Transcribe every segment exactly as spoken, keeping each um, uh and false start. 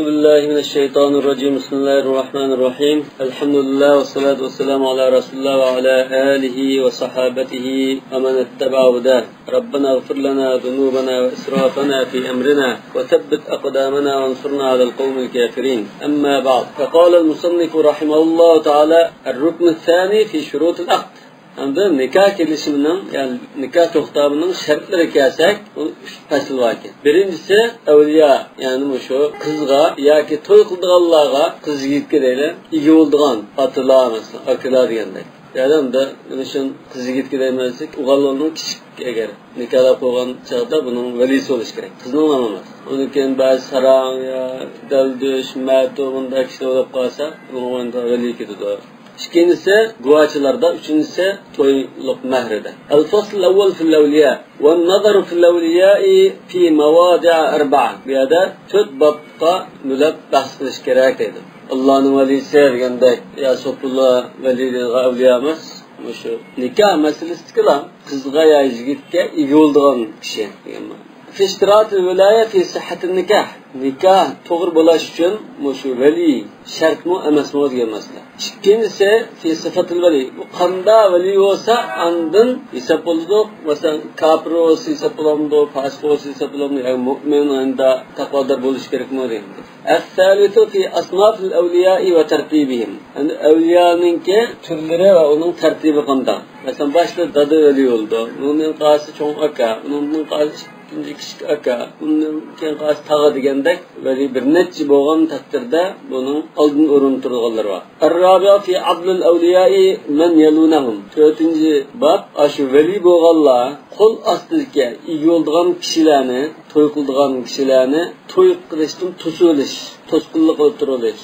أعوذ بالله من الشيطان الرجيم. بسم الله الرحمن الرحيم. الحمد لله والصلاة والسلام على رسول الله وعلى آله وصحابته ومن اتبع هداه. ربنا اغفر لنا ذنوبنا وإسرافنا في أمرنا وثبت أقدامنا وانصرنا على القوم الكافرين. أما بعد، فقال المصنف رحمه الله تعالى: الركن الثاني في شروط العقد. ئەمدى نىكاھ كېلىشىمىنىڭ، يەنى نىكاھ توختامىنىڭ شەرتلىرىگە كەلسەك، بۇ ئۈچ پەسىل بار ئىكەن. بىرىنچىسى، ئەۋلىيا، يەنى مۇشۇ قىزغا ياكى توي قىلىدىغانلارغا، قىز يىگىتكە دەيلى، ئىگە بولىدىغان ئاتىلار، مەسىلەن، ئاكىلار دېگەندەك. يەنى ئەمدى نېمە ئۈچۈن قىز يىگىتكە دەيمەن دېسەك، ئوغۇللارنىڭ كىچىك، ئەگەر نىكاھلاپ قويغان چاغدا بۇنىڭ ۋەلىيسى بولۇشى كېرەك. قىزنىڭ نامى ئەمەس. ئۇنىڭ كېيىن بەزى ساراڭ يا دەلدۈش، مەتۇ، بۇنداق كىشىلەر بولۇپ قالسا، بۇنىڭ ئورنىدا ۋەلىي كېتىدۇ. ئىككىنچىسى گۇۋاچىلاردا، ئۈچىنچىسى تويلۇق مەھرىدە. الفصل الأول في الأولياء والنظر في الأولياء في مواضع أربعة. بۇ يەردە تۆت بابقا بۆلۈپ بەھس قىلىش كېرەك دەيدۇ. ئاللانىڭ ۋەلىيسى دېگەندەك، يا سوپۇللا ۋەلىي دېگەن ئەۋلىيا ئەمەس. مۇشۇ نىكاھ مەسىلىسىدىكىلا قىزغا يا يىگىتكە ئىگە بولىدىغان كىشى دېگەن مەنە. في اشتراط الولاية في صحة النكاح. نىكاھ توغرا بولۇش ئۈچۈن مۇشۇ ۋەلىي شەرتمۇ ئەمەسمۇ دېگەن مەسىلە. ئىككىنچىسى، في صفة الولي. بۇ قانداق ۋەلىي بولسا، ئاندىن ھېساب بولىدۇ. مەسىلەن، كاپىر بولسا ھېساب بولامدۇ، پاسىق بولسا ھېساب بولامدۇ، ياكى مۆمىن، ئەمدى تەقۋادار بولۇشى كېرەكمۇ دېگەن. الثالث في أصناف الأولياء وترتيبهم. يەنى ئەۋلىيانىڭكى تۈرلىرى ۋە ئۇنىڭ تەرتىپى قانداق؟ مەسىلەن، باشتا دادا ۋەلىي بولىدۇ، ئۇنىڭدىن قالسا چوڭ ئاكا، ئۇنىڭدىن قالسا ئىككىنچى كىچىك ئاكا، ئۇنىڭدىن كېيىن قالسا تاغا دېگەندەك ۋەلىي بىر نەچچە بولغان تەقدىردە بۇنىڭ ئالدىن ئورۇن تۇرىدىغانلىرى بار. الرابع في عضد الأولياء من يلونهم. تۆتىنچى باب، ئاشۇ ۋەلىي بولغانلار قول ئاستىدىكى ئىگە بولىدىغان كىشىلەرنى، توي قىلىدىغان كىشىلەرنى توي قىلىشتىن توسۇۋېلىش، توسقۇنلۇق قىلىپ تۇرۇۋېلىش.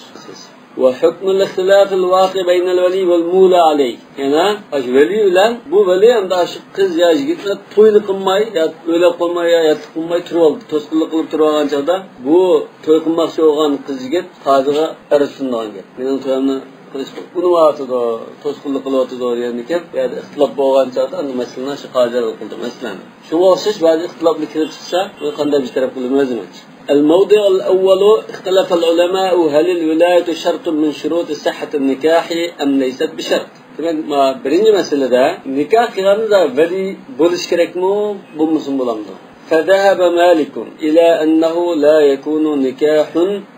وحكم الاختلاف الواقع بين الولي والمولى عليه. يەنە ئاشۇ ۋەلىي بىلەن بۇ ۋەلىي ئەمدى ئاشۇ قىز يا يىگىتنى توينى قىلماي، يا ئۆيلەپ قويماي، يا ياتلىق قىلماي تۇرۇۋالدى. توسقۇنلۇق قىلىپ تۇرۇۋالغان چاغدا بۇ توي قىلماقچى بولغان قىز يىگىت قازىغا ئەرز سۇنىدىغان گەپ. مېنىڭ تويۇمنى قىلىش ئۇنىۋاتىدۇ، توسقۇنلۇق قىلىۋاتىدۇ دېگەندىكىن، بۇ يەردە ئىختىلاپ بولغان چاغدا ئەمدى مەسىلىنى شۇ قازى ھەل قىلدى. مەسىلەن، شۇنىڭغا ئوخشاش بەزى ئىختىلاپلار كېلىپ چىقسا، بۇنى قانداق بىر تەرەپ قىلىمىز دېمەكچى. الموضع الأول اختلف العلماء هل الولاية شرط من شروط صحة النكاح أم ليست بشرط؟ دېمەك، ما بىرىنچى مەسىلىدە نىكاھ قىلغاندا ۋەلىي بولۇش كېرەكمۇ، بولمىسىمۇ بولامدۇ؟ فذهب مالك إلى أنه لا يكون نكاح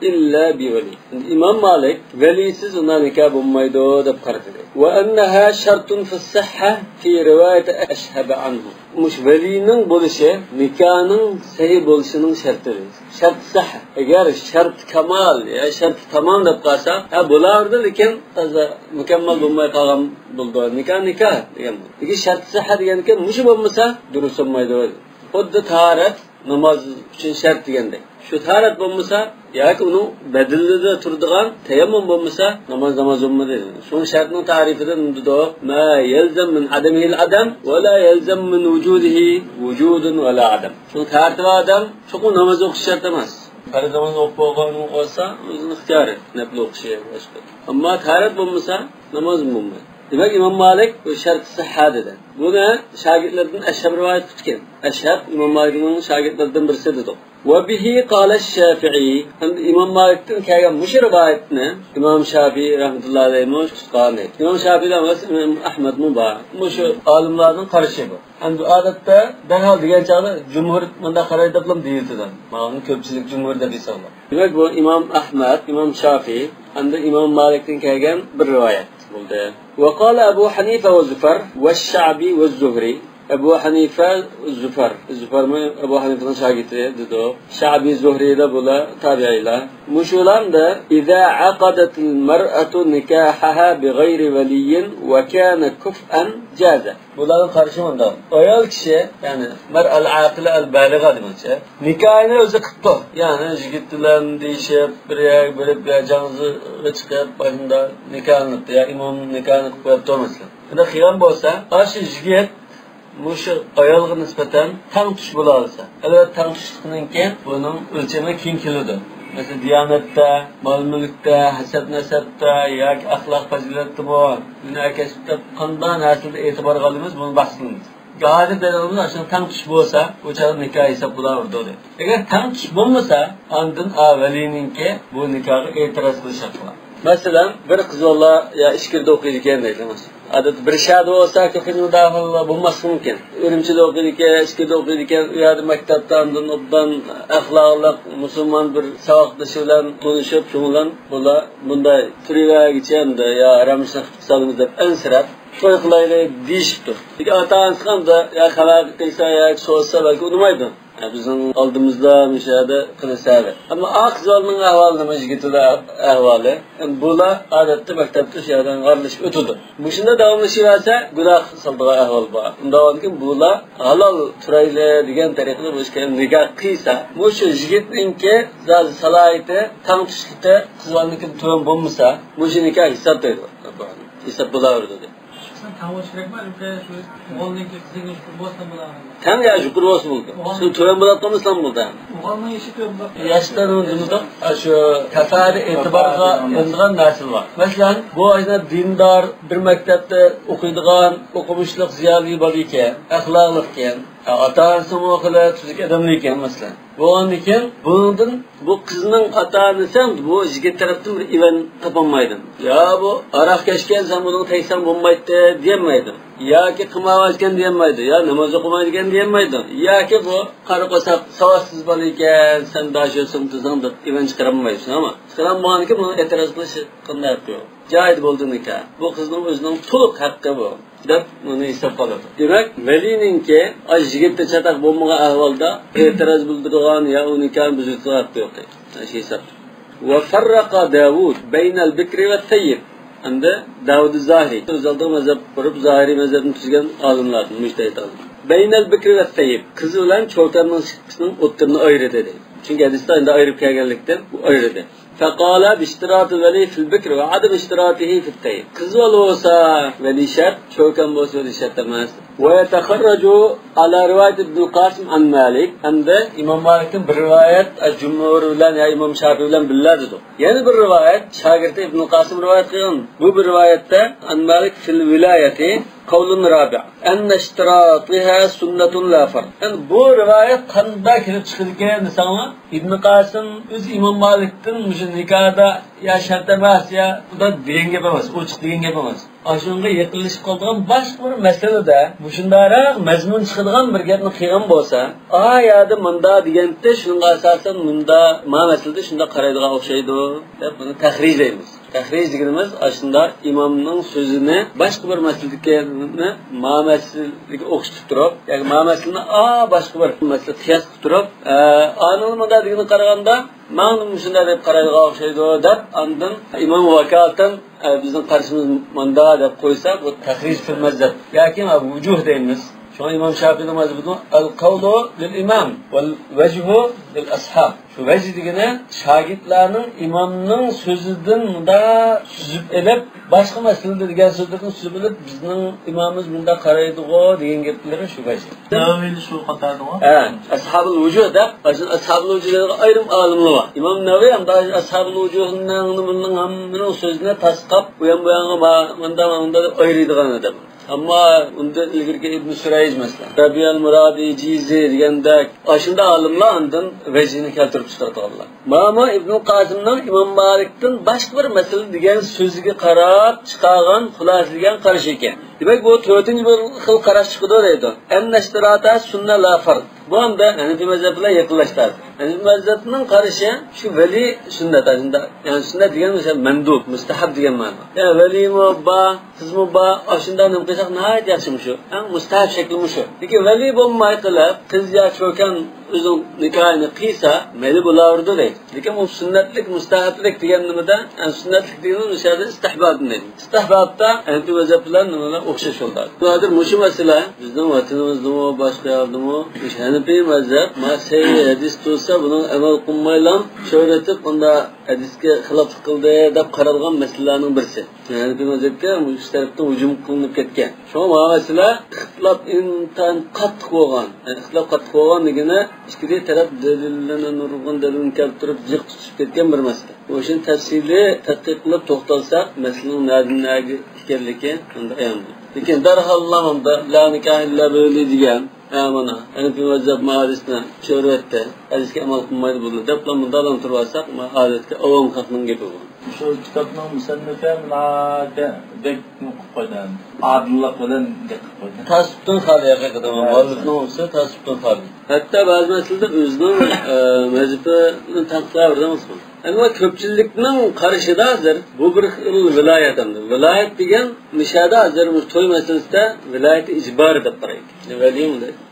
إلا بولي. ئىمام مالىك ۋەلىيسىز ئۇنداق نىكاھ بولمايدۇ دەپ قارىدى. وأنها شرط في الصحة في رواية أشهب عنه. مۇشۇ ۋەلىينىڭ بولۇشى نىكاھنىڭ سەھىھ بولۇشىنىڭ شەرتى. شەرت سەھىھ. ئەگەر شەرت كامال يا شەرت تامام دەپ قالسا، ھە، بولاۋېرىدۇ، لېكىن تازا مۇكەممەل بولماي قالغان بولىدۇ. نىكاھ نىكاھ دېگەن. لېكىن شەرت سەھىھ دېگەنكى مۇشۇ بولمىسا دۇرۇس بولمايدۇ. خۇددى تاھارەت ناماز ئۈچۈن شەرت دېگەندەك. شۇ تاھارەت بولمىسا ياكى ئۇنىڭ بەدىلىدە تۇرىدىغان تەيەممۇم بولمىسا، ناماز ناماز بولمىدى. شۇڭا شەرتنىڭ تەرىپىدە نېمە دېدۇق؟ ما يلزم من عدمه العدم ولا يلزم من وجوده وجود ولا عدم. شۇنىڭ تەرىپى بار ئادەم چوقۇم ناماز ئوقۇش شەرت ئەمەس. پەرز ناماز ئوقۇپ بولغان بولسا، ئۆزىنىڭ ئىختىيارى، نەپلى ئوقۇشى باشقا. ئەمما تاھارەت بولمىسا، ناماز بولمايدۇ. دېمەك، ئىمام مالىك بۇ شەرت سىھھە دېدى. بۇنى شاگىرتلىرىدىن ئەشھەب رىۋايەت قىلىدىكەن. ئەشھەب ئىمام مالىكنىڭ شاگىرتلىرىدىن بىرسى دېدۇق. وبه قال الشافعي. ھەمدە ئىمام مالىكتىن كەلگەن مۇشۇ رىۋايەتنى ئىمام شافىي رەھمەتۇللا ئەلەيھىمۇ تۇتقان. ئىمام شافىيلا ئەمەس، ئىمام ئەھمەدمۇ بار. مۇشۇ ئالىملارنىڭ قارىشى بۇ. ئەمدى ئادەتتە دەرھال دېگەن چاغدا جۇمھۇر مۇنداق قارايدۇ دەپلا دېيىلىدۇ. مانا كۆپچىلىك جۇمھۇر دەپ ھېسابلاپ. دېمەك، بۇ ئىمام ئەھمەد، ئىمام شافىي ھەمدە ئىمام مالىكتىن كەلگەن بىر رىۋايەت بولدى. وقال أبو حنيفة وزفر والشعبي والزهري. ئەبۇ ھەنىفە، زۇفەر. زۇفەرمۇ ئەبۇ ھەنىفىنىڭ شاگىرتى دېدۇق. شەئبى، زۇھرىيلار بۇلار تابىئىيلار. مۇشۇلاردا إذا عقدت المرأة نكاحها بغير ولي وكان كفءا جاز. بۇلارنىڭ قارىشى مۇنداق. ئايال كىشى، يەنى مەرئەل ئاقىلە ئەل بالىغا دېمەكچى. نىكاھىنى ئۆزى قىپتۇ. يەنى يىگىت بىلەن دېيىشىپ، بىر يەرگە بېرىپ، يا جەڭزىگە چىقىپ، ئاشۇنداق نىكاھلىنىپتۇ. يا ئىمام نىكاھنى قىلىپ قويۇپتۇ مەسىلەن. شۇنداق قىلغان بولسا، ئاشۇ يىگىت مۇشۇ ئايالغا نىسبەتەن تەڭتۇش بولالىسا، ئەلۋەتتە، تەڭتۇشلۇقتىن كېيىن بۇنىڭ ئۆلچىمى كېڭىيىدۇ. مەسىلەن، دىيانەتتە، مال-مۈلۈكتە، ھەسەب-نەسەبتە ياكى ئەخلاق-پەزىلەتتىمۇ، ھۈنەر-كەسىپتە قانداق نەرسىلەردە ئېتىبار قىلىمىز، بۇنى بەھس قىلىمىز. گاھىدا دەلىلىمىز ئاشۇنىڭ تەڭ چۈش بولسا، بۇ چاغدا نىكاھ ھېساب بولاۋېرىدۇ دەيدۇ. ئەگەر تەڭ چۈش بولمىسا، ئاندىن ئا ۋەلىينىڭكى بۇ نىكاھقا ئېتىراز قىلىش ھەققى بار. مەسىلەن، بىر قىز بالا يا ئىچكىرىدە ئوقۇيدىكەن دەيلى، مەسىلەن. ئادەتتە بىر شەھەردە بولسا، كۆپىنچە مۇداخىلە بولماسلىقى مۇمكىن. ئۈرۈمچىدە ئوقۇيدىكەن، ئىچكىرىدە ئوقۇيدىكەن، ئۇ يەردە مەكتەپتە ئاندىن ئوبدان ئەخلاقلىق مۇسۇلمان بىر ساۋاقدىشى بىلەن تونۇشۇپ، شۇنىڭ بىلەن بۇلار بۇنداي تۇرۇۋەرگۈچە ئەمدى يا ھارام ئىشنى قىلىپ قالىمىز دەپ ئەنسىرەپ، توي قىلايلى دېيىشىپتۇ. لېكىن ئاتا-ئانىسى ئەمدى يا خەۋەر قىلسا ياكى سورىسا بەلكى ئۇنىمايدۇ. يا بىزنىڭ ئالدىمىزدا مۇشۇ يەردە قىلىسەن دەپ. ئەمما ئا قىز بالىنىڭ ئەھۋالى نېمە، يىگىتنىڭ ئەھۋالى؟ ئەمدى بۇلار ئادەتتە مەكتەپتە شۇ يەردىن ئارىلىشىپ ئۆتىدۇ. مۇشۇنداق داۋاملىشىۋەرسە، گۇناھ سالىدىغان ئەھۋال بار. ئۇنداق بولغاندىكىن بۇلار ھالال تۇرايلى دېگەن تەرىقىدە بۇ ئىككىلەن نىكاھ قىلسا، مۇشۇ يىگىتنىڭكى زادى سالاھىيىتى، تەڭ چۈشلۈكى قىز بالىنىڭكىدىن تۆۋەن بولمىسا، مۇشۇ نىكاھ ھېساب دەيدۇ. ھېساب بولاۋېرىدۇ دەيدۇ. تەڭ بولۇشى كېرەكمۇ؟ شۇ ئوغۇلنىڭكى قىزنىڭكى يۇقىرى بولسا بولىدۇ. تەڭ يا يۇقىرى بولسا بولىدۇ. ئوغۇل- شۇ تۆۋەن بولۇۋاتقان بولسا بولدى. ئوغۇلنىڭ يېشى تۆۋەن بولۇپ. ياشتا نېمە دېمىدۇق؟ شۇ تەپەئۇلى ئېتىبارغا ئېلىنىدىغان نەرسىلەر بار. مەسىلەن، بۇ ئاشۇنداق دىندار، بىر مەكتەپتە ئوقۇيدىغان، ئوقۇمۇشلۇق زىيالىي بالا ئىكەن، ئەخلاقلىق ئىكەن، ئاتا-ئانىسىمۇ خېلى تۈزۈك ئادەملەر ئىكەن، مەسىلەن. بولغاندىكىن بۇنىڭدىن بۇ قىزنىڭ ئاتا-ئانىسى ھەم بۇ يىگىت تەرەپتىن بىر ئىۋەن تاپالمايدۇ. يا بۇ ھاراق كەچكەن، سەن بۇنىڭغا تەگسەڭ بولمايتتى دېيەلمەيدۇ. ياكى قىمار ئاچكەن دېيەلمەيدۇ. يا ناماز ئوقۇمايدىكەن دېيەلمەيدۇ. ياكى بۇ قارا قورساق ساۋاتسىز بالا ئىكەن، سەن داشۆسۈڭ تۇرساڭ دەپ ئىۋەن چىقىرالمايسەن. ئەمما چىقىرالمىغاندىكىن بۇنىڭ ئېتىراز قىلىش قانداق ھەققى يوق. جايىدا بولدى نىكاھ. بۇ قىزنىڭ ئۆزىنىڭ تولۇق ھەققى بۇ. دەپ ئۇنى ھېسابقا ئالىدۇ. دېمەك، ۋەلىينىڭكى ئاي يىگىتتە چاتاق بولمىغان ئەھۋالدا ئېتىراز بىلدۈرىدىغان يا ئۇ نىكاھنى بۇزۇۋېتىدىغان ھەققى يوق. شۇ ھېسابتا. وفرق داوود بين البكر والثيب. ئەمدى داۋۇد زاھىرى. ئۆز ئالدىغا مەزھەپ قۇرۇپ، زاھىرىي مەزھەپنى تۈزگەن ئالىملاردىن، مۇجتەھىد ئالىم. بين البكر والثيب. قىز بىلەن چوكاننىڭ ئىككىسىنىڭ ئوتتۇرىنى ئايرىدى دەيدۇ. چۈنكى ھەدىستە ئەمدى ئايرىپ كەلگەنلىكتىن، بۇ ئايرىدى. فقال باشتراط الولي في البكر وعدم اشتراطه في الثيب. قىز بالا بولسا ۋەلىي شەرت، چوكان بولسا ۋەلىي شەرت ئەمەس. ويتخرج على رواية ابن القاسم عن مالك. ئەمدى ئىمام مالىكتىن بىر رىۋايەت، جۇمھۇر بىلەن يا ئىمام شافىي بىلەن بىللە دېدۇق. يەنە بىر رىۋايەت، شاگىرتى ئىبن قاسىم رىۋايەت قىلغان. بۇ بىر رىۋايەتتە عن مالك في الولاية قول رابع. أن اشتراطها سنة لا فرض. ئەمدى بۇ رىۋايەت قانداق كېلىپ چىقىدىكەن دېسەڭلار، ئىبن قاسىم ئۆزى ئىمام مالىكتىن مۇشۇ نىكاھدا يا شەرت ئەمەس، يا ئۇدا دېگەن گەپ ئەمەس، ئوچۇق دېگەن گەپ ئەمەس. ئاشۇنىڭغا يېقىنلىشىپ قالىدىغان باشقا بىر مەسىلىدە مۇشۇنداقراق مەزمۇن چىقىدىغان بىر گەپنى قىلغان بولسا، ئا يەردە مۇندا دېگەنتى، شۇنىڭغا ئاساسەن مۇندا ما مەسىلىدە شۇنداق قارايدىغان ئوخشايدۇ، دەپ بۇنى تەخرىجلەيمىز. تەخرىج دېگىنىمىز ئاشۇنداق ئىمامنىڭ سۆزىنى باشقا بىر مەسىلىدىكىنى ما مەسىلىگە ئوخشىتىپ تۇرۇپ، ياكى ما مەسىلىنى ئا باشقا بىر مەسىلىگە قىياس قىلىپ تۇرۇپ، ئە، ئانىڭ مۇنداق دېگىنىنى قارىغاندا، ماڭا مۇشۇنداق دەپ قارايدىغان ئوخشايدۇ دەپ، ئاندىن ئىمام ۋاكالىتەن، ئە، بىزنىڭ قارىشىمىز مۇنداق دەپ قويسا، بۇ تەخرىج فىل مەزھەب ياكى ۋۇجۇھ دەيمىز. شۇڭا ئىمام شافىئىنىڭ مەزھىپىدە القول للإمام والوجه للأصحاب. شۇ ۋەجھ دېگىنى شاگىرتلارنىڭ ئىمامنىڭ سۆزىدىن مۇنداق سۈزۈپ ئېلىپ، باشقا مەسىلىدە دېگەن سۆزلىرىنى سۈزۈپ ئېلىپ، بىزنىڭ ئىمامىمىز مۇنداق قارايدىغۇ دېگەن گەپلىرى شۇ ۋەجھ. نەۋەۋىينى شۇ قاتاردىغۇ. ھە، ئەسھابۇل ۋۇجۇھ دەپ، ئەسھابۇل ۋۇجۇھ دەيدىغان ئايرىم ئالىملار بار. ئىمام نەۋەۋى ھەم ئەسھابۇل ۋۇجۇھنىڭ بۇنىڭ ھەممىنىڭ سۆزىنى تاسقاپ، ئۇيان بۇيانغا ما-، مۇنداق مۇنداق دەپ ئايرىيدىغان ئادەم. ئەمما ئۇندىن ئىلگىرىكى ئىبن سۈرەيج، مەسىلەن، رەبىئەل مۇرادى، جىزى دېگەندەك، ئاشۇنداق ئالىملار ئاندىن ۋەجھىنى كەلتۈرۈپ چىقىرىدىغانلار. مانا ئىبن قاسىمنىڭ ئىمام مالىكتىن باشقا بىر مەسىلە دېگەن سۆزىگە قاراپ چىقارغان، خۇلاسىلىگەن قارىشى ئىكەن. دېمەك، بۇ تۆتىنچى بىر خىل قاراش چىقىدۇ دەيدۇ. أن اشتراطها سنة لا فرض. بۇ ئەمدى ھەنىفىي مەزھەپ بىلەن يېقىنلاشتى. ھەنىفىي مەزھەپنىڭ قارىشى شۇ ۋەلىي سۈننەت، ئاشۇنداق. يەنى سۈننەت دېگەن مەسىلەن مەندۇب، مۇستەھەب دېگەن مەنا. يەنى ۋەلىيمۇ بار، قىزمۇ بار، ئاشۇنداق نېمە قىلساق ناھايىتى ياخشى مۇشۇ. ئەڭ مۇستەھەپ شەكلى مۇشۇ. لېكىن ۋەلىي بولماي قېلىپ، قىز يا چوكان ئۆزىنىڭ نىكاھىنى قىيسا، مەيلى بولاۋېرىدۇ دەيدۇ. لېكىن ئۇ سۈننەتلىك، مۇستەھەبلىك دېگەن نېمىدە، يەنى سۈننەتلىك دېگىنىمىز مۇشۇ يەردە ئىستىھبابنى دەيدۇ. ئىستىھبابتا ھەنىفىي مەزھەپ بىلەن نېمىلەر ئوخشاش يولدا. ھازىر مۇشۇ مەسىلە بىزنىڭ ۋەتىنىمىزدىمۇ، باشقا يەردىمۇ مۇشۇ ھەنىپىي مەزھەپ، ما سەھىھ ھەدىس تۇرسا، بۇنىڭ ئەمەل قىلمايلا، شۆھرىتىپ، بۇندا ھەدىسكە خىلاپلىق قىلدى دەپ قارالغان مەسىلىلەرنىڭ بىرسى. ھەنىپىي مەزھەپكە مۇشۇ تەرەپتىن ھۇجۇم قىلىنىپ كەتكەن. شۇڭا مانا مەسىلە ئىختىلاپ ئىنتايىن قاتتىق بولغان. يەنى ئىختىلاپ قاتتىق بولغان دېگىنى، ئىككى تەرەپ دەلىللىرىنى، نۇرغۇن دەلىلنى كەلتۈرۈپ جىق تۇتۇشۇپ كەتكەن بىر مەسىلە. مۇشۇنى تەپسىلىي تەتقىق قىلىپ توختالساق، مەسىلىنىڭ نەدىن نەگە ئىكەنلىكى ئايان بولىدۇ. لېكىن دەرھاللا مۇندا لا نىكاھ ئىللا بىۋەلىي دېگەن، ھە، مانا، ھەنىفىي مەزھەپ ما ھەدىسنى چۆرۈۋەتتى، ھەدىسكە ئەمەل قىلمايدۇ بۇلار دەپلا مۇنداق تۇرۇۋالساق، ما ئادەتتىكى ئاۋام خەقنىڭ گېپى بۇ. شۇ كىتابنىڭ مۇسەننىفى ناھايىتى بەك نېمە قىلىپ قويدى، ئادىللىق بىلەن گەپ قىلىپ قويدى. تاسۇپتىن خالىي ھەقىقەتەن، ھە. مۇئەللىپنىڭ ئۆزى تاسۇپتىن خالىي. ھەتتا بەزى مەسىلىدە ئۆزىنىڭ، ئە، مەزھىپىنى تەنقىدلەپ بېرىدىغان. ئەمما كۆپچىلىكنىڭ قارىشىدا ھازىر بۇ بىر خىل ۋىلايەت ئەمدى. ۋىلايەت دېگەن مۇشۇ يەردە ھازىر مۇشۇ توي مەسىلىسىدە ۋىلايەت ئىجبارى دەپ قارايدۇ. ۋەلىي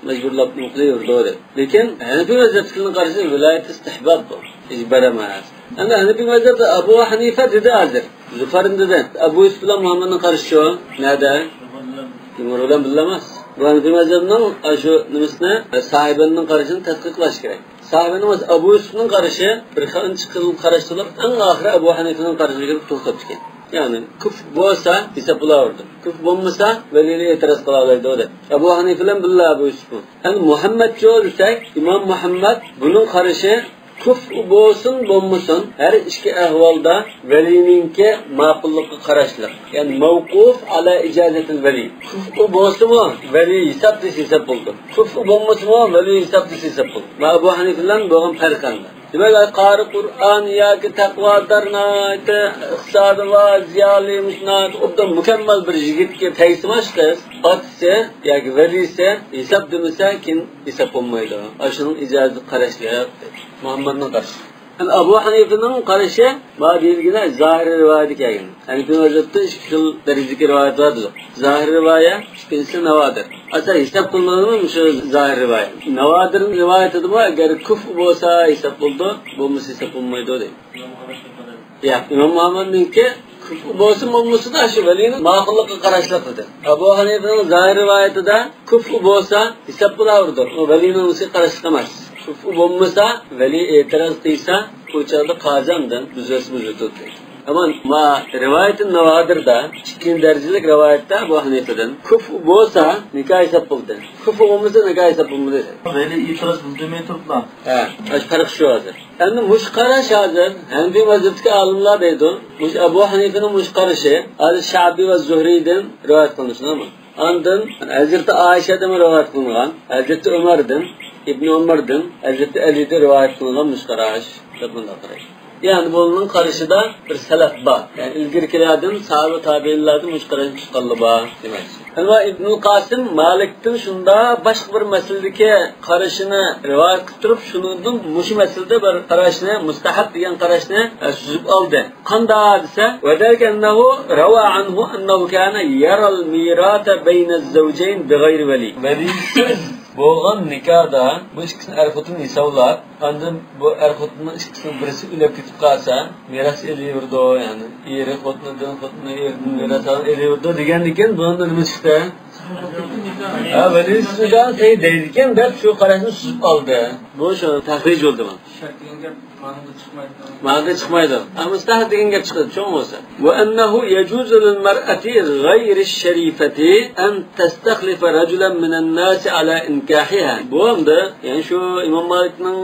مەجبۇرلاپ نېمە قىلىۋېرىدۇ دەپ. لېكىن ھەنەفىي مەزھەپتىكىلەرنىڭ قارىشىدا ۋىلايەت ئىستىھباب بۇ. ئىجبار ئەمەس. ئەمدى ھەنەفىي مەزھەپتە ئەبۇ ھەنىفە دېدى ھازىر. زۇفەرنى دېدى. ئەبۇ يۈسۈپ بىلەن مۇھەممەدنىڭ قارىشى شۇ. نەدە؟ جۇمھۇر بىلەن بىللە ئەمەس. بۇ ھەنەفىي مەزھەپنىڭ ئاشۇ نېمىسىنى، ساھىبىنىڭ قارىشىنى تەتقىق قىلىش كېرەك. ساھىبىنىڭ ئەبۇ يۈسۈپنىڭ قارىشى بىر قانچە خىل قاراشتىلا، ئەڭ ئاخىرى ئەبۇ ھەنىفىنىڭ قارىشىغا كېلىپ توختاپتىكەن. يەنى كۇف بولسا ھېساب بولاۋېرىدۇ. كۇف بولمىسا ۋەلىيلەر ئېتىراز قىلالايدۇ دەپ. ئەبۇ ھەنىفە بىلەن بىللە ئەبۇ يۈسۈپ. ئەمدى مۇھەممەدچۇ دېسەك، ئىمام مۇھەممەد بۇنىڭ قارىشى كۇف بولسۇن بولمىسۇن، ھەر ئىككى ئەھۋالدا ۋەلىينىڭكى ماقۇللۇقىغا قاراشلىق. يەنى مەۋقۇف ئالا ئىجازەتىل ۋەلىي. كۇف بولسىمۇ ۋەلىي ھېساب دېسە ھېساب بولىدۇ. كۇف بولمىسىمۇ ۋەلىي ھېساب دېسە ھېساب بولىدۇ. مانا ئەبۇ ھەنىفە بىلەن بولغان پەرق ئەمدى. دېمەك، قارى قۇرئان ياكى تەقۋادار ناھايىتى ئىقتىسادى بار، زىيالىي، مۇشۇ ناھايىتى ئوبدان مۇكەممەل بىر يىگىتكە تەگسىمۇ شۇ قىز، ئاتىسى ياكى ۋەلىسى ھېساب دېمىسە، كېيىن ھېساب بولمايدۇ. ئاشۇنىڭ ئىجازىتىگە قاراشلىق دەيدۇ. مۇھەممەدنىڭ قارىشى. ئەمدى ئەبۇ ھەنىفىنىڭ قارىشى، مانا دېيىلگىنى زاھىرىي رىۋايەتتە كەلگەن. ھەنىفىي مەزھەپتە ئىككى خىل دەرىجىدىكى رىۋايەت بار دېدۇق. زاھىرىي رىۋايەت، ئىككىنچىسى ناۋادىر. ئاساسەن ھېساب قىلىنىدىغىنى مۇشۇ زاھىرىي رىۋايەت. ناۋادىر رىۋايىتىدىمۇ ئەگەر كۇف بولسا ھېساب بولىدۇ، بولمىسا ھېساب بولمايدۇ دەيدۇ. ياق، ئىمام مۇھەممەدنىڭكى كۇف بولسۇن بولمىسۇن شۇ ۋەلىنىڭ ماقۇللۇقىغا قاراشلىق دېدى. ئەبۇ ھەنىفىنىڭ زاھىرىي رىۋايىتىدە كۇف بولسا ھېساب بولاۋېرىدۇ. ئۇ ۋەلىنىڭ ئىشىغا قاراشلىق ئەمەس. كۇف بولمىسا، ۋەلى ئېتىراز قىلسا، ئۇ چاغدا قازى ئاندىن بۇزۇۋەتسە بۇزۇۋېتىدۇ. ئەمما ما رىۋايىتى ناۋادىردا، ئىككىنچى دەرىجىلىك رىۋايەتتە ئەبۇ ھەنىفىدىن، كۇف بولسا نىكاھ ھېساب بولدى. كۇف بولمىسا نىكاھ ھېساب بولمىدى. ۋەلى ئېتىراز بىلدۈرمەي تۇرۇپلا. ھە، ئاشۇ پەرق شۇ ھازىر. ئەمدى مۇشۇ قاراش ھازىر ھەنىفىي مەزھەپتىكى ئالىملار دەيدۇ. مۇشۇ ئەبۇ ھەنىفىنىڭ مۇشۇ قارىشى ھازىر شەئبى ۋە زۇھرىدىن رىۋايەت قىلىنىشىنىمۇ. ئاندىن ھەزرىتى ئائىشەدىن رىۋايەت قىلىنغان، ھەزرىتى ئۆمەردىن، ئىبنى ئۆمەردىن، ھەزرىتى ئەلىدىن رىۋايەت قىلىنغان مۇشۇ قاراش دەپ مۇنداق قارايدۇ. يەنى بۇنىڭ قارىشىدا بىر سەلەف بار. يەنى ئىلگىرىكىلەردىن، ساھابە تابىئىنلاردىن مۇشۇ قاراشنى تۇتقانلار بار دېمەكچى. ئەمما ئىبنۇل قاسىم مالىكتىن شۇنداق باشقا بىر مەسىلىدىكى قارىشىنى رىۋايەت قىلىپ تۇرۇپ، شۇنىڭدىن مۇشۇ مەسىلىدە بىر قاراشنى، مۇستەھەب دېگەن قاراشنى، ئە، سۈزۈپ ئالدى. قانداق دېسە، ۋەزالىكە ئەننەھۇ رەۋا ئەنھۇ ئەننەھۇ كانە يەرەل مىراسە بەينەز زەۋجەين بىغەيرى ۋەلىي. ۋەلىيسىز بولغان نىكاھدا بۇ ئىككىسىنى ئەر-خوتۇن ھېسابلاپ، ئاندىن بۇ ئەر-خوتۇننىڭ ئىككىسىنىڭ بىرسى ئۆلۈپ كېتىپ قالسا، مىراس ئېلىۋېرىدۇ، يەنى ئېرى خوتۇنىدىن، خوتۇنى ئېرىدىن مىراس ئېلىۋېرىدۇ دېگەندىكىن، بۇنىڭدا نېمە چىقتى؟ ھە، ۋەلىيسىز نىكاھ سەھىھ دەيدىكەن دەپ شۇ قاراشنى سۈزۈپ ئالدى. بۇ شۇ تەھرىج بولدى مانا. شەرت دېگەن گەپ مانىدا چىقمايدۇ. مانىدا چىقمايدۇ. ئەمما مۇستەھەب دېگەن گەپ چىقىدۇ، چوڭ بولسا. ۋە ئەننەھۇ يەجۇزۇ لىل مەرئەتى غەيرىش شەرىفەتى ئەن تەستەخلىفە رەجۇلەن مىنەن ناسى ئەلا ئىنكاھىھا. بۇ ئەمدى، يەنى شۇ ئىمام مالىكنىڭ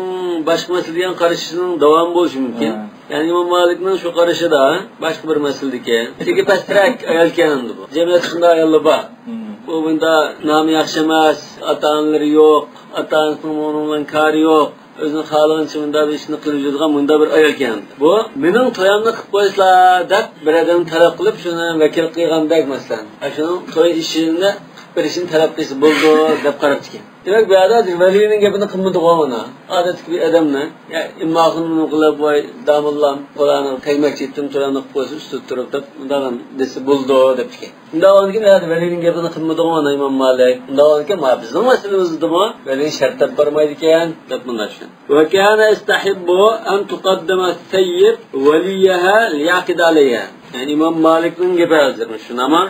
باشقا مەسىلە دېگەن قارىشىنىڭ داۋامى بولۇشى مۇمكىن. ھە. يەنى ئىمام مالىكنىڭ شۇ قارىشىدا باشقا بىر مەسىلىدىكى تېگى پەستىرەك ئايال ئىكەن ئەمدى بۇ. جەمئىيەتتە شۇنداق ئاياللار بار. مم. بۇ بۇنداق نامى ياخشى ئەمەس، ئاتا-ئانىلىرى يوق، ئاتا-ئانىسىنىڭ ئۇنىڭ بىلەن كارى يوق. ئۆزىنىڭ خالىغىنىچە مۇنداق بىر ئىشنى قىلىپ يۈرىدىغان مۇنداق بىر ئايال ئىكەن. بۇ مېنىڭ تويۇمنى قىلىپ قويسىلا دەپ بىر ئادەمنى تەلەپ قىلىپ، شۇنى ۋەكىل قىلغاندەك مەسىلەن. ئاشۇنىڭ توي ئىشىنى قىلىپ بېرىشىنى تەلەپ قىلسا بولىدۇ دەپ قاراپتىكەن. دېمەك، بۇ يەردە ھازىر ۋەلىينىڭ گېپىنى قىلمىدىغۇ مانا. ئادەتتىكى بىر ئادەمنى، يا ئىمما خانىمنى قىلىپ، ۋاي داموللام، پالانىغا تەگمەكچى ئىدىم، تويۇڭنى قىلىپ قويسا ئۈستىدە تۇرۇپ دەپ، مۇنداق دېسە بولىدۇ دەپتىكەن. ئۇنداق بولغاندىكىن، ھە، ۋەلىينىڭ گېپىنى قىلمىدىغۇ مانا ئىمام مالىك. ئۇنداق بولغاندىكىن، ما بىزنىڭ مەسىلىمىزدىمۇ ۋەلىي شەرت دەپ بارمايدىكەن، دەپ مۇنداق چۈشەن. ۋە كانە يەستەھىببۇ ئەن تۇقەددىمە سەييىب ۋەلىيەھا لىيەقىدە ئەلەيھا. يەنى ئىمام مالىكنىڭ گېپى ھازىر شۇ نېمە؟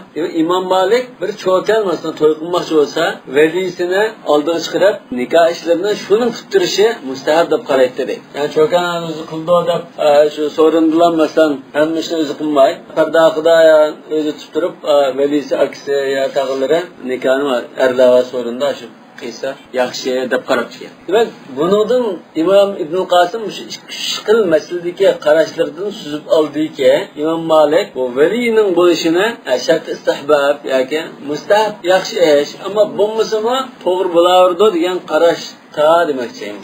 ئىمام مالىك بىر چوكان، مەسىلەن، توي قىلماقچى بولسا، ۋەلىيسىنى ئالدىغا چىقىرىپ، نىكاھ ئىشلىرىنى شۇنىڭ پۈتتۈرۈشى مۇستەھەب دەپ قارايتتى، دەيدۇ. يەنى چوكان ئۆزى قىلىدۇ دەپ، ئە، شۇ سورۇندىلا، مەسىلەن، ھەممە ئىشنى ئۆزى قىلماي، پەردە ئارقىدا يا ئۆزى تۇتۇپ تۇرۇپ، ئە، ۋەلىيسى، ئاكىسى يا تاغىلىرى نىكاھنى ئەرلەرگە سورۇندا شۇ قىلسا ياخشى دەپ قاراپتىكەن. دېمەك، بۇنىڭدىن ئىمام ئىبنۇل قاسىم مۇشۇ ئىككى، ئۈچ خىل مەسىلىدىكى قاراشلىرىدىن سۈزۈپ ئالدىكى، ئىمام مالىك بۇ ۋەلىينىڭ بولۇشىنى، ھە، شەرتى ئىستىھباب ياكى مۇستەھەب، ياخشى ئىش، ئەمما بولمىسىمۇ توغرا بولاۋېرىدۇ دېگەن قاراشتا دېمەكچى.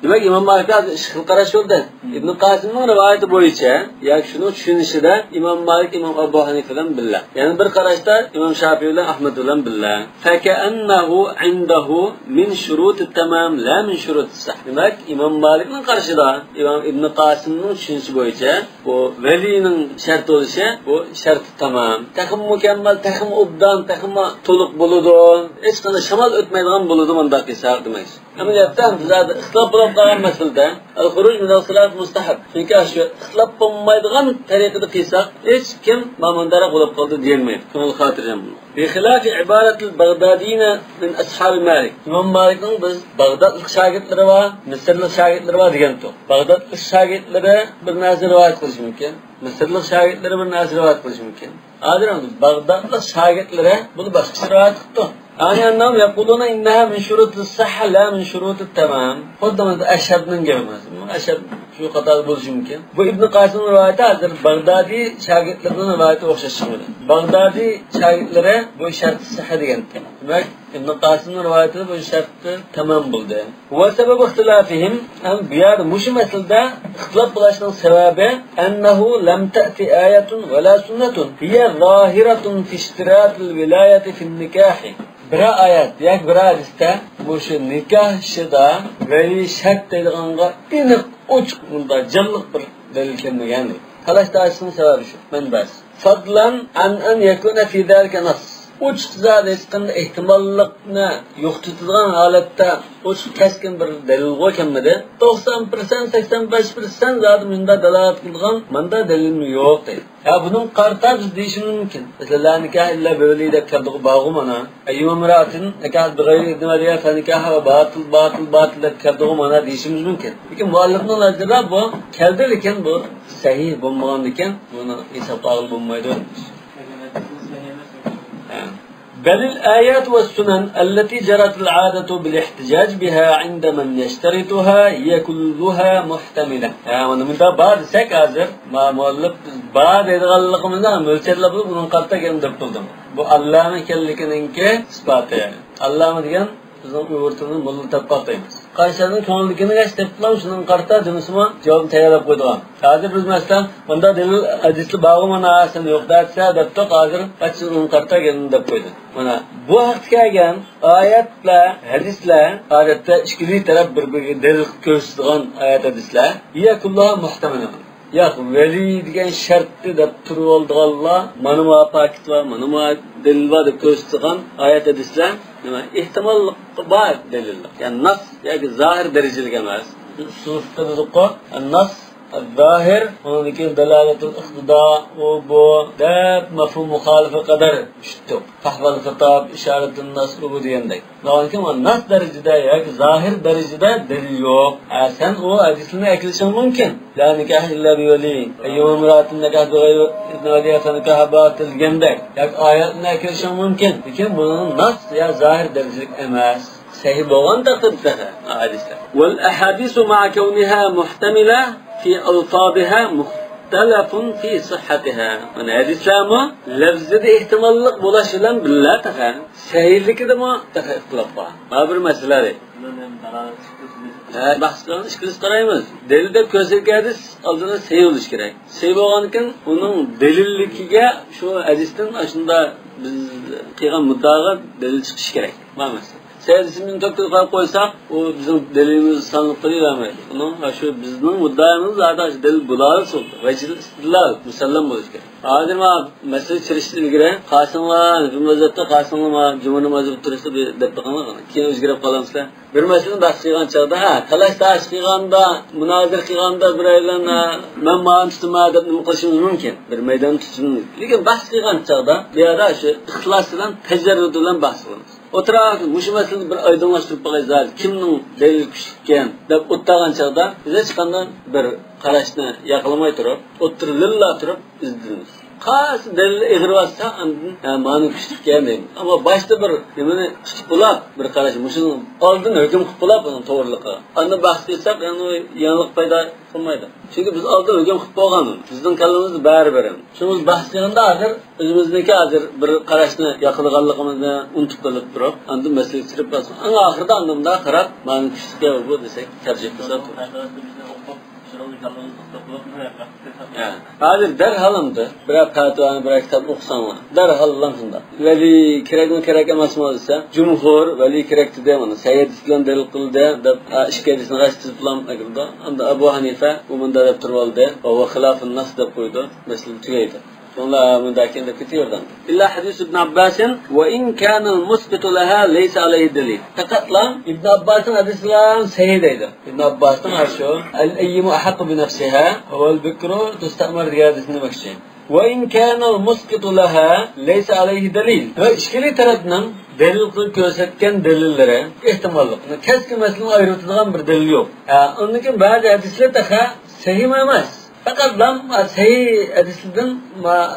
دېمەك، ئىمام مالىكتا ھازىر ئىككى خىل قاراش بولدى. ئىبن قاسىمنىڭ رىۋايىتى بويىچە ياكى شۇنىڭ چۈشىنىشىدە ئىمام مالىك، ئىمام ئەبۇ ھەنىفە بىلەن بىللە. يەنە بىر قاراشتا ئىمام شافىئى بىلەن ئەھمەد بىلەن بىللە. فكأنه عنده من شروط التمام لا من شروط الصحة. دېمەك، ئىمام مالىكنىڭ قارىشىدا، ئىمام ئىبن قاسىمنىڭ چۈشىنىشى بويىچە بۇ ۋەلىينىڭ شەرتى بولۇشى، بۇ شەرتى تامام. تېخىمۇ مۇكەممەل، تېخىمۇ ئوبدان، تېخىمۇ تولۇق بولىدۇ. ھېچقانداق شامال ئۆتمەيدىغان بولىدۇ مۇنداق قىلساق دېمەكچى. ئەمەلىيەتتە زادى ئىختىلاپ بولۇپ قالغان مەسىلىدە، الخروج من الصلاة مستحب. چۈنكى شۇ ئىختىلاپ بولمايدىغان تەرىقىدە قىلساق، ھېچكىم مانا مۇنداقراق بولۇپ قالدى دېيەلمەيدۇ. كۆڭۈل خاتىرجەم بولۇڭ. بخلاف عبارة البغداديين من أصحاب مالك. ئىمام مالىكنىڭ بىز باغدادلىق شاگىرتلىرى بار، مىسىرلىق شاگىرتلىرى بار دېگەنتۇق. باغدادلىق شاگىرتلىرى بىر نەرسە رىۋايەت قىلىشى مۇمكىن. مىسىرلىق شاگىرتلىرى بىر نەرسە رىۋايەت قىلىشى مۇمكىن. ھازىر باغدادلىق شاگىرتلىرى بۇنى باشقىچە رىۋايەت قىپتۇ. يعني أنهم يقولون إنها من شروط الصحة لا من شروط التمام. خۇددى مانا ئەشھەبنىڭ گېپى. ئەشھەب شۇ قاتاردا بولۇشى مۇمكىن. بۇ ئىبن قاسىمنىڭ رىۋايىتى ھازىر باغدادىي شاگىرتلىرىنىڭ رىۋايىتى ئوخشاش چىقمىدى. باغدادىي شاگىرتلىرى بۇ شەرتى سىھھە دېگەنتى. دېمەك، ئىبن قاسىمنىڭ رىۋايىتى بۇ شەرتى تامام بولدى. وسبب اختلافهم، ھەم بۇ يەردە مۇشۇ مەسىلىدە ئىختىلاپ بولۇشنىڭ سەۋەبى، أنه لم تأت آية ولا سنة هي ظاهرة في اشتراط الولاية في النكاح. بىرەر ئايەت ياكى بىرەر ھەدىستە مۇشۇ نىكاھ ئىشىدا ۋەلىي شەرت دەيدىغانغا ئېنىق، ئوچۇق، مۇنداق جانلىق بىر دەلىل كەلمىگەن. تالاش-تارتىشنىڭ سەۋەبى شۇ، مەنبەسى. فضلا عن أن يكون في ذلك نص. ئوچۇق زادى ھېچقانداق ئېھتىماللىقنى يوقىتىدىغان ھالەتتە ئوچۇق كەسكىن بىر دەلىلغۇ كەلمىدى. توقسان پىرسەنت، سەكسەن بەش پىرسەنت زادى مۇنداق دالالەت قىلىدىغان مانا دەلىلمۇ يوق دەيدۇ. ھە، بۇنىڭغا قارىتا بىز دېيىشىمىز مۇمكىن. مەسىلەن، لا نىكاھ ئىللا بىۋەلىي دەپ كەلدىغۇ بارغۇ مانا. أيما امرأة نكحت بغير إذن وليها فنكاحها باطل، باطل، باطل دەپ كەلدىغۇ مانا دېيىشىمىز مۇمكىن. لېكىن مۇئەللىپنىڭ نەزىرىدە بۇ كەلدى، لېكىن بۇ سەھىھ بولمىغاندىكىن بۇنى ھېسابقا ئالغىلى بولمايدۇ. بل الآيات والسنن التي جرت العادة بالاحتجاج بها عند من يشترطها هي كلها محتملة. ھە، مانا مۇنداق بار دېسەك ھازىر، ما مۇئەللىپ بىز بار دەيدىغانلىقىمىزنى مۆلچەرلەپ بولۇپ، ئۇنىڭغا قارىتا گەپنى دەپ بولدۇم. بۇ ئاللامە ئىكەنلىكىنىڭكى ئىسپاتى. ئاللامە دېگەن بىزنىڭ ئۇيغۇر تىلىنىڭ موللا تەبىقە دەيمىز. قارشىلارنىڭ كۆڭلىدىكىنى ئەكس تېپىپلا شۇنىڭغا قارىتا دېمىسىمۇ جاۋابنى تەييارلاپ قويىدىغان. ھازىر بىز مەسىلەن، مۇنداق دەلىل ھەدىسلەر بارغۇ مانا، سەن يوق دەۋاتىسەن دەپتۇق، ھازىر ئاچچىق ئۇنىڭغا قارىتا گەپنى دەپ قويدى. مانا بۇ ھەقتە كەلگەن ئايەتلەر، ھەدىسلەر، ئادەتتە ئىككىلى تەرەپ بىر-بىرىگە دەلىل كۆرسىتىدىغان ئايەت ھەدىسلەر، هي كلها محتملة. ياق، ۋەلىي دېگەن شەرتتە دەپ تۇرۇۋالىدىغانلار، مانا ما پاكىت بار، مانا ما دەلىل بار دەپ كۆرسىتىدىغان ئايەت ھەدىسلەر نېمە؟ ئېھتىماللىق بار دەلىللىق. يەنى نەس ياكى زاھىر دەرىجىلىك ئەمەس. ئۇسۇل فىقىدا دېدۇققۇ، نەس، زاھىر، ئۇنىڭدىن كېيىن دالالەتۇل ئىقتىدا، ئۇ بۇ دەپ مەفھۇم مۇخالىفە قەدەر چۈشتۇق. فەھۋەل خىتاب، ئىشارەتۇن نەس، ئۇ بۇ دېگەندەك. لېكىن ئۇ نەس دەرىجىدە ياكى زاھىر دەرىجىدە دەلىل يوق. ھە، سەن ئۇ ھەدىسلەرنى ئەكىرىشىڭ مۇمكىن. لا نىكاھ ئىللا بىۋەلىي. ئەييۇمە ئىمرائەتىن نىكاھ بىغەيرى ئىزنى ۋەلىيھا فەنىكاھا باتىل دېگەندەك. ياكى ئايەتنى ئەكىرىشىڭ مۇمكىن. لېكىن بۇنىڭ نەس يا زاھىر دەرىجىلىك ئەمەس. سەھىھ بولغان تەقدىردە تېخى ھەدىسلەر. والأحاديث مع كونها محتملة في ألفاظها مختلف في صحتها. مانا ھەدىسلەرمۇ لەفزىدە ئېھتىماللىق بولۇش بىلەن بىللە تېخى سەھىھلىكىدىمۇ تېخى ئىختىلاپ بار. مانا بىر مەسىلە. ھە، بەھس قىلغان ئىككىلىسى قارايمىز. دەلىل دەپ كۆرسەتكەن ھەدىس ئالدىدا سەھىھ بولۇشى كېرەك. سەھىھ بولغاندىكىن ئۇنىڭ دەلىللىكىگە شۇ ھەدىستىن ئاشۇنداق بىز قىلغان مۇددىئاغا دەلىل چىقىشى كېرەك. مانا مەسىلە. سەھىھ ھەدىسنى مىنۇت قىلىپ قويساق، ئۇ بىزنىڭ دەلىلىمىزنى سانلىق قىلىۋەرمەيدۇ. ئۇنىڭ شۇ بىزنىڭ مۇددىئامىز زادى شۇ دەلىل بولالىسۇن. ۋەجھىل ئىستىدلال مۇسەللەم بولۇشى كېرەك. ھازىر ما مەسىلە چىرىشتىن ئىلگىرى قاسىڭلار، ھەنىفىي مەزھەپتە قاسىڭلار، ما جۇمھۇر مەزھەپتە تۇرۇشتا بىر دەپ بېقىڭلار. كېيىن ئۆزگىرىپ قالامسىلەر. بىر مەسىلىنى بەھس قىلغان چاغدا، ھە، تالاش-تارتىش قىلغاندا، مۇنازىرە قىلغاندا بىرەيلەن، ھە، مەن مانا تۇتىمەن دەپ نېمە قىلىشىمىز مۇمكىن. بىر مەيداندا تۇتۇشىمىز مۇمكىن. لېكىن بەھس قىلغان چاغدا بۇ يەردە شۇ ئىختىلاس بىلەن، تەجەررۇد بىلەن بەھس قىلىمىز. ئوتتۇرا مۇشۇ مەسىلىنى بىر ئايدىڭلاشتۇرۇپ باقايلى، كىمنىڭ دەلىلى كۈچلۈككەن دەپ ئوتتۇرىغان چاغدا بىز ھېچقانداق بىر قاراشنى ياقلىماي تۇرۇپ، ئوتتۇرىلىلا تۇرۇپ ئىزدىنىمىز. قايسى دەلىل ئېغىر باسسا، ئاندىن، ھە، مانا كۈچلۈككەن دەيمىز. ئەمما باشتا بىر نېمىنى تۇتۇپ بولاپ، بىر قاراش، مۇشۇنىڭ ئالدىن ھۆكۈم قىلىپ بولاپ، ئۇنىڭ توغرىلىقىغا. ئاندىن بەھس قىلساق، يەنى يېڭىلىق پەيدا قىلمايدۇ. چۈنكى بىز ئالدىن ھۆكۈم قىلىپ بولغان، بىزنىڭ كاللىمىزدا بارىبىر. شۇڭا بىز بەھس قىلغاندا ھازىر ئۆزىمىزنىڭكى ھازىر بىر قاراشنى ياقلىغانلىقىمىزنى ئۇنتۇپ قېلىپ تۇرۇپ، ئاندىن مەسىلىگە چىرىپ بارسۇن. ئەڭ ئاخىرىدا ئاندىن مۇنداق قاراپ، مانا كۈچلۈككەن بۇ دېسەك، تەرجىھ قىلسا توغرا. ھە. ھازىر دەرھال ئەمدى بىرەر پەتىۋانى، بىرەر كىتاب ئوقۇساڭلار، دەرھال شۇنداق. ۋەلىي كېرەكمۇ، كېرەك ئەمەسمۇ دېسە، جۇمھۇر ۋەلىي كېرەك دېدى، مانا سەھىھ ھەدىس بىلەن دەلىل قىلدى دەپ، ھە، ئىككى ھەدىسنى غەش تىزىپ بولام ئەگىردە. ئەمدى ئەبۇ ھەنىفە بۇ مۇنداق دەپ تۇرۇۋالدى، ۋە ھۇۋە خىلاف نەس دەپ قويدى، مەسىلە تۈگەيدى. شۇڭلار مۇنداكىن دەپ كېتىۋەردى. إلا حديث ابن عباس، وإن كان المسقط لها ليس عليه دليل. پەقەتلا ئىبن ئابباسنىڭ ھەدىسى بىلەن سەھىھ دەيدۇ. ئىبن ئابباسنىڭ ئاشۇ، الأيم أحق بنفسها والبكر تستأمر دېگەن ھەدىسىنى دېمەكچى. وإن كان المسقط لها ليس عليه دليل. ۋە ئىككىلى تەرەپنىڭ دەلىل قىلىپ كۆرسەتكەن دەلىللىرى ئېھتىماللىق. كەسكىن مەسىلىنى ئايرىۋېتىدىغان بىر دەلىل يوق. ھە، ئاندىن كېيىن بەزى ھەدىسلەر تېخى سەھىھمۇ ئەمەس. پەقەتلا سەھىھ ھەدىسلەردىن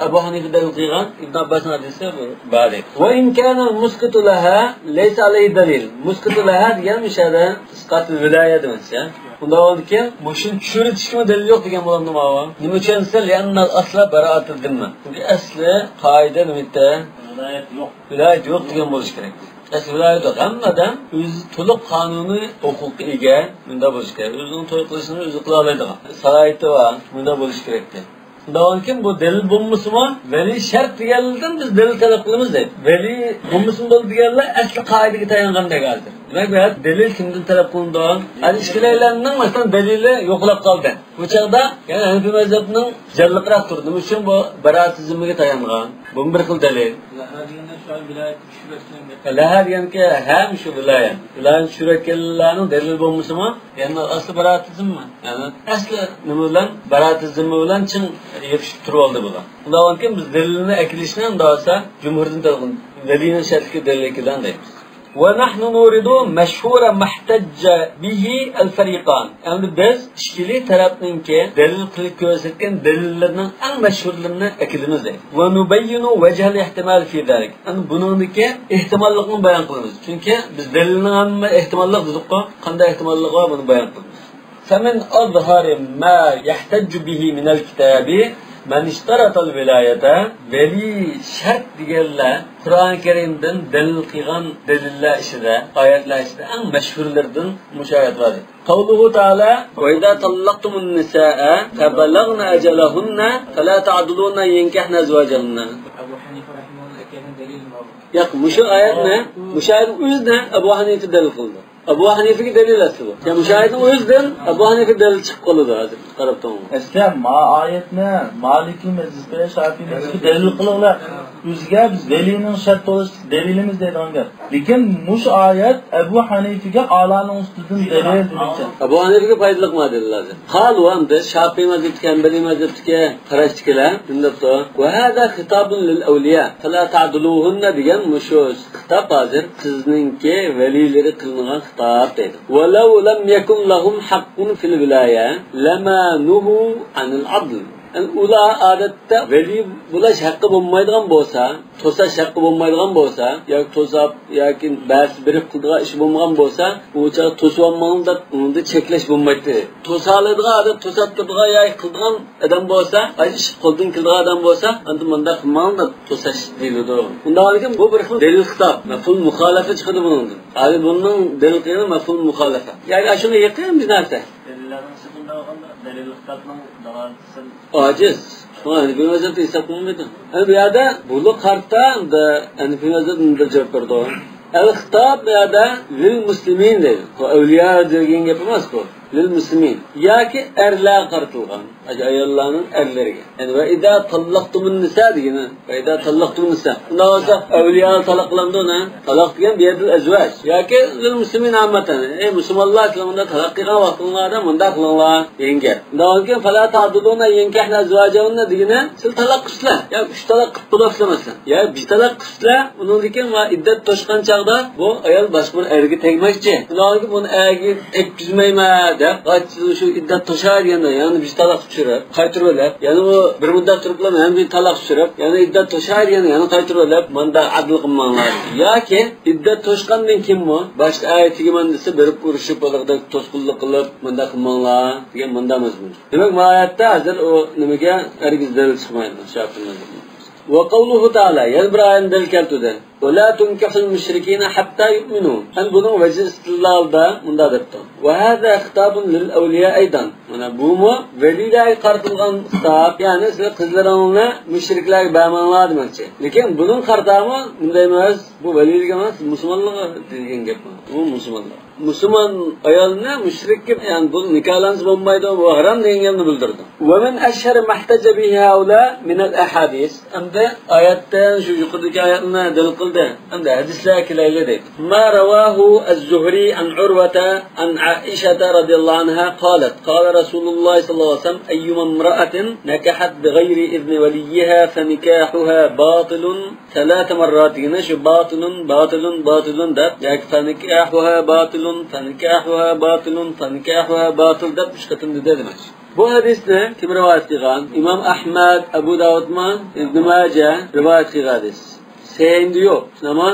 ئەبۇ ھەنىفە دەلىل قىلغان ئىبن ئابباسنىڭ ھەدىسى بار ئىدى. وإن كان المسقط لها ليس عليه دليل. مسقط لها دېگەن مۇشۇ يەردە ئىسقاتۇل ۋىلايە دېمەكچى. ئۇنداق بولغاندىكىن مۇشۇنى چۈشۈرۈۋېتىشكىمۇ دەلىل يوق دېگەن بولامدۇ ماۋۇ؟ نېمە ئۈچۈن دېسە، لأن الأصل براءة الذمة. چۈنكى ئەسلى قائىدە نېمە ئىدى؟ ۋىلايەت يوق. ۋىلايەت يوق دېگەن بولۇشى كېرەك. ئەسلى ۋىلايەت يوق. ھەممە ئادەم ئۆزى تولۇق قانۇنىي ھوقۇققا ئىگە، مۇنداق بولۇشى كېرەك. ئۆزىنىڭ توي قىلىشىنى ئۆزى قىلالايدىغان سالاھىيىتى بار، مۇنداق بولۇشى كېرەكتى. شۇنداق بولغاندىكىن بۇ دەلىل بولمىسىمۇ، ۋەلىي شەرت دېگەنلەردىن بىز دەلىل تەلەپ قىلىمىز دەيدۇ. ۋەلىي بولمىسىمۇ بولىدۇ دېگەنلەر ئەسلى قائىدىگە تايانغاندەك ھازىر. دېمەك، بۇ يەردە دەلىل كىمدىن تەلەپ قىلىنىدۇ؟ ھازىر ئىككىلەيلەننىڭ، مەسىلەن، دەلىلى يوقىلاپ قالدى. بۇ چاغدا يەنە ھەنىفىي مەزھەپنىڭ جانلىقراق تۇردى. نېمە ئۈچۈن؟ بۇ بەرائەتى زىممىگە تايانغان. بۇمۇ بىر خىل دەلىل. لەھە دېگەندە شۇ ۋىلايەتنى چۈشۈرۈۋەتكەن گەپ. لەھە دېگەنكى ھەم شۇ ۋىلايەت. ۋىلايەتنى چۈشۈرۈۋەتكەنلەرنىڭ دەلىلى بولمىسىمۇ، يەنى ئەسلى بەرائەتى زىممە. يەنى ئەسلى نېمە بىلەن؟ بەرائەتى زىممە بىلەن چىڭ يېپىشىپ تۇرۇۋالدى بۇلار. ئۇنداق بولغاندىكىن بىز دەلىلنى ئەكېلىشنى ئۇنداق بولسا جۇمھۇردىن تەلەپ قىلىمىز. ۋەلىينىڭ شەرتلىكى دەلىلى بىلەن دەيمىز. ونحن نورد مشهور ما احتج به الفريقان. ئەمدى بىز ئىككىلى تەرەپنىڭكى دەلىل قىلىپ كۆرسەتكەن دەلىللىرىنىڭ ئەڭ مەشھۇرلىرىنى ئەكېلىمىز دەيدۇ. ونبين وجه الاحتمال في ذلك. ئەمدى بۇنىڭدىكى ئېھتىماللىقنى بايان قىلىمىز. چۈنكى بىز دەلىلنىڭ ھەممە ئېھتىماللىق دېدۇققۇ، قانداق ئېھتىماللىقى بار، بۇنى بايان قىلىمىز. فمن أظهر ما يحتج به من الكتاب من اشترط الولاية. ۋەلىي شەرت دېگەنلەر قۇرئان كەرىمدىن دەلىل قىلغان دەلىللەر ئىچىدە، ئايەتلەر ئىچىدە ئەڭ مەشھۇرلىرىدىن مۇشۇ ئايەت بار. قوله تعالى: وإذا طلقتم النساء فبلغن أجلهن فلا تعضلوهن أن ينكحن أزواجهن. ئەبۇ ھەنىفە رەھىمەھۇللاھ ئەكەلگەن دەلىل ماۋۇ. ياق، مۇشۇ ئايەتنى، مۇشۇ ئايەتنىڭ ئۆزىنى ئەبۇ ھەنىفە دەلىل قىلدى. ئەبۇ ھەنىفىگە دەلىل ئەسلى بۇ. يا مۇشۇ ئايەتنىڭ ئۆزىدىن ئەبۇ ھەنىفە دەلىل چىقىپ قالىدۇ ھازىر. قاراپ تۇرۇڭ. ئەسلى ما ئايەتنى مالىكىي مەزھەپكە، شافىي مەزھەپكە دەلىل قىلىڭلار. ئۆزىگە بىز ۋەلىينىڭ شەرت بولۇشى دەلىلىمىز دەيدىغان گەپ. لېكىن مۇشۇ ئايەت ئەبۇ ھەنىفىگە ئالانىڭ ئۈستىدىن دەلىل دېمەكچى. ئەبۇ ھەنىفىگە پايدىلىق ما دەلىل ھازىر. قالۇ ئەمدى شافىي مەزھەپتىكى، ھەنبەلىي مەزھەپتىكى قاراشتىكىلەر نېمە دەپتۇ؟ وهذا خطاب للأولياء فلا تعضلوهن دېگەن مۇشۇ خىتاب ھازىر قىزنىڭكى ۋەلىيلىرى قىلىنغان خىتاب دەيدۇ. ولو لم يكن لهم حق في الولاية لما نهوا عن العضل. يەنى ئۇلار ئادەتتە ۋەلىي بولاش ھەققى بولمايدىغان بولسا، توساش ھەققى بولمايدىغان بولسا، ياكى توساپ ياكى بەزى بىرىپ قىلىدىغان ئىش بولمىغان بولسا، ئۇ چاغدا توسۇۋالماڭ دەپ ئۇنى چەكلەش بولمايتتى. توسالايدىغان ئادەم توساپ تۇرىدىغان ياكى قىلىدىغان ئادەم بولسا، ئاي، ئىش قولدىن كېلىدىغان ئادەم بولسا، ئەمدى مۇنداق قىلماڭ دەپ توساش دېيىلىدۇ. ئۇنداق بولغاندىكىن بۇ بىر خىل دەلىل خىتاب، مەفھۇم مۇخالىفە چىقىدۇ بۇنىڭدىن. ھازىر بۇنىڭ دەلىل قىلغىنى مەفھۇم مۇخالىفە. يەنى ئاشۇنىڭ يېقىن بىر نەرسە. دەلىللەرنىڭ ئىچىدە بۇنداق بولغاندا، دەلىل خىتابنىڭ دالالىتى ئاجىز. شۇڭا ھەنىفىي مەزھەپتە ھېسابلانمايدۇ. ئەمدى بۇ يەردە بۇلار قارىتا، ئەمدى ھەنىفىي مەزھەپ مۇنداق جاۋاب بېرىدۇ. ئەل خىتاب بۇ يەردە لىل مۇسلىمىن دەيدۇ. بۇ ئەۋلىيا دېگەن گەپ ئەمەس بۇ. لىل مۇسلىمىن. ياكى ئەرلەرگە قارىتىلغان. ئاياللارنىڭ ئەرلىرىگە. يەنى ۋە ئىزا تاللاقتۇمۇن نىسا دېگىنى. ۋە ئىزا تاللاقتۇمۇن نىسا. ئۇنداق بولسا ئەۋلىيا تالاق قىلامدۇ ئۇنى؟ تالاق دېگەن بۇ يەردە ئەزۋاج. ياكى لىل مۇسلىمىن ئاممەتەن. ئەي مۇسۇلمانلار، سىلەر مۇنداق تالاق قىلغان ۋاقتىڭلاردا مۇنداق قىلىڭلار دېگەن گەپ. ئۇنداق بولغاندىكىن فلا تعضلوهن أن ينكحن أزواجهن دېگىنى سىلەر تالاق قىلسىلەر. يا ئۈچ تالاق قىلىپ بولۇپسىلەر مەسىلەن. يا بىر تالاق قىلسىلەر، ئۇنىڭدىن كېيىن ۋە ئىددەت توشقان چاغدا بۇ ئايال باشقا بىر ئەرگە تەگمەكچى. ئۇنداق بولغاندىكىن بۇنى ئەرگە تەگكۈزمەيمەن. دەپ، قايتا شۇ ئىددەت توشاي دېگەندە يەنە بىر تالاق چۈشۈرۈپ، قايتۇرۇۋېلىپ، يەنە ئۇ بىر مۇددەت تۇرۇپلا يەنە بىر تالاق چۈشۈرۈپ، يەنە ئىددەت توشاي دېگەندە يەنە قايتۇرۇۋېلىپ، ماندا ئەدىل قىلماڭلار. ياكى ئىددەت توشقاندىن كېيىنمۇ باشقا ئەر تېگىمەن دېسە، بېرىپ ئۇرۇشۇپ، ئۇلارغا توسقۇنلۇق قىلىپ، مۇنداق قىلماڭلار دېگەن مۇندا مەزمۇن. دېمەك، بۇ ئايەتتە ھازىر ئۇ نېمىگە ھەرگىز دەلىل چىقمايدۇ، شاپىئى مەزھىپى. وقوله تعالى، يەنە بىر ئايەتنى دەلىل كەلتۈردى. ولا تنكحوا المشركين حتى يؤمنوا. ھەم بۇنىڭ ۋەجىسىدە ئالدى مۇنداق دەپتۇ. وهذا خطاب للأولياء أيضا. مانا بۇمۇ ۋەلىيلەرگە قارىتىلغان خىتاب. يەنى سىلەر قىزلىرىڭلارنى مۇشرىكلارغا بەرمەڭلار دېمەكچى. لېكىن بۇنىڭغا قارىتامۇ مۇنداق ئەمەس، بۇ ۋەلىيلەرگە ئەمەس، مۇسۇلمانلارغا دېگەن گەپ. بۇ مۇسۇلمانلار. مۇسۇلمان ئايالنى مۇشرىككە، يەنى بۇ نىكاھلانسا بولمايدۇ، بۇ ھارام دېگەن گەپنى بىلدۈرىدۇ. ومن أشهر ما احتج به هؤلاء من الأحاديث. ئەمدى ئايەتتىن شۇ يۇقىرىدىكى ئايەتنى دەلىل قىلدى. ئەمدى ھەدىسلەرگە كېلەيلى دەيدۇ. ما رواه الزهري عن عروة عن عائشة رضي الله عنها قالت، قال رسول الله صلى الله عليه وسلم، أيما امرأة نكحت بغير إذن وليها فنكاحها باطل ثلاث مرات دېگىنى شۇ باتىلۇن، باتىلۇن، باتىلۇن دەپ، ياكى فەنىكاھۇھا باتىلۇن، فەنىكاھۇھا باتىلۇن، فەنىكاھۇھا باتىل دەپ ئۈچ قېتىم دېدى دېمەك. بۇ ھەدىسنى كىم رىۋايەت قىلغان؟ ئىمام ئەھمەد، ئەبۇ داۋۇدمۇ، ئىبنى ماجە رىۋايەت قىلغان ھەدىس. سەھىھىندە يوق، شۇنداقمۇ؟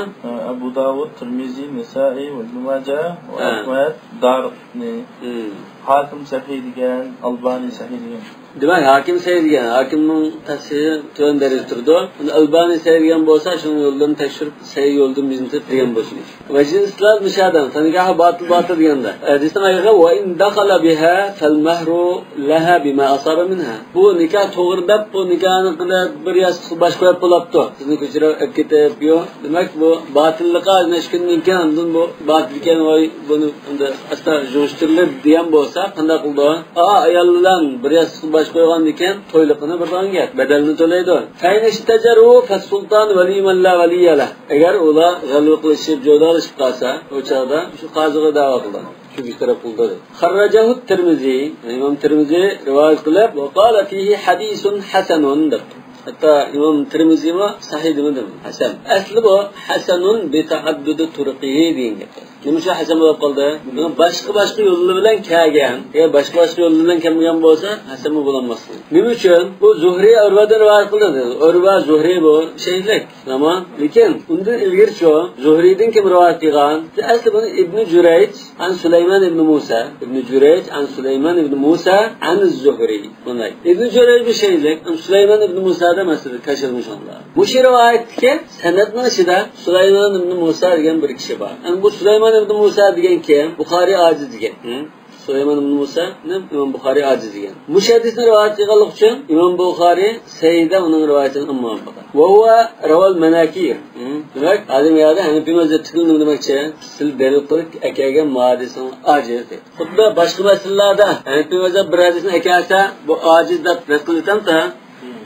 ئەبۇ داۋۇد، تىرمىزى، نەسائىي ۋە ئىبنى ماجە ۋە ھە. ئەھمەد، دارىقۇتنى. ھىم. ھاكىم سەھىھ دېگەن، ئالبانى سەھىھ دېگەن. دېمەك، ھاكىم سەھىھ دېگەن، ھاكىمنىڭ تەسھىھى تۆۋەن دەرىجىدە تۇرىدۇ. ئەلبانى سەھىھ دېگەن بولسا، شۇنىڭ يوللىرىنى تەكشۈرۈپ، سەھىھ يولدىن بىزنى تېپىپ دېگەن بولسۇن. ۋەجھىل ئىستىدلال مۇشاھىدە، فەنىكاھۇ باتىل، باتىل دېگەندە. ھەدىستىن ئايىغى، ۋە ئىن دەخەلە بىھا فەل مەھرۇ لەھا بىما ئاسابە مىنھا. بۇ نىكاھ توغرا دەپ، بۇ نىكاھنى قىلىپ، بىر ياستۇققا باش قويۇپ بولاپتۇ. سىزنى كۆچۈرۈپ ئەپ كېتىپ، يو. دېمەك، بۇ باتىللىقى ئاز نەچچە كۈندىن كېيىن، ئاندىن بۇ باتىل ئىكەن، ۋاي، بۇنى ئەمدى ئاستا يىغىشتۇرۇلۇپ دېگەن بولسا، قانداق قىلىدۇ؟ ئا، ئايال بىلەن بىر ياستۇققا باش قويغاندىكىن، تويلۇقىنى بىر دېگەن گەپ، بەدەلنى تۆلەيدۇ. فەئىن ئىشتەجەرۇ فەسسۇلتان ۋەلىيۇ مەن لا ۋەلىيە لەھ. ئەگەر ئۇلار غەلۋە قىلىشىپ، جودالىشىپ قالسا، ئۇ چاغدا شۇ قازىغا دەۋا قىلىدۇ. شۇ بىر تەرەپ قىلدى. خەررەجەھۇ تىرمىزى، ئىمام تىرمىزى رىۋايەت قىلىپ، ۋە قالە فىھى ھەدىسۇن ھەسەنۇن دەپتۇ. ھەتتا ئىمام تىرمىزىمۇ سەھىھ دېمىدىمۇ؟ ھەسەن. ئەسلى بۇ ھەسەنۇن بىتەئەددۇدى تۇرقىھى دېگەن گەپ. نېمە ئۈچۈن ھەسەن بولۇپ قالدى؟ بۇنىڭ باشقا-باشقا يوللار بىلەن كەلگەن. ئەگەر باشقا-باشقا يوللار بىلەن كەلمىگەن بولسا، ھەسەن بولالماس. نېمە ئۈچۈن؟ بۇ زۇھرى ئۇرۋادىن رىۋايەت قىلدى. ئۇرۋا، زۇھرى بۇ شەيخلىك. تامام. لېكىن ئۇندىن ئىلگىرىچۇ، زۇھرىدىن كىم رىۋايەت قىلغان؟ ئەسلى بۇنى ئىبنى جۇرەيج ئەن سۇلەيمان ئىبنى مۇسا. ئىبنى جۇرەيج ئەن سۇلەيمان ئىبنى مۇسا ئەن زۇھرى. بۇنداق. ئىبنى جۇرەيج بۇ شەيخلىك، سۇلەيمان ئىبنى مۇسادا مەسىلە كاشىلمىشىڭلار. مۇشۇ رىۋايەتتىكى سەنەدنىڭ ئىچىدە سۇلەيمان ئىبنى مۇسا دېگەن بىر كىشى بار. ئەمما بۇ سۇلەيمان ئىبنى مۇسا دېگەن كىم؟ بۇخارى ئاجىز دېگەن. ھە؟ سۇلەيمان ئىبنى مۇسانى ئىمام بۇخارى ئاجىز دېگەن. مۇشۇ ھەدىسنى رىۋايەت قىلغانلىقى ئۈچۈن ئىمام بۇخارى سەھىھدە ئۇنىڭ رىۋايىتىنى ئالمىغان بولغان. ۋە ھۇۋە رەۋەل مەناكىر. ھە؟ دېمەك، ئادەم يەردە ھەنىفىي مەزھەپتىكىلەر نېمە دېمەكچى؟ سىلەر دەلىل قىلىپ ئەكەلگەن بۇ ھەدىسىڭىز ئاجىز دەيدۇ. خۇددى باشقا مەسىلىلەردە ھەنىفىي مەزھەپ بىر ھەدىسنى ئەكەلسە، بۇ ئاجىز دەپ رەت قىلىۋېتەمتى؟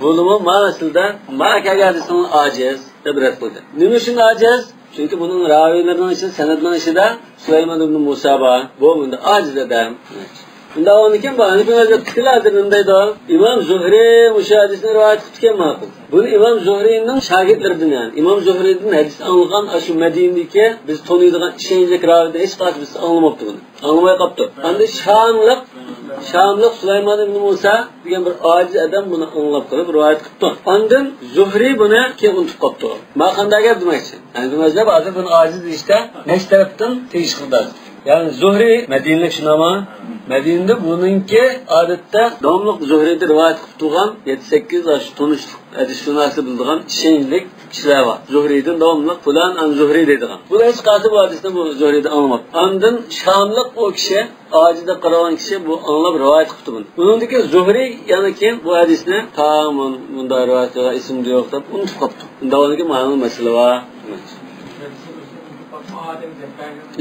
بولىمۇ ما مەسىلىدە ما ئەكەلگەن ھەدىسىڭىز ئاجىز دەپ رەت قىلدى. نېمە ئۈچۈن ئاجىز؟ چۈنكى بۇنىڭ راۋىيلىرىنىڭ ئىچىدە، سەنەدنىڭ ئىچىدە سۇلايمان ئىبنى مۇسا بار. بۇ بۇندا ئاجىز ئادەم. ئۇنداق بولغاندىكىن بۇ ھەنىفىي مەزھەپتىكىلەر ھازىر نېمە دەيدۇ؟ ئىمام زۇھرى مۇشۇ ھەدىسنى رىۋايەت قىپتىكەن ماقۇل. بۇنى ئىمام زۇھرىنىڭ شاگىرتلىرىدىن، يەنى ئىمام زۇھرىدىن ھەدىس ئاڭلىغان ئاشۇ مەدىنىدىكى بىز تونۇيدىغان ئىشەنچلىك راۋىدىن ھېچقايسى بىرسى ئاڭلىماپتۇ بۇنى. ئاڭلىماي قاپتۇ. ئەمدى شاملىق، شاملىق سۇلايمان ئىبنى مۇسا دېگەن بىر ئاجىز ئادەم بۇنى ئاڭلاپ قېلىپ رىۋايەت قىپتۇ. ئاندىن زۇھرى بۇنى كېيىن ئۇنتۇپ قاپتۇ. ما قانداق گەپ دېمەكچى؟ ھەنىفىي مەزھەپ ھازىر بۇنى ئاجىز دېيىشتە نەچچە تەرەپتىن تېگىشلىق ھازىر. يەنى زۇھرى مەدىنىلىك شۇنداقمۇ؟ مەدىنىدە بۇنىڭكى ئادەتتە داۋاملىق زۇھرىدىن رىۋايەت قىلىپ تۇرغان يەتتە سەككىز ئاشۇ تونۇشلۇق ھەدىسشۇناسلار بىلىدىغان ئىشەنچلىك كىشىلەر بار. زۇھرىدىن داۋاملىق پۇلان ئان زۇھرى دەيدىغان. بۇ ھېچقايسى بۇ ھەدىسنى بۇ زۇھرىدىن ئاڭلىماپتۇ. ئاندىن شاملىق ئۇ كىشى ئاجىز دەپ قارىغان كىشى بۇ ئاڭلاپ رىۋايەت قىپتۇ بۇنى. ئۇنىڭدىن كېيىن زۇھرى يەنە كېيىن بۇ ھەدىسنى تا مۇن-، مۇنداق رىۋايەت قىلغان ئېسىمدە يوق دەپ ئۇنتۇپ قاپتۇ. ئۇنداق بولغاندىكىن مانا مەسىلە بار.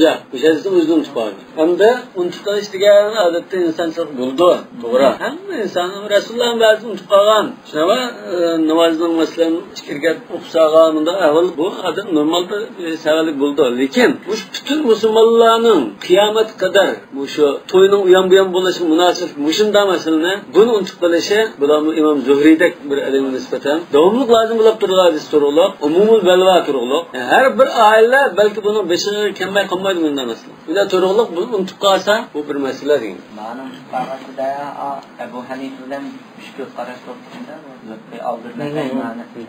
يا، مۇشۇ ھەدىسنى ئۆزىدىن ئۇنتۇپ قالدى. ئەمدى ئۇنتۇپ قېلىش دېگەن ئادەتتە ئىنسانچىلىق بولىدۇ. توغرا. ھەممە ئىنسان رەسۇلۇللانىڭ بەزىدە ئۇنتۇپ قالغان. شۇنداقمۇ؟ ئە، نامازنىڭ مەسىلەن ئىچكىرى كەپ ئۇخلاپ قالغان، مۇنداق ئەھۋال بۇ ئادەم نورمال بىر، ئە، سەۋەنلىك بولىدۇ. لېكىن مۇشۇ پۈتۈن مۇسۇلمانلارنىڭ قىيامەتكە قەدەر مۇشۇ توينىڭ ئۇيان-بۇيان بولۇشىغا مۇناسىپ مۇشۇنداق مەسىلىنى، بۇنى ئۇنتۇپ قېلىشى، بۇلارمۇ ئىمام زۇھرىدەك بىر ئالىمغا نىسبەتەن داۋاملىق لازىم بولۇپ تۇرىدىغان ھەدىس تۇرۇقلۇق، ئومۇمۇل بەلۋا تۇرۇقلۇق. ھەر بىر ئائىلە بەلكى بۇنىڭ بېشىغا كەلمەي قالمايدۇ بۇنداق مەسىلە. بۇنداق تۇرۇقلۇق بۇنى ئۇنتۇپ قالسا، بۇ بىر مەسىلە دېگەن. مانا ئۇنتۇپ قالغان ئەبۇ ھەنىفە بىلەن ئۈچ كۆز قاراش بولۇپ كېتىدۇ.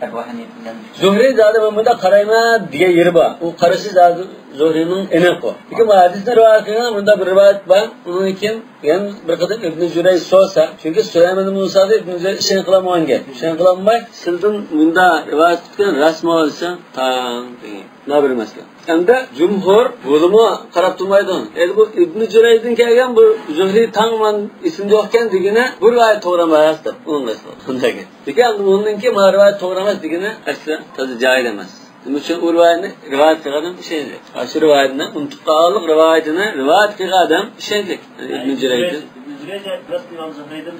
ئەبۇ ھەنىفە بىلەن زۇھرى زادى مەن بۇنداق قارايمەن دېگەن يېرى بار. ئۇ قارىشى زادى زۇھرىنىڭ ئېنىق ئۇ. لېكىن بۇ ھەدىسنى رىۋايەت قىلغان بۇنداق بىر رىۋايەت بار. ئۇنىڭدىن كېيىن يەنە بىر قېتىم ئىبنى جۈرەيج سورىسا، چۈنكى سۇلايمان ئىبنى مۇسادا ئىبنى جۈرەيج ئىشەنچ قىلالمىغان گەپ. ئىشەنچ قىلالماي، سىلىدىن مۇنداق رىۋايەت قىلىپ كەلگەن راستمۇ دېسە، تاڭ دېگەن. مانا بىر مەسىلە. ئەمدى جۇمھۇر بۇنىمۇ قاراپ تۇرمايدۇ. ئەمدى بۇ ئىبنى جۈرەيجدىن كەلگەن بۇ زۇھرى تاڭ مەن ئېسىمدە يوقكەن دېگىنى بۇ رىۋايەت توغرا ئەمەس دەپ ئۇنىڭغا ئېسىلىدۇ. شۇنداق گەپ. لېكىن ئەمدى ئۇنىڭكى مانا رىۋايەت توغرا ئەمەس دېگىنى ئەسلى تازا جايىز ئەمەس. نېمە ئۈچۈن ئۇ رىۋايەتنى رىۋايەت قىلغان ئادەم ئىشەنچلىك. ئاشۇ رىۋايەتنى ئۇنتۇپ قالغانلىق رىۋايىتىنى رىۋايەت قىلغان ئادەم ئىشەنچلىك. ئىبنى جۈرەيجدىن. ئىبنى جۈرەيج راست ئىمام زۇھرىدىن،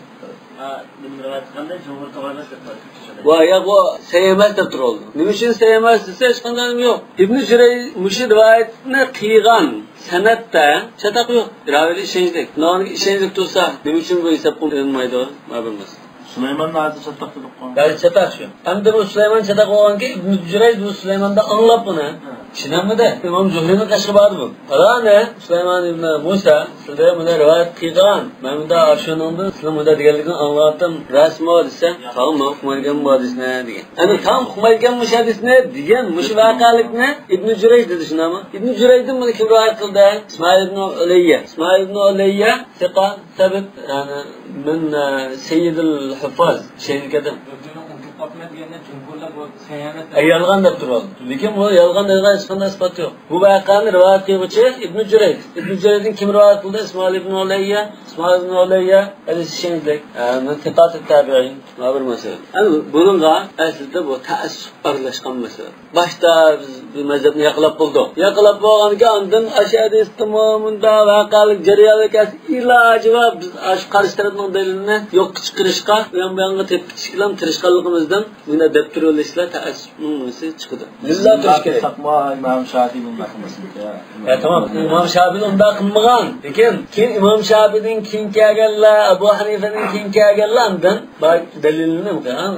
ئا، نېمە رىۋايەت قىلغاندا جۇمھۇر توغرا ئەمەس دەپ قويدى. ۋاي ياق، ئۇ سەھىھ ئەمەس دەپ تۇرۇۋالدى. نېمە ئۈچۈن سەھىھ ئەمەس دېسە، ھېچقانداق نېمە يوق. ئىبنى جۈرەيج مۇشۇ رىۋايەتنى قىلغان سەنەدتە چاتاق يوق. راۋىلەر ئىشەنچلىك. ناۋانىڭ ئىشەنچلىك تۇرسا، نېمە ئۈچۈن بۇ ھېسابقا ئېلىنمايدۇ؟ مانا بىلمەس. سۇلايمان ھازىر چاتاق دېدۇققۇ. ھازىر چاتاق شۇ. ئەمدى بۇ سۇلايمان چاتاق بولغانكى، ئىبنى جۈرەيج بۇ سۇلايماندا ئاڭلاپ بۇنى. ھە. چۈشىنەلمىدى. ئىمام زۇھرىنىڭ قېشىغا باردى بۇ. پالانى سۇلايمان ئىبنى مۇسا، سىلەر مۇنى رىۋايەت قىلغان. مەن مۇندا ئاشۇنىڭدىن سىلەر مۇندا دېگەنلىكىنى ئاڭلاتتىم. راستمۇ دېسە، تاغ مەن ئۇقمايدىكەن بۇ ھەدىسنى دېگەن. ئەمدى تاغ ئۇقمايدىكەن مۇشۇ ھەدىسنى دېگەن مۇشۇ ۋەقەلىكنى ئىبنى جۈرەيج دېدى، شۇنداقمۇ؟ ئىبنى جۈرەيجدىن بۇنى كىم رىۋايەت قىلدى؟ ئىسمائىل ئىبنى ئۇلەييە. ئىسمائىل ئىبنى ئۇلەييە، سىقە. سەبىت، يەنى، مىن، ئە، سەييىدىل ھۇففاز، شەھىدكەدىم. ئە، يالغان دەپ تۇرۇۋالدى. لېكىن بۇ يالغان دەيدىغان ھېچقانداق ئىسپات يوق. بۇ ۋەقەنى رىۋايەت قىلغۇچى ئىبنى جۈرەيج. ئىبنى جۈرەيجدىن كىم رىۋايەت قىلدى؟ ئىسمائىل ئىبنى ئۇلەييە. ئىسمائىل ئىبنى ئۇلەييە ھەدىس ئىشەنچلىك. ئە، مىن سىقاتىت تابىئىن. مانا بىر مەسىلە. ئەمدى بۇنىڭغا ئەسلىدە بۇ تەئەسسۇپ ئارىلاشقان مەسىلە. باشتا بىز بىر مەزھەپنى ياقلاپ بولدۇق. ياقلاپ بولغاندىن كېيىن ئاندىن ئاشۇ ھەدىستىمۇ مۇنداق ۋەقەلىك جەريانلىق ئەس-، ئىلاجى بار بىز ئاشۇ قارشى تەرەپنىڭ دەلىلىنى يوققا چىقىرىشقا، ئۇيان بۇيانغا تېپىپ كېتىشكە تىرىشقانلىقىمىزدىن مۇنداق دەپ تۇرۇۋېلىشلا تەئەسسۇپنىڭ نېمىسى چىقىدۇ. لىللا تۇرۇش كېرەك. ساقما ئىمام شافىي بۇنداق قىلمىسۇن. ھە، تامام. ئىمام شافىي ئۇنداق قىلمىغان. لېكىن كېيىن ئىمام شافىيدىن كېيىن كەلگەنلەر، ئەبۇ ھەنىفەدىن كېيىن كەلگەنلەر ئاندىن بار دەلىلىنى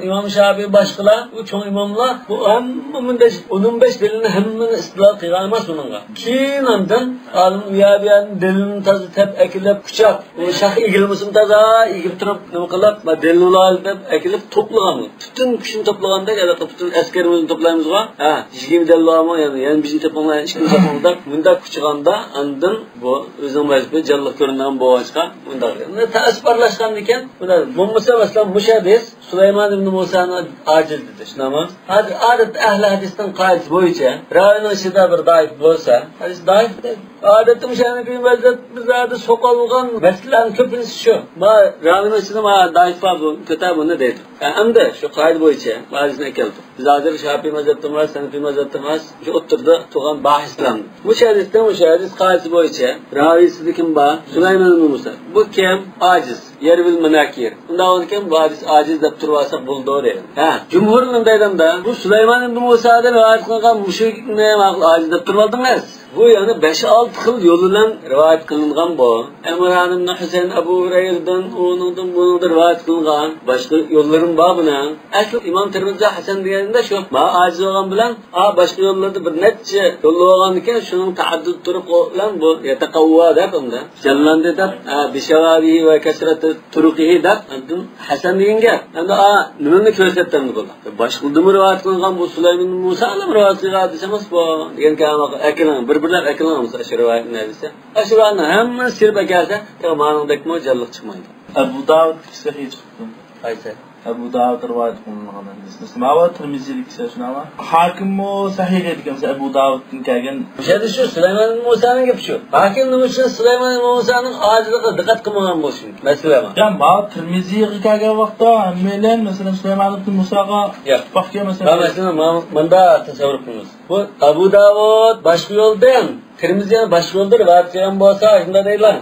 ئىمام شافىي باشقىلار، بۇ چوڭ ئىماملار، بۇ ھەممە مۇنداق ئون بەش دەلىلنى ھەممىنى ئىستىدلال قىلغان ئەمەس بۇنىڭغا. كېيىن ئاندىن ئالىم ئۇيا بۇيادىن دەلىلنى تازا تەپ ئەكېلىپ، قۇچاپ، ئۇ شاخ ئېگىلمىسىمۇ تازا ئېگىپ تۇرۇپ، نېمە قىلىپ، ما دەلىل دەپ ئەكېلىپ توپلىغان. پۈتۈن كۈچىنى توپلىغاندەك، ھېلىقى پۈتۈن ئەسكىرىمىزنى توپلايمىزغۇ، ھە، يىگىرمە دەلىل بارمۇ، يەنى، يەنە بىرنى تېپىڭلار، ئىككىنى تېپىڭلار دەپ، مۇنداق كۈچ چىققاندا، ئاندىن بۇ ئۆزىنىڭ مەزھىپى جانلىق كۆرۈنىدىغان بولغاچقا، مۇنداق تەئەسسۇپ ئارىلاشقاندىكىن، بۇنداق بولمىسا، مەسىلەن، مۇشۇ ھەدىس سۇلايمان ئىبنى مۇسانى ئاجىز دېدى، شۇنداقمۇ؟ ھازىر ئادەتتە ئەھلى ھەدىسنىڭ قائىدىسى بويىچە، راۋىنىڭ ئىچىدە بىر زەئىپ بولسا، ھەدىس زەئىپ دەيدۇ. ئادەتتە مۇشۇ ھەنەفىي مەزھەپىمىزدە سوقۇلغان مەسىلىلەرنىڭ كۆپىنچىسى شۇ. ما راۋىنىڭ ئىچىدە ما زەئىپ بار، بۇ كۆتەر بۇنى دەيدۇ. ئەمدى شۇ قائىدە بويىچە ما ھەدىسنى ئەكەلدۇق. بىز ھازىر شافىي مەزھەپتىمۇ، ھەنەفىي مەزھەپتىمۇ، شۇ ئوتتۇرىدا تۇرغان باھىسلار. مۇشۇ ھەدىستە، مۇشۇ ھەدىس قائىدىسى بويىچە راۋىسىدا كىم بار؟ سۇلايمان ئىبنى مۇسا. بۇ كىم؟ ئاجىز. يەرۋىل مۇنكىر. ئۇنداق بولىدىكەن، بۇ ھەدىس ئاجىز دەپ تۇرۇۋالساق بولىدۇ دەيدۇ. ھە، جۇمھۇر نېمە دەيدۇ ئۇندا؟ بۇ سۇلايمان ئىبنى مۇسادىن رىۋايەت قىلغان مۇشۇنى ماقۇل ئاجىز دەپ تۇرۇۋالدىڭىز. بۇ يەنە بەش-ئالتە خىل يول بىلەن رىۋايەت قىلىنغان بۇ. ئىمران ئىبنى ھۈسەيىن ئەبۇ ھۇرەيرىدىن، ئۇنىڭدىن، بۇنىڭدىن رىۋايەت قىلىنغان. باشقا يوللىرىمۇ بار بۇنىڭ. ئەسلى ئىمام تىرمىزى ھەسەن دېگەندە شۇ، ما ئاجىز بولغان بىلەن، ئا، باشقا يوللاردا بىر نەچچە يول بولغانىكەن، شۇنىڭ تەئەددۇد تۇرۇقى بىلەن بۇ يەتەقەۋۋا دەپ ئەمدى جانلاندى دەپ، ئا، بىشەۋاھىھى ۋە كەسرەتى تۇرۇقىھى دەپ ئاندىن ھەسەن دېگەن گەپ. ئەمدى، ئا، نېمىنى كۆرسەتتى ئەمدى بۇلار؟ باشقىلىردىنمۇ رىۋايەت قىلىنغان بۇ سۇلايمان مۇسا ئالىم رىۋايەت قىلغان ھەدىس ئەمەس بۇ دېگەن گەپ. ئەكېلىڭ، بىر-بىرلەپ ئەكېلىڭ بولمىسا شۇ رىۋايەتنى دېسە. ئاشۇلارنى ھەممىسىنى سىيرىپ ئەكەلسە، تېخى مانىڭدەكمۇ جانلىق چىقمايدۇ. ئەبۇ داۋۇدتىكى سەھىھ چىقىپتۇ. قايسى؟ ئەبۇ داۋۇد رىۋايەت قىلىنغان ھەدىس. ماۋۇ تىرمىزىدىكى سەھىھ شۇنداقمۇ؟ ھاكىممۇ سەھىھ دېگەن مۇشۇ ئەبۇ داۋۇدتىن كەلگەن. مۇشۇ ھەدىس شۇ سۇلايمان مۇسانىڭ گېپى شۇ. ھاكىم نېمە ئۈچۈن سۇلايمان مۇسانىڭ ئاجىزلىقىغا دىققەت قىلمىغان بولسۇن؟ مەسىلە بار. يا، ماۋۇ تىرمىزىگە كەلگەن ۋاقىتتا ھەممەيلەن، مەسىلەن، سۇلايمان ئىبن مۇساغا ياق. ئىتتىپاق كەلگەن مەسىلە. مەسىلەن، مانا مۇنداق تەسەۋۋۇر قىلىمىز. بۇ ئەبۇ داۋۇد باشقا يولدىن، تىرمىزى يەنە باشقا يولدا رىۋايەت قىلغان بولسا، شۇنداق دەيدىلا.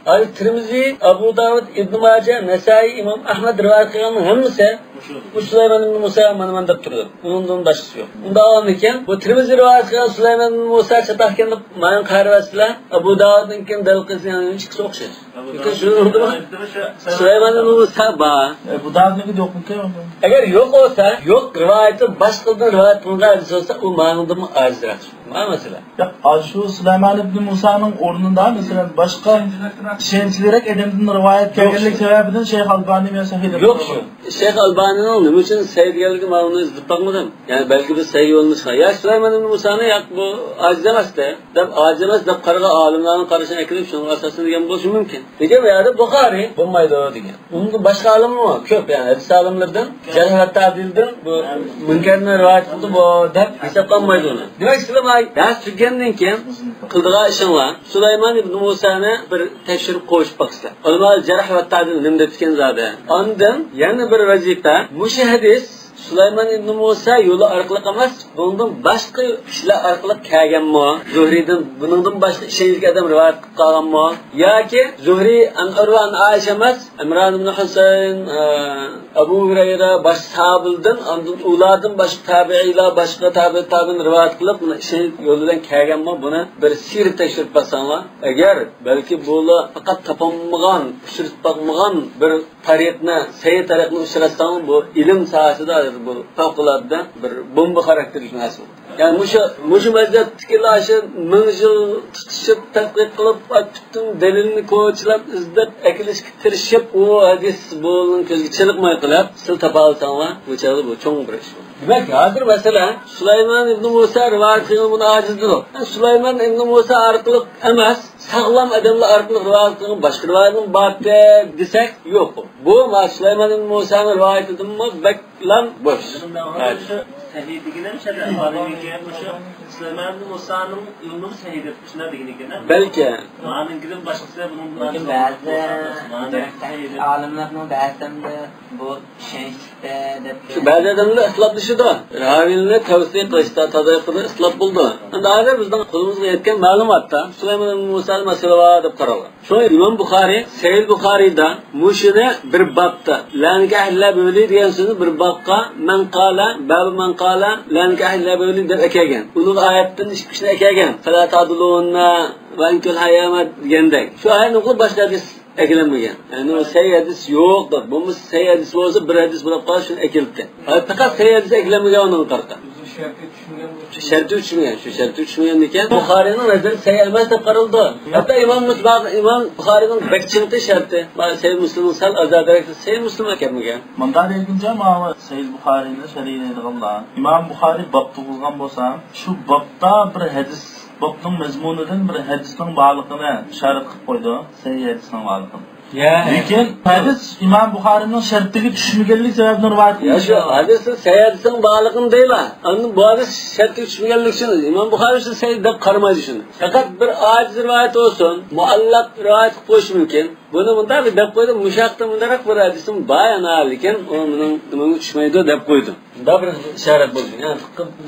ھازىر تىرمىزى، ئەبۇ داۋۇد، ئىبن ماجە، نەسائىي، ئىمام ئەھمەد رىۋايەت قىلغاننىڭ ھەممىسى بۇ سۇلايمان ئىبن مۇسا مانا مانا دەپ تۇرىدۇ. ئۇنىڭدىن باشقىسى يوق. ئۇنداق بولغاندىكىن، بۇ تىرمىزى رىۋايەت قىلغان سۇلايمان ئىبن مۇسا چاتاق ئىكەن دەپ ماڭا قارىۋەتسىلەر. ئەبۇ داۋۇدنىڭكىنى دەل قىلسا، يەنە ئىككىسى ئوخشاش. چۈنكى شۇ سۇلايمان ئىبن مۇسا بار. ئەبۇ داۋۇدنىڭكى يوقمىكەن؟ ئەگەر يوق بولسا، يوق رىۋايىتى باشقىدىن رىۋايەت قىلىنغان ھەدىس بولسا، ئۇ ماڭىدىنمۇ ئاجىزراق. مانا مەسىلە. ياق، ئاشۇ سۇلايمان ئىبن مۇسانىڭ ئورنىدا، مەسىلەن، باشقا ئىشەنچلىرەك ئادەمدىن رىۋايەت كەلگەنلىك سەۋەبىدىن شەيخ ئالبانى مەن سەھىھ دەپ يوق، قارىدى. شۇ. شەيخ ئالبانىنىڭ نېمە ئۈچۈن سەھىھ دېگەنلىكى مەن ئۇنى ئىزدەپ باقمىدىم. يەنى بەلكى بىر سەھىھ يولىنى چىقار. يا سۇلايمان ئىبن مۇسانى ياق، بۇ ئاجىز ئەمەس-دە، دەپ ئاجىز ئەمەس دەپ قارىغان ئالىملارنىڭ قارىشىنى ئەكىرىپ، شۇنىڭغا ئاساسەن دېگەن بولۇشى مۇمكىن. لېكىن بۇ يەردە بۇخارىي بولمايدۇ دېگەن. ئۇنىڭدىن باشقا ئالىممۇ كۆپ، يەنى ھەدىس ئالىملىرىدىن جەرھ ۋە تەدىلدىن بۇ مۇنكەرنى رىۋايەت قىلدى بۇ دەپ ھېسابلانمايدۇ ئۇنى. دېمەك، سىلەر مانا دەرس تۈگىگەندىن كېيىن قىلىدىغان ئىشىڭلار سۇلايمان ئىبن مۇسانى بىر تەكشۈرۈپ قويۇشۇپ باقىسىلەر. ئۆلىمالار جەرھ ۋە تەدىل نېمە دەپتىكەن زادى. ئاندىن يەنە بىر ۋەزىپە، مۇشۇ ھەدىس سۇلايمان ئىبن مۇسا يولى ئارقىلىق ئەمەس، بۇنىڭدىن باشقا كىشىلەر ئارقىلىق كەلگەنمۇ؟ زۇھرىدىن، بۇنىڭدىن باشقا ئىشەنچلىك ئادەم رىۋايەت قىلىپ قالغانمۇ؟ ياكى زۇھرى ئەن ئۇرۋا ئەن ئائىشە ئەمەس، ئىمران ئىبن ھۇسەين، ئە، ئەبۇ ھۇرەيرە، باشقا ساھابىلەردىن، ئاندىن ئۇلاردىن باشقا تابىئىيلار، باشقا تابىئىت تابىئىن رىۋايەت قىلىپ، بۇنى ئىشەنچ يولى بىلەن كەلگەنمۇ؟ بۇنى بىر سىيرىپ تەكشۈرۈپ باقساڭلار. ئەگەر بەلكى بۇلار پەقەت تاپالمىغان، ئۇچرىتىپ باقمىغان بىر تارىخنى، سەھىھ تارىخنى ئۇچراتساڭ، بۇ ئىلىم ساھەسىدە بۇ پەۋقۇلئاددە بىر بومبا خاراكتېرلىك نەرسە. يەنى مۇشۇ، مۇشۇ ۋەزىيەتتىكىلا شۇ مىڭ يىل تۇتۇشۇپ، تەتقىق قىلىپ، پۈتۈن دەلىلنى كوچىلاپ، ئىزدەپ ئەكېلىشكە تىرىشىپ، ئۇ ھەدىس بۇنىڭ كۆزىگە چېلىقماي قېلىپ، سىلەر تاپالىساڭلار، بۇ چاغدا بۇ چوڭ بىر ئىش بولدى. دېمەك، ھازىر مەسىلە، سۇلايمان ئىبن مۇسا رىۋايەت قىلغان بۇنى ئاجىز دېدۇق. سۇلايمان ئىبن مۇسا ئارقىلىق ئەمەس، ساغلام ئادەملەر ئارقىلىق رىۋايەت قىلغان باشقا رىۋايەتمۇ بارتى دېسەك، يوق. بۇ مانا سۇلايمان ئىبن مۇسانىڭ رىۋايىتىدىنمۇ بەكلا بوش. شۇ سەھىھ دېگىنىم شەدە ئالىمىكەن، مۇشۇ سۇلايمان ئىبن مۇسانىڭ يولىنىمۇ سەھىھ دەپ شۇنداق دېگىنىكەن. بەلكى. مانىڭكىدىن باشقىسى بۇنىڭ بۇ بەزى ئالىملارنىڭ بەزىدە بۇ ئىشەنچلىكتە دەپ شۇ بەزى ئادەملەر ئىختىلاپلىشىدۇ. راۋىلەرنى تەۋسىق قىلىشتا، تەدقىق قىلىشتا ئىختىلاپ بولىدۇ. ئەمدى ھازىر بىزنىڭ قولىمىزغا يەتكەن مەلۇماتتا سۇلايمان ئىبن مۇسانىڭ مەسىلە بار دەپ قارالغان. شۇڭا ئىمام بۇخارىي، سەھىھ بۇخارىيدا مۇشۇنى بىر بابتا، لەنكەھلە بۆلى دېگەن سۆزنى بىر بابقا مەن قالە، بابى مەن قالە، لەنكەھلە بۆلى دەپ ئەكەلگەن. ئۇنىڭ ئايەتتىن ئىككى ئۈچنى ئەكەلگەن. فلا تادلۇننا ۋە ئەنكىل ھەيەمە دېگەندەك. شۇ ئايەتنى قىلىپ باشقا ھەدىس ئەكلەنمىگەن. يەنى ئۇ سەھىھ ھەدىس يوق دەپ، بولمىسا سەھىھ ھەدىس بولسا بىر ھەدىس بولۇپ قالسا شۇنى ئەكېلىپتۇ. ھە، پەقەت سەھىھ ھەدىس ئەكلەنمىگەن ئۇنىڭغا قارىتا. شەرتى چۈشمىگەن بولسا. شەرتى چۈشمىگەن، شۇ شەرتى چۈشمىگەندىكىن بۇخارىينىڭ نەزىرىدە سەھىھ ئەمەس دەپ قارىلىدۇ. ھەتتا ئىمام مۇس-، ئىمام بۇخارىينىڭ بەك چىڭقى شەرتى. مانا سەھىھ مۇسلىمنىڭ سەل ئازراق، سەھىھ مۇسلىم ئەكەلمىگەن. مۇنداق دېگىنىچە، ماۋۇ سەھىھ بۇخارىينى شەرھلەيدىغانلار، ئىمام بۇخارىي باب تۇرغۇزغان بولسا، شۇ بابتا بىر ھەدىس، بابنىڭ مەزمۇنىدىن بىر ھەدىسنىڭ بارلىقىنى ئىشارەت قىلىپ قويىدۇ، سەھىھ ھەدىسنىڭ بارلىقىنى. يا. لېكىن ھەدىس ئىمام بۇخارىينىڭ شەرتىگە چۈشمىگەنلىك سەۋەبىدىن رىۋايەت يا، شۇ قىلىنغان. ھەدىسنىڭ سەھىھ ھەدىسنىڭ بارلىقىنى دەيلا. ئاندىن بۇ ھەدىس شەرتىگە چۈشمىگەنلىكى ئۈچۈن ئىمام بۇخارىي شۇ سەھىھ دەپ قارىمايدۇ شۇنى. پەقەت بىر ئاجىز رىۋايەت بولسۇن، مۇئەللەق رىۋايەت قىلىپ قويۇشى مۇمكىن. بۇنى مۇنداق دەپ قويدۇم، مۇشۇ ھەقتە مۇنداقراق بىر ھەدىسىم بار، ئەنا، لېكىن ئۇ مېنىڭ نېمەمگە چۈشمەيدۇ دەپ قويدۇم. مۇنداق بىر ئىشارەت بولسۇن. يەنى،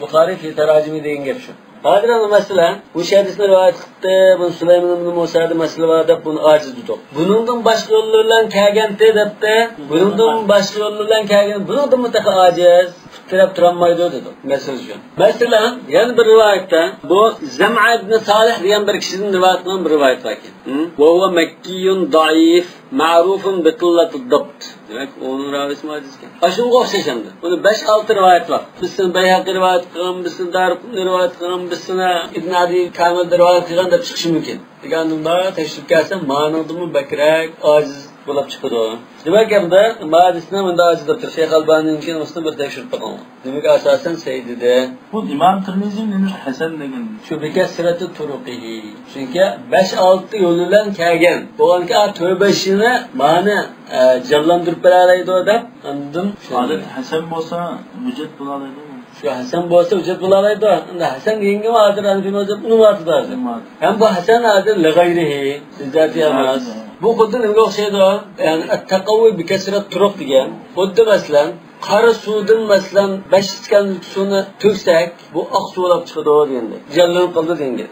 بۇخارىي في تاراجىمى دېگەن گەپ شۇ. ھازىر ئەمدى مەسىلە، مۇشۇ ھەدىسنى رىۋايەت قىلىپتۇ، بۇنى سۇلايمان ئىبن مۇسادا مەسىلە بار دەپ بۇنى ئاجىز دېدۇق. بۇنىڭدىن باشقا يوللار بىلەن كەلگەنتى دەپتۇ. بۇنىڭدىن باشقا يوللار بىلەن كەلگەن، بۇنىڭدىنمۇ تېخى ئاجىز. پۇت تىرەپ تۇرالمايدۇ دېدۇق. مەسىلە شۇ. مەسىلەن، يەنە بىر رىۋايەتتە، بۇ زەمئە ئىبن سالىھ دېگەن بىر كىشىدىن رىۋايەت قىلغان بىر رىۋايەت باركەن. ھە؟ وهو مكي ضعيف معروف بقلة الضبط. دېمەك، ئۇنىڭ راۋىسىمۇ ئاجىز ئىكەن. ئاشۇنىڭغا ئوخشاش ئەمدى. بۇنى بەش-ئالتە رىۋايەت بار. بىرسىنى بەيھەقى رىۋايەت قىلغان، بىرسىنى دارىقۇتنى رىۋايەت قىلغان، بىرسىنى ئىبن ئەدى كامىلدا رىۋايەت قىلغان دەپ چىقىشى مۇمكىن. لېكىن ئاندىن مۇنداق تەكشۈرۈپ كەلسە، مانىڭدىنمۇ بەكرەك ئاجىز بولۇپ چىقىدۇ. دېمەك، ئەمدى ما ھەدىسنى مۇنداق ئاجىز دەپ تۇر. شەيخ ئەلبانىنىڭكىنى ئۇستىنى بىر تەكشۈرۈپ بېقىڭ. نېمىگە ئاساسەن سەھىھ دېدى؟ بۇ ئىمام تىرمىزى نېمىشقا ھەسەن دېگەن؟ شۇ بىكەسرەتى تۇرۇقىھى. چۈنكى بەش-ئالتە يولى بىلەن كەلگەن. بولغانكى، ئا، تۆت-بەشىنى مانا، ئە، جانلاندۇرۇپ بېرەلەيدۇ دەپ، ئاندىن شۇنداق. ھەسەن بولسا ھۆججەت بولالايدۇ. شۇ ھەسەن بولسا ھۆججەت بولالايدۇ. ئەمدى ھەسەن دېگەنگە ھازىر ھەنىفىي مەزھەپ ئۇنىۋاتىدۇ ھازىر. ئۇنىۋاتىدۇ. ھەم بۇ ھەسەن ھازىر لىغەيرىھى، بىزاتى ئەمەس. بۇ خۇددى نېمىگە ئوخشايدۇ؟ يەنى، ئەت-تەقەۋۋۇ بىكەسرەت تۇرۇق دېگەن. خۇددى مەسىلەن، قارا سۇدىن، مەسىلەن، بەش ئىچكەن سۇنى تۆكسەك، بۇ ئاق سۇ بولۇپ چىقىدۇ دېگەندەك. جانلىنىپ قالىدۇ دېگەن گەپ.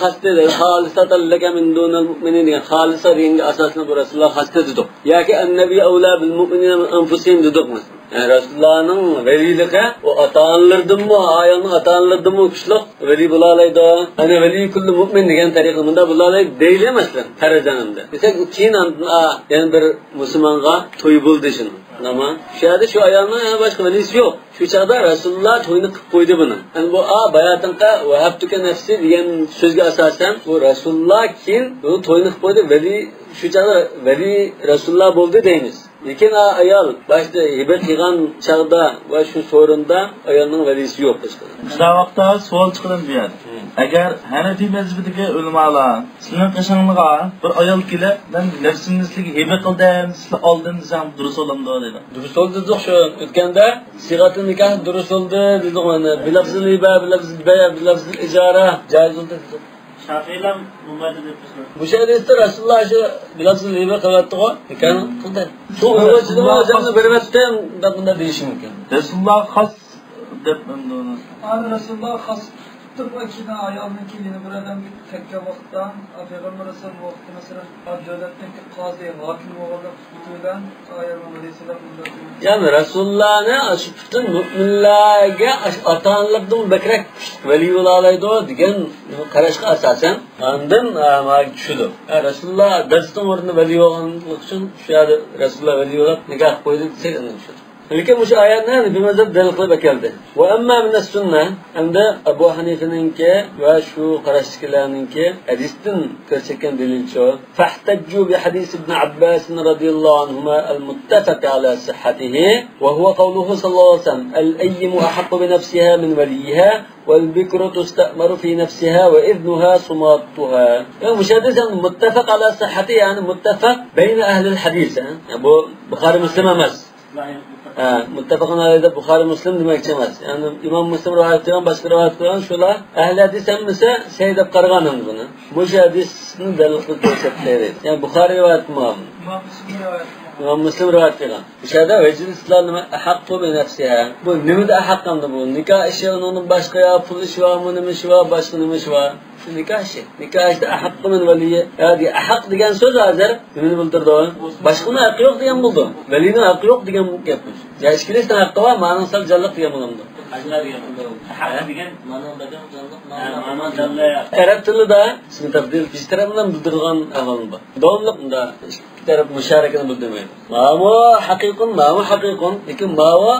خاس دېدى. خالىساتەن لەكە مىن دۇنىل مۇئمىنىن دېگەن خالىسا دېگەنگە ئاساسەن بۇ رەسۇلۇللا خاس دېدۇق. ياكى ئەننەبىييۇ ئەۋلا بىل مۇئمىنىنە مىن ئەنفۇسىھىم دېدۇق مەسىلەن. يەنى رەسۇلۇللانىڭ ۋەلىيلىقى ئۇ ئاتا-ئانىلىرىدىنمۇ، ئايالنىڭ ئاتا-ئانىلىرىدىنمۇ كۈچلۈك ۋەلىي بولالايدۇ. ئەنە ۋەلىييۇ كۈللى مۇئمىن دېگەن تەرىقىدە مۇنداق بولالايدۇ دەيلى مەسىلەن، پەرەزەن ئەمدى. دېسەك، كېيىن ئاندىن، ئا، يەنە بىر مۇسۇلمانغا توي بولدى شۇنىڭ. ئەمما شۇ يەردە شۇ ئايالنىڭ يەنە باشقا ۋەلىيسى يوق. شۇ چاغدا رەسۇلۇللا توينى قىلىپ قويدى بۇنى. يەنى بۇ، ئا، باياتىنقى ۋەھەبتۇكە نەفسى دېگەن سۆزگە ئاساسەن، بۇ رەسۇلۇللا كېيىن بۇ توينى قىلىپ قويدى، ۋەلىي، شۇ چاغدا ۋەلىي رەسۇلۇللا بولدى دەيمىز. لېكىن ئا ئايال باشتا ھىبە قىلغان چاغدا ۋە شۇ سورۇندا ئايالنىڭ ۋەلىيسى يوق باشقىدا. شۇ ۋاقىتتا سوئال چىقىدۇ بۇ يەردە. مم. ئەگەر ھەنەفىي مەزھىپىدىكى ئۆلىمالار سىزنىڭ قېشىڭلارغا بىر ئايال كېلىپ، مەن نەپسىمنى سىزگە ھىبە قىلدىم، سىلەر ئالدىم دېسەڭ دۇرۇس بولامدۇ دەيدۇ. دۇرۇس بولدى دېدۇق شۇ ئۆتكەندە. سىغەتۇل نىكاھ دۇرۇس بولدى دېدۇق، مانا بىلەفزىل ھىبە، بىلەفزىل بەيئ، بىلەفزىل ئىجارە جايىز بولدى دېدۇق. شافىئىيلار مۇنبەردە دەپ تۇرسۇن. مۇشۇ ھەدىستە رەسۇلۇللا شۇ بىلەپزىل ھىبە قىلىۋەتتىغۇ نىكاھنى قىلدى. شۇ ئۇيغۇرچىدىمۇ ئۆزۈمنى بېرىۋەتتىم دەپ مۇنداق دېيىشى مۇمكىن. رەسۇلۇللا خاس دەپ ئەمدى ئۇنى. ئانا رەسۇلۇللا خاس تۇتۇپ، كېيىن ئايالنىڭ كېيىن بىر ئادەمگە تەگكەن ۋاقىتتا، پەيغەمبەر ئەلەيھىسسالام ۋاقتىدا مەسىلەن دۆلەتنىڭكى قازى، ھاكىم بولغانلىق سۈپىتى بىلەن ئايالنىڭ ۋەلىسى دەپ مۇنداق دېمەيدۇ. يەنى رەسۇلۇللانى ئاشۇ پۈتۈن مۆمىنلەرگە ئاشۇ ئاتا-ئانىلىرىدىن بەكرەك ۋەلىي بولالايدۇ دېگەن قاراشقا ئاساسەن ئاندىن، ئە، مانا چۈشىدۇ. ئە، رەسۇلۇللا دادىسىنىڭ ئورنىدا ۋەلىي بولغانلىقى ئۈچۈن شۇ يەردە رەسۇلۇللا ۋەلىي بولاپ نىكاھ قىلىپ قويدى دېسەك ئاندىن چۈشىدۇ. لېكىن مۇشۇ ئايەتنى ھەنىفىي مەزھەپ دەلىل قىلىپ ئەكەلدى. ۋە ئەمما مىنەس سۈننە، ئەمدى ئەبۇ ھەنىفىنىڭكى ۋە شۇ قاراشتىكىلەرنىڭكى ھەدىستىن كۆرسەتكەن دەلىلچۇ. فاحتجوا بحديث ابن عباس رضي الله عنهما المتفق على صحته، وهو قوله صلى الله عليه وسلم: الأيم أحق بنفسها من وليها، والبكر تستأمر في نفسها وإذنها صماتها. يا مۇشۇ ھەدىس ئەمدى مۇتتەفەق ئەلا سىھھەتى، يەنى مۇتتەفەق بەينە ئەھلىل ھەدىس، ھە؟ يا بۇ بۇخارى مۇسلىم ئەمەس. ھە، مۇتتەپەقۇن ئەلەيھىدە بۇخارى مۇسلىم دېمەكچى ئەمەس. يەنى ئىمام مۇسلىم رىۋايەت قىلغان، باشقا رىۋايەت قىلغان شۇلار ئەھلى ھەدىس ھەممىسى سەھىھ دەپ قارىغان ئەمدى بۇنى. مۇشۇ ھەدىسنى دەلىل قىلىپ كۆرسەتتى دەيدۇ. يەنى بۇخارى رىۋايەتمۇ؟ ئىمام مۇسلىم رىۋايەت قىلغان. مۇشۇ يەردە ۋەجھىل ئىستىدلال نېمە؟ ئەھەققۇ بىنەفسىھا. بۇ نېمىدە ئەھەق ئەمدى بۇ؟ نىكاھ ئىشى، ئۇنىڭدىن باشقا يا پۇل ئىشى بارمۇ، نېمە ئىشى بار، باشقا نېمە ئىشى بار؟ نىكاھ ئىشى. نىكاھ ئىشىدە «ئەھەققۇ مىن ۋەلىيي». يا دېگەن ئەھەق دېگەن سۆز ھازىر نېمىنى بىلدۈرىدۇ؟ باشقىنىڭ ھەققى يوق دېگەن بولىدۇ. ۋەلىينىڭ ھەققى يوق دېگەن گەپ. يا ئىككىلىسىنىڭ ھەققى بار، مانىڭ سەل جانلىق دېگەن بولامدۇ؟ ئەھەق دېگەن مانىڭ بەدەن جانلىق، ھە، مانىڭ جانلىق. ئەرەب تىلىدا ئىسمى تەپدىل ئىككى تەرەپنى بىلدۈرىدىغان ئەھۋال بار. داۋاملىق مۇندا ئىككى تەرەپ مۇشارىكىنى بىلدۈرمەيدۇ. ماۋۇ ھەقىقۇن، ماۋۇ ھەقىقۇن، لېكىن ماۋۇ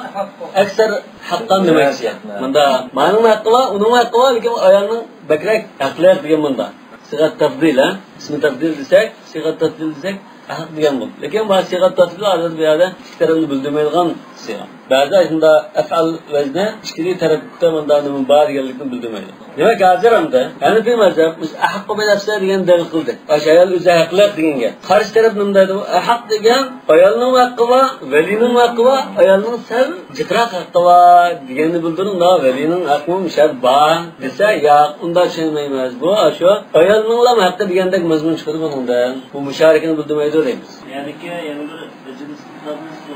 ئەكسەر ھەققان دېمەكچى. مۇندا مانىڭ ھەققى بار، ئۇنىڭ ھەققى بار، لېكىن ئايالنىڭ بەكرەك ھەقلىق دېگەن مۇندا. سىغەت تەپدىل، ھە؟ ئىسمى تەپدىل دېسەك، سىغەت تەپدىل دېسەك، ئەھەق دېگەن بولدى. لېكىن ما سىغەت تەپدىل ھازىر بۇ يەردە ئىككى تەرەپنى بىلدۈرمەيدىغان سىغەت. بەزىدە شۇنداق ئەفئال ۋەزنى ئىككى تەرەپتە مۇنداق نېمە بار دېگەنلىكنى بىلدۈرمەيدۇ. دېمەك، ھازىر ئەمدى ھەنىفىي مەزھەپ مۇشۇ «ئەھەققۇ بىنەفسىھا» دېگەن دەلىل قىلدى. ئاشۇ ئايال ئۆزى ھەقلىق دېگەنگە. قارشى تەرەپ نېمە دەيدۇ؟ ئەھەق دېگەن ئايالنىڭ ھەققى بار، ۋەلىنىڭ ھەققى بار، ئايالنىڭ سەل جىقراق ھەققى بار دېگەننى بىلدۈرۈڭ، ۋەلىنىڭ ھەققىمۇ مۇشۇ يەردە بار دېسە، ياق، ئۇنداق چۈشەنمەيمىز. بۇ ئاشۇ ئايالنىڭلا ھەققى دېگەندەك مەزمۇن چىقىدۇ بۇنىڭدىن. بۇ مۇشارىكىنى بىلدۈرمەيدۇ دەيمىز. يەنىكى يەنە بىر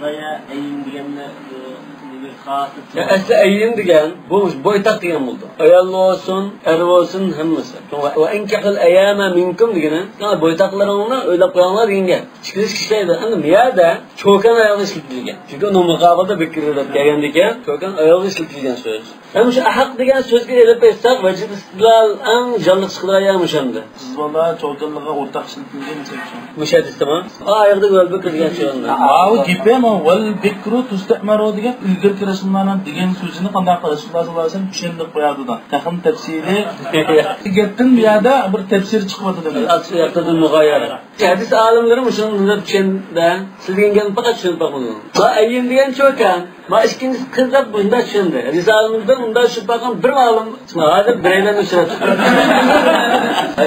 ئەييىن دېگەننى بۇ نېمە خاسلىق. يا، ئەسلى ئەييىن دېگەن بۇ بويتاق دېگەن بولىدۇ. ئايال بولسۇن، ئەر بولسۇن، ھەممىسى. شۇڭا «ۋە ئەنكىھۇل ئەيامە مىنكۇم» دېگىنى، يەنى بويتاقلىرىڭلارنى ئۆيلەپ قويۇڭلار دېگەن گەپ. ئىككىلىسى ئىشلەيدۇ. ئەمدى بۇ يەردە چوكان ئايالغا ئىشلىتىلگەن. چۈنكى ئۇنىڭ مۇقابىلىدا بىكرى دەپ كەلگەندىكىن، چوكان ئايالغا ئىشلىتىلگەن سۆز. ھەم شۇ ئەھەق دېگەن سۆزگە ئېلىپ ئېيتساق، ۋەجىد ئىستىدلال ئەڭ جانلىق چىقىدىغان يەر مۇشۇ ئەمدى. سىز بۇندا چوكانلىققا ئورتاق ئىشلىتىلگەن دېسەك شۇ. مۇشۇ ھەدىستىمۇ؟ ئا، ئايىغىدا ۋەل بىكرى دېگەن سۆز. ماۋۇ گېپى، ماۋۇ «ۋەل بىكرۇ تۇستەئمەرۇ» دېگەن ئىلگىرىكى رەسۇلۇللانىڭ دېگەن سۆزىنى قانداق رەسۇلۇللا ساللاللاھۇ ئەلەيھى ۋەسەللەم چۈشەندۈرۈپ قوياردىدا. تېخىمۇ تەپسىلىي گەپتىن بۇ يەردە بىر تەپسىر چىقىۋاتىدۇ. ئەلئەكسى يەقتەزىل مۇغايەرە. ھەدىس ئالىملىرى مۇشۇنى مۇنداق چۈشەندى. سىز دېگەن گەپنى پەقەت چۈشىنىپ باقمىدىڭىز. ما ئەييىن دېگەن چوكان. ما ئىككىنچىسى قىز دەپ مۇنداق چۈشەندى. ھەدىس ئالىملىرىدىن مۇنداق چۈشىنىپ باققان بىر ئالىم، ھازىر بىرەيلەننى ئۇچراتتۇق.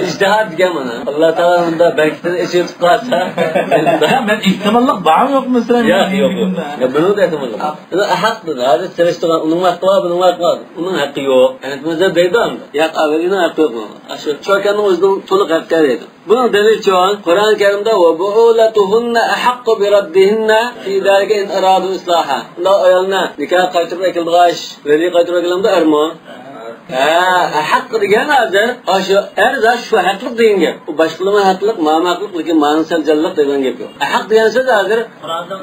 ئىجتىھاد دېگەن مانا. ئاللا تائالا مۇنداق بەرىكىتىنى ئېچىۋېتىپ قالسا. مەن ئېھتىماللىق بارمۇ يوقمۇ سىلەر؟ ياق، ياق، ياق. يا، بۇنىڭدا ئېھتىماللىق. بۇنى ئەھەق دېدى. ھازىر سېلىشتۇرغان، ئۇنىڭ ھەققى بار، بۇنىڭ ھەققى بار. ئۇنىڭ ھەققى يوق. ھەنەفىي مەزھەپ دەيدۇ ئەمدى. ياق، ئەۋلىنىڭ ھەققى يوق. ئاشۇ چوكاننىڭ ئۆزىنىڭ تولۇق ھەققى دەيدۇ. بۇنىڭ دەلىلى چوڭ. قۇرئان كەرىمدە «ۋە بۇئۇلەتۇھۇننە ئەھەققۇ بىرەددىھىننە فى زالىكە ئىن ئارادۇ ئىسلاھا». ئۇنداق ئايالنى نىكاھقا قايتۇرۇپ ئەكېلىدىغان ئىش، ۋەلىي قايتۇرۇپ ئەكېلەمدۇ، ئەرمۇ؟ ھە، ئەھەق دېگەن ھازىر ئاشۇ ئەر زات شۇ ھەقلىق دېگەن گەپ. ئۇ باشقىلىرىمۇ ھەقلىق، مانا ھەقلىق، لېكىن مانا سەل جانلىق دېگەن گەپ يوق. ئەھەق دېگەن سۆز ھازىر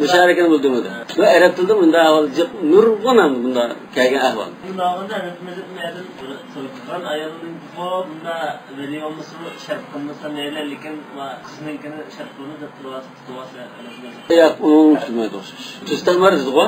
مۇشارىكىنى بىلدۈرمىدى. ۋە ئەرەب تىلىدا مۇنداق ئەھۋال جىق، نۇرغۇن ھەم بۇنداق كەلگەن ئەھۋال. بۇنداق بولغاندا ھەنەفىي مەزھەپنىڭ ئادەم تۇرغان ئايالنىڭ بۇ، بۇنداق ۋەلىي بولمىسىمۇ شەرت قىلمىسا مەيلى، لېكىن قىزنىڭكىنى شەرت قىلىمىز دەپ تۇرۇۋاتىدۇ. ياق، ئۇنىڭ تۈزمەيدۇ ئوخشاش. تۈز تەمەر دېدىغۇ؟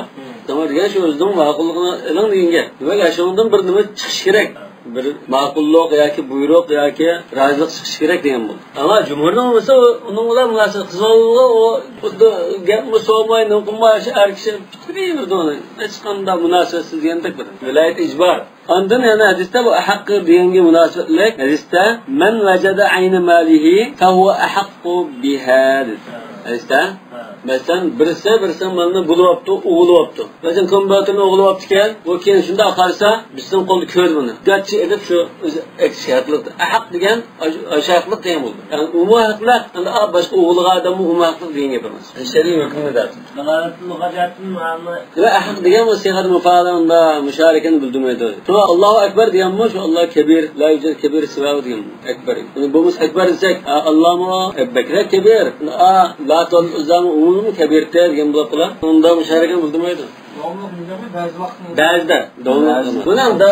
تەمەر دېگەن شۇ ئۆزىنىڭ ماقۇللۇقىنى ئېلىڭ دېگەن گەپ. دېمەك، شۇنىڭدىن بىر نېمە چىقىشى كېرەك. بىر ماقۇللۇق ياكى بۇيرۇق ياكى رازىلىق چىقىشى كېرەك دېگەن بولدى. ئەمما جۇمھۇرنىڭ بولسا ئۇنىڭ بىلەن مۇناسىۋەت قىلغانلىقى، ئۇ خۇددى گەپمۇ سورىماي، نېمە قىلماي، شۇ ئەر كىشى پۈتتۈرۈۋېرىدۇ ئۇنى. ھېچقانداق مۇناسىۋەتسىز دېگەندەك بىر ۋىلايەت ئىجبار. ئاندىن يەنە ھەدىستە بۇ ئەھەققۇ دېگەنگە مۇناسىۋەتلىك ھەدىستە «مەن ۋەجەدە ئەينە مالىھى فەھۇۋە ئەھەققۇ بىھا» دېدى. ھەدىستە، مەسىلەن، بىرسى بىرسىنىڭ مالىنى بۇلىۋاپتۇ، ئوغرىلاپتۇ. مەسىلەن، كومباتىنى ئوغرىلاپتىكەن، بۇ كېيىن شۇنداق قارىسا، بىزنىڭ قولدا كۆردى بۇنى. گاچچى ئېلىپ شۇ ئۆزى ئەكسىگە ھەقلىق. ئەھەق دېگەن ئاش-، ئاشۇ ھەقلىق دېگەن بولدى. يەنى ئۇمۇ ھەقلىق، ئەمدى ئا، باشقا ئوغرىلىغان ئادەممۇ ئۇمۇ ھەقلىق دېگەن گەپ ئەمەس. شەرئىي ھۆكۈمنى دەپ. دالالەتتىن لۇغەت جەھەتتىن مانا. ۋە ئەھەق دېگەن بۇ سىيغەتى مۇفالە، ئۇندا مۇشارىكىنى بىلدۈرمەيدۇ. شۇ ئاللاھۇ ئەكبەر دېگەنمۇ شۇ ئاللا كەبىر، لا يۇجەد كەبىر سىۋاھۇ دېگەن ئەكبەر. بۇ بولمىسا ئەكبەر دېسەك، ئا، ئاللامۇ بەكرەك كەبىر. ئا، لات ۋەل ئۇززامۇ ئۇمۇمۇ كەبىرتە دېگەن بولۇپ قالار. ئۇندا مۇشارىكىنى بىلدۈرمەيدۇ. داۋاملىق دېگەنمۇ بەزى ۋاقىتتا. بەزىدە داۋاملىق. بۇنىڭدا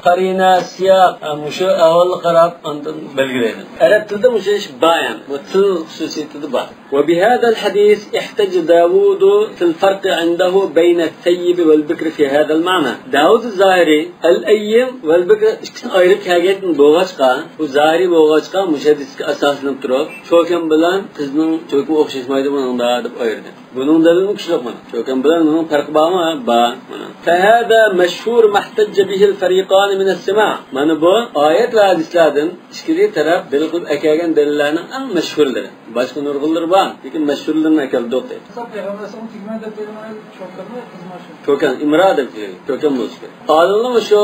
قارىنا، سىياق، مۇشۇ ئەھۋالغا قاراپ ئاندىن بەلگىلەيدۇ. ئەرەب تىلىدا مۇشۇ ئىش بار يەنى. بۇ تىل خۇسۇسىيىتىدە بار. وبهذا الحديث احتج داوود في الفرق عنده بين الثيب والبكر في هذا المعنى. داۋۇد زاھىرى ئەل ئەييىم ۋەل بىكر ئىككىسىنى ئايرىپ كەلگەن بولغاچقا، بۇ زاھىرى بولغاچقا، مۇشۇ ھەدىسكە ئاساسلىنىپ تۇرۇپ، چوكان بىلەن قىزنىڭ چوكىنى ئوخشاشمايدۇ بۇنىڭدا دەپ ئايرىدى. بۇنىڭ دەلىلىمۇ كۈچلۈك مانا. چوكان بىلەن بۇنىڭ پەرقى بارمۇ؟ بار. مانا. فهذا مشهور ما احتج به الفريقان من السماع. مانا بۇ ئايەت ۋە ھەدىسلەردىن ئىككىلى تەرەپ دەلىل قىلىپ ئەكەلگەن دەلىللەرنىڭ ئەڭ مەشھۇرلىرى. باشقا نۇرغۇنلىرى بار، لېكىن مەشھۇرلىرىنى ئەكەلدۇق دەيدۇ. مەسىلەن، پەيغەمبەر ئەلەيھىسسالام تېگىمەن دەپ بېرىلگەن چوكاننى قىزماش. چوكان، ئىمرا دەپ، چوكان بولۇشى كېرەك. ئالىملار شۇ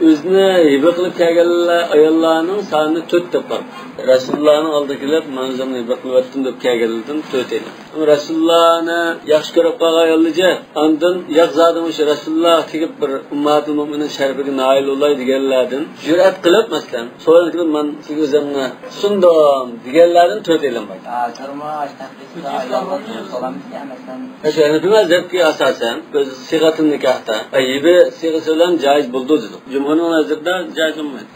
ئۆزىنى ھىبە قىلىپ كەلگەنلەر، ئاياللارنىڭ سانىنى تۆت دەپ قارىدى. رەسۇلۇللانىڭ ئالدىغا كېلىپ، مانا ئۆزۈمنى ھىبە قىلىۋەتتىم دەپ كەلگەنلەردىن تۆتەيلەن. رەسۇلۇللانى ياخشى كۆرۈپ قالغان ئاياللار جىق. ئاندىن ياق زادى مۇشۇ رەسۇلۇللاھ تېگىپ بىر ئۇممەتۇل مۆمىنىن شەرىپىگە نائىل بولاي دېگەنلەردىن جۈرئەت قىلىپ، مەسىلەن، سورىدىكى مەن سىزگە ئۆزۈمنى سۇندۇم دېگەنلەردىن تۆت ئېلىنمايدۇ. ھە، شۇ ھەنەفىي مەزھەپكە ئاساسەن، ئۆز سىغەتىل نىكاھتا، ئەييىبى سىغىسى بىلەن جايىز بولىدۇ دېدۇق. جۇمھۇرنىڭ نەزىرىدە جايىز بولمايدۇ.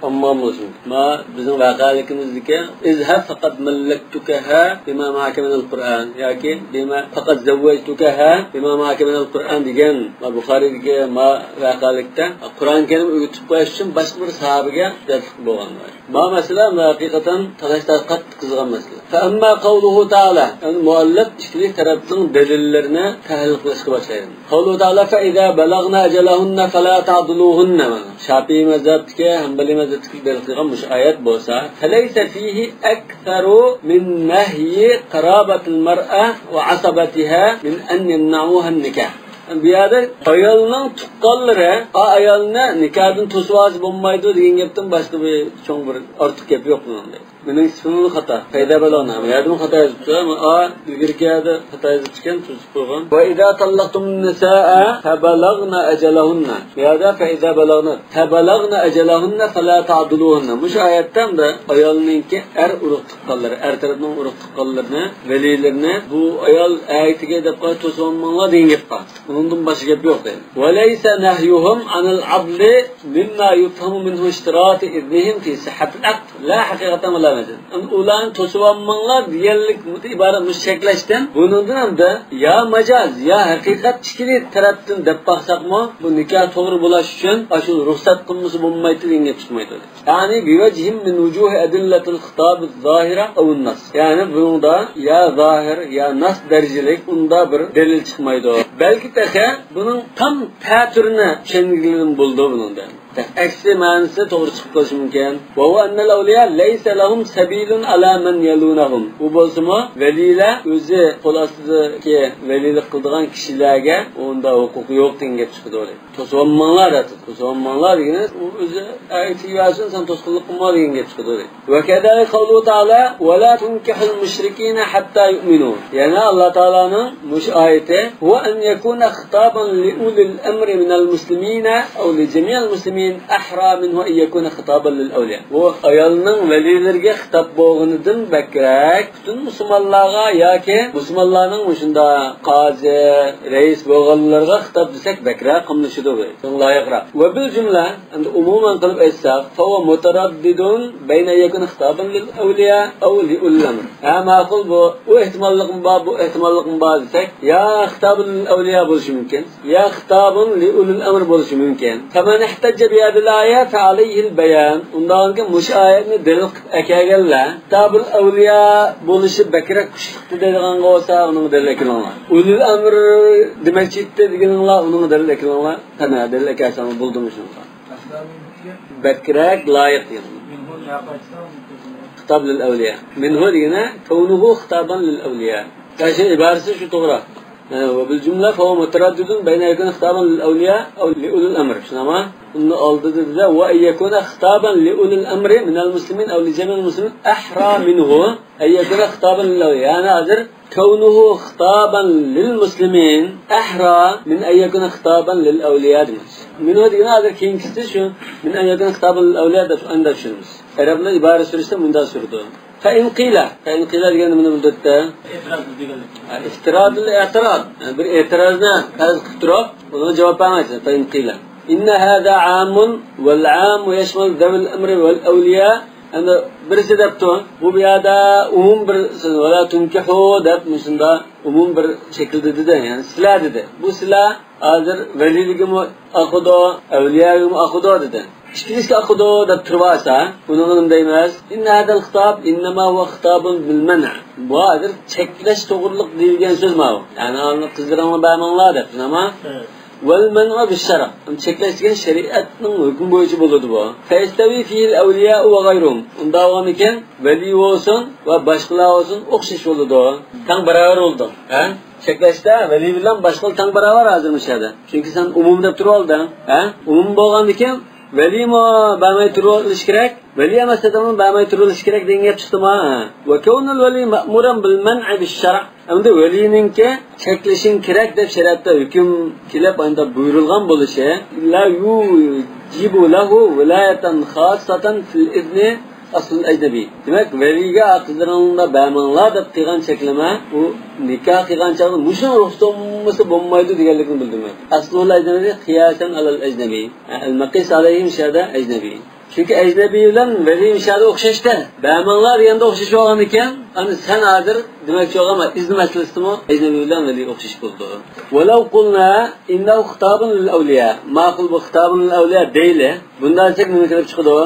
ئەمما مۇسلىم. ما بىزنىڭ ۋەقەلىكىمىزدىكى، اذهب فقد ملكتكها بما معك من القرآن ياكى بما فقد زوجتكها بما معك من القرآن دېگەن، ما بۇخارىدىكى ما ۋەقەلىكتە قۇرئان كەرىم ئۆگىتىپ قويۇش ئۈچۈن باشقا بىر ساھابىگە دەرسلىك بولغان. ما مەسىلە ھەقىقەتەن تالاش-تارقاق قىزغان مەسىلە. فأما قوله تعالى، يەنى مۇئەللىپ ئىككىلى تەرەپنىڭ دەلىللىرىنى تەھلىل قىلىشقا باشلايدۇ. قوله تعالى، فإذا بلغن أجلهن فلا تعضلوهن. شاپىئىي مەزھەپتىكى، ھەنبەلىي مەزھەپتىكى دەلىل قىلغان مۇشۇ ئايەت بولسا، فليس فيه أكثر من نهي قرابة المرأة وعصبتها من أن يمنعوها النكاح. بۇ يەردە ئايالنىڭ تۇغقانلىرى، ئا، ئايالنى نىكاھدىن توسۇۋالسا بولمايدۇ دېگەن گەپتىن باشقا بىر چوڭ بىر ئارتۇق گەپ يوق بۇنىڭدا. مېنىڭ ئىسمىممۇ خاتا. فەيزا بەلەغنە. بۇ يەردىمۇ خاتا يېزىپتۇ. ئەمما ئا، ئىلگىرىكى يەردە خاتا يېزىپتىكەن، تۈزۈتۈپ قويغان. ۋەئىزا تاللەقتۇمۇن نىسائە فەبەلەغنە ئەجەلەھۇننە. بۇ يەردە فەئىزا بەلەغنە، فەبەلەغنە ئەجەلەھۇننە فەلا تەئدۇلۇھۇننە. مۇشۇ ئايەتتە ئەمدى ئايالنىڭكى ئەر ئۇرۇق تۇغقانلىرى، ئەر تەرەپنىڭ ئۇرۇق تۇغقانلىرىنى، ۋەلىيلىرىنى، بۇ ئايال ئەتىگە دەپ قويۇپ توسۇۋالماڭلار دېگەن گەپ بار. ئۇنىڭدىن باشقا گەپ يوق دەيدۇ. وليس نهيهم عن العضل مما يفهم منه اشتراط إذنهم في صحة العقد لا حقيقة ولا مجازا. ئۇلارنى توسۇۋالماڭلار دېگەنلىك ئىبارەت مۇشۇ چەكلەشتىن. بۇنىڭدىن ئەمدى يا ماجاز، يا ھەقىقەت ئىككىلى تەرەپتىن دەپ باقساقمۇ، بۇ نىكاھ توغرا بولاش ئۈچۈن ئاشۇ رۇخسەت قىلمىسا بولمايتتى دېگەن گەپ چىقمايدۇ. يەنى بىۋەجھىن مىن ۋۇجۇھى ئەدىللەتىل خىتابىز زاھىرە ئەۋ نەس. يەنى بۇنىڭدا يا زاھىر، يا نەس دەرىجىلىك ئۇنداق بىر دەلىل چىقمايدۇ. بەلكى تېخى بۇنىڭ تام تەتۈرىنى چۈشەنگىلىدىن بولىدۇ بۇنىڭدا. ئەكسى مەنىسى توغرا چىقىپ قېلىشى مۇمكىن. وهو أن الأولياء ليس لهم سبيل على من يلونهم. ئۇ بولسىمۇ ۋەلىيلەر ئۆزى قول ئاستىدىكى ۋەلىيلىك قىلىدىغان كىشىلەرگە ئۇنداق ھوقۇقى يوق دېگەن گەپ چىقىدۇ. توسۇۋالماڭلار دەپ، توسۇۋالماڭلار دېگىنى، ئۇ ئۆزى ئەگىچىگە بەرسۇن، سەن توسقۇنلۇق قىلما دېگەن گەپ چىقىدۇ. وكذلك قوله تعالى ولا تنكحوا المشركين حتى يؤمنوا. يەنە ئاللا تائالانىڭ مۇشۇ ئايىتى، هو أن يكون خطابا لأولي الأمر من المسلمين أو لجميع المسلمين أحرى منه أن يكون خطابا للأولياء. بۇ ئايالنىڭ ۋەلىيلىرىگە خىتاب بولغىنىدىن بەكرەك پۈتۈن مۇسۇلمانلارغا ياكى مۇسۇلمانلارنىڭ مۇشۇنداق قازى، رەئىس بولغانلىرىغا خىتاب دېسەك بەكرەك قاملىشىدۇ، بۇ لايىقراق. وبالجملة، ئەمدى ئومۇمەن قىلىپ ئېيتساق، فهو متردد بين أن يكون خطابا للأولياء أو لأولي الأمر. ھە، ماقۇل بۇ، ئۇ ئېھتىماللىقمۇ بار، بۇ ئېھتىماللىقمۇ بار دېسەك، يا خطاب للأولياء بولۇشى مۇمكىن، يا خطاب لأولي الأمر بولۇشى مۇمكىن. فمن احتج بهذه الآية فعليه البيان. ئۇنداقكەن مۇشۇ ئايەتنى دەلىل قىلىپ ئەكەلگەنلەر، خىتابۇل ئەۋلىيا بولۇشى بەكرەك كۈچلۈكتە دەيدىغانغا بولسا، ئۇنىڭغا دەلىل ئەكېلىڭلار. ئۇلۇل ئەمر دېمەكچى ئىدى دېگىنىڭلار، ئۇنىڭغا دەلىل ئەكېلىڭلار. قېنى، دەلىل ئەكەلسەڭلار بولدىمۇ شۇنىڭغا؟ بەكرەك لايىق دېگەن. خىتاب لىل ئەۋلىيا. مىنھۇ دېگىنى كەۋنۇھۇ خىتابان لىل ئەۋلىيا. ياخشى، ئىبارىسى شۇ توغرا. ھە، وبالجملة فهو متردد بين أن يكون خطابا للأولياء أو لأولي الأمر. شۇنداقمۇ؟ ئۇنىڭ ئالدىدا دېدى، وأن يكون خطابا لأولي الأمر من المسلمين أو لجميع المسلمين أحرى منه أن يكون خطابا للأولياء. يەنى ھازىر كەۋنۇھۇ خىتابان لىل مۇسلىمىن ئەھرا مىن ئەن يەكۇنە خىتابان لىل ئەۋلىيا دېمەكچى. مىنھۇ دېگىنى ھازىر كېيىنكىسى شۇ، مىن ئەن يەكۇنە خىتابان لىل ئەۋلىيا دەپ ئانداق چۈشىنىمىز. ئەرەبلەر ئىبارە سۈرۈشتە مۇنداق سۈرىدۇ. فەئىن قىلە. فەئىن قىلە دېگەندە مانا بۇ دەپتە. ئېتىراز دېگەنلىك. ھە، ئېتىرازىل ئېتىراز. يەنى بىر ئېتىرازنى پەرز قىلىپ تۇرۇپ، ئۇنىڭغا جاۋاب بەرمەيسىز. فەئىن قىلە. إن هذا عام والعام يشمل ذوي الأمر والأولياء. ئەمدى بىرسى دەپتۇ، بۇ، بۇ يەردە ئومۇم بىر سۆز، ۋەلا تۇنكىھۇ دەپ مۇشۇنداق ئومۇم بىر شەكىلدە دېدى، يەنى سىلە دېدى. بۇ سىلە ھازىر ۋەلىيلىكىمۇ ئاقىدۇ، ئەۋلىياگىمۇ ئاقىدۇ دېدى. ئىككىلىسىگە ئاقىدۇ دەپ تۇرۇۋالسا، بۇنىڭغا نېمە دەيمىز؟ إن هذا الخطاب إنما هو خطاب بالمنع. بۇ ھازىر چەكلەش توغرىلىق دېيىلگەن سۆز ماۋۇ. يەنى ئاندىن قىزلىرىڭلارنى بەرمەڭلار دەپ، شۇنداقمۇ؟ ۋەل مەنئۇ بىش شەرئ. چەكلەش دېگەن شەرىئەتنىڭ ھۆكمى بويىچە بولىدۇ بۇ. فەيەستەۋى فىھىل ئەۋلىياءۇ ۋە غەيرۇھۇم. ئۇنداق بولغاندىكىن، ۋەلىي بولسۇن ۋە باشقىلار بولسۇن ئوخشاش بولىدۇ. تەڭ باراۋەر بولىدۇ. ھە؟ چەكلەشتە ۋەلىي بىلەن باشقىلار تەڭ باراۋەر ھازىر مۇشۇ يەردە. چۈنكى سەن ئومۇم دەپ تۇرۇۋالدىڭ. ھە؟ ئومۇم بولغاندىكىن، ۋەلىمۇ بەرمەي تۇرۇۋېلىشى كېرەك، ۋەلىي ئەمەس ئادەممۇ بەرمەي تۇرۇۋېلىشى كېرەك دېگەن گەپ چىقتىمۇ؟ ھە. وكون الولي مأمورا بالمنع بالشرع. ئەمدى ۋەلىينىڭكى چەكلىشىڭ كېرەك دەپ شەرىئەتتە ھۆكۈم كېلىپ، ئاندا بۇيرۇلغان بولۇشى، لا يوجب له ولاية خاصة في الإذن أصل الأجنبي. دېمەك، ۋەلىيگە قىزلىرىڭلارنى بەرمەڭلار دەپ قىلغان چەكلىمە، ئۇ نىكاھ قىلغان چاغدا مۇشۇنىڭ رۇخسىتى بولمىسا بولمايدۇ دېگەنلىكنى بىلدۈرمەيدۇ. أصل الأجنبي قياسا على الأجنبي. المقيس عليه مۇشۇ يەردە ئەجنەبىي. چۈنكى ئەجنەبىي بىلەن ۋەلىي مۇشۇ يەردە ئوخشاشتا. بەرمەڭلار دېگەندە ئوخشىشىۋالغان ئىكەن. ئەمدى سەن ھازىر دېمەكچى بولغان ئىزن مەسىلىسىدىمۇ ئەجنەبىي بىلەن ۋەلىي ئوخشاش بولىدۇ. ولو قلنا إنه خطاب للأولياء. ماقۇل، بۇ خطاب للأولياء دەيلى. بۇنداق دېسەك نېمە كېلىپ چىقىدۇ؟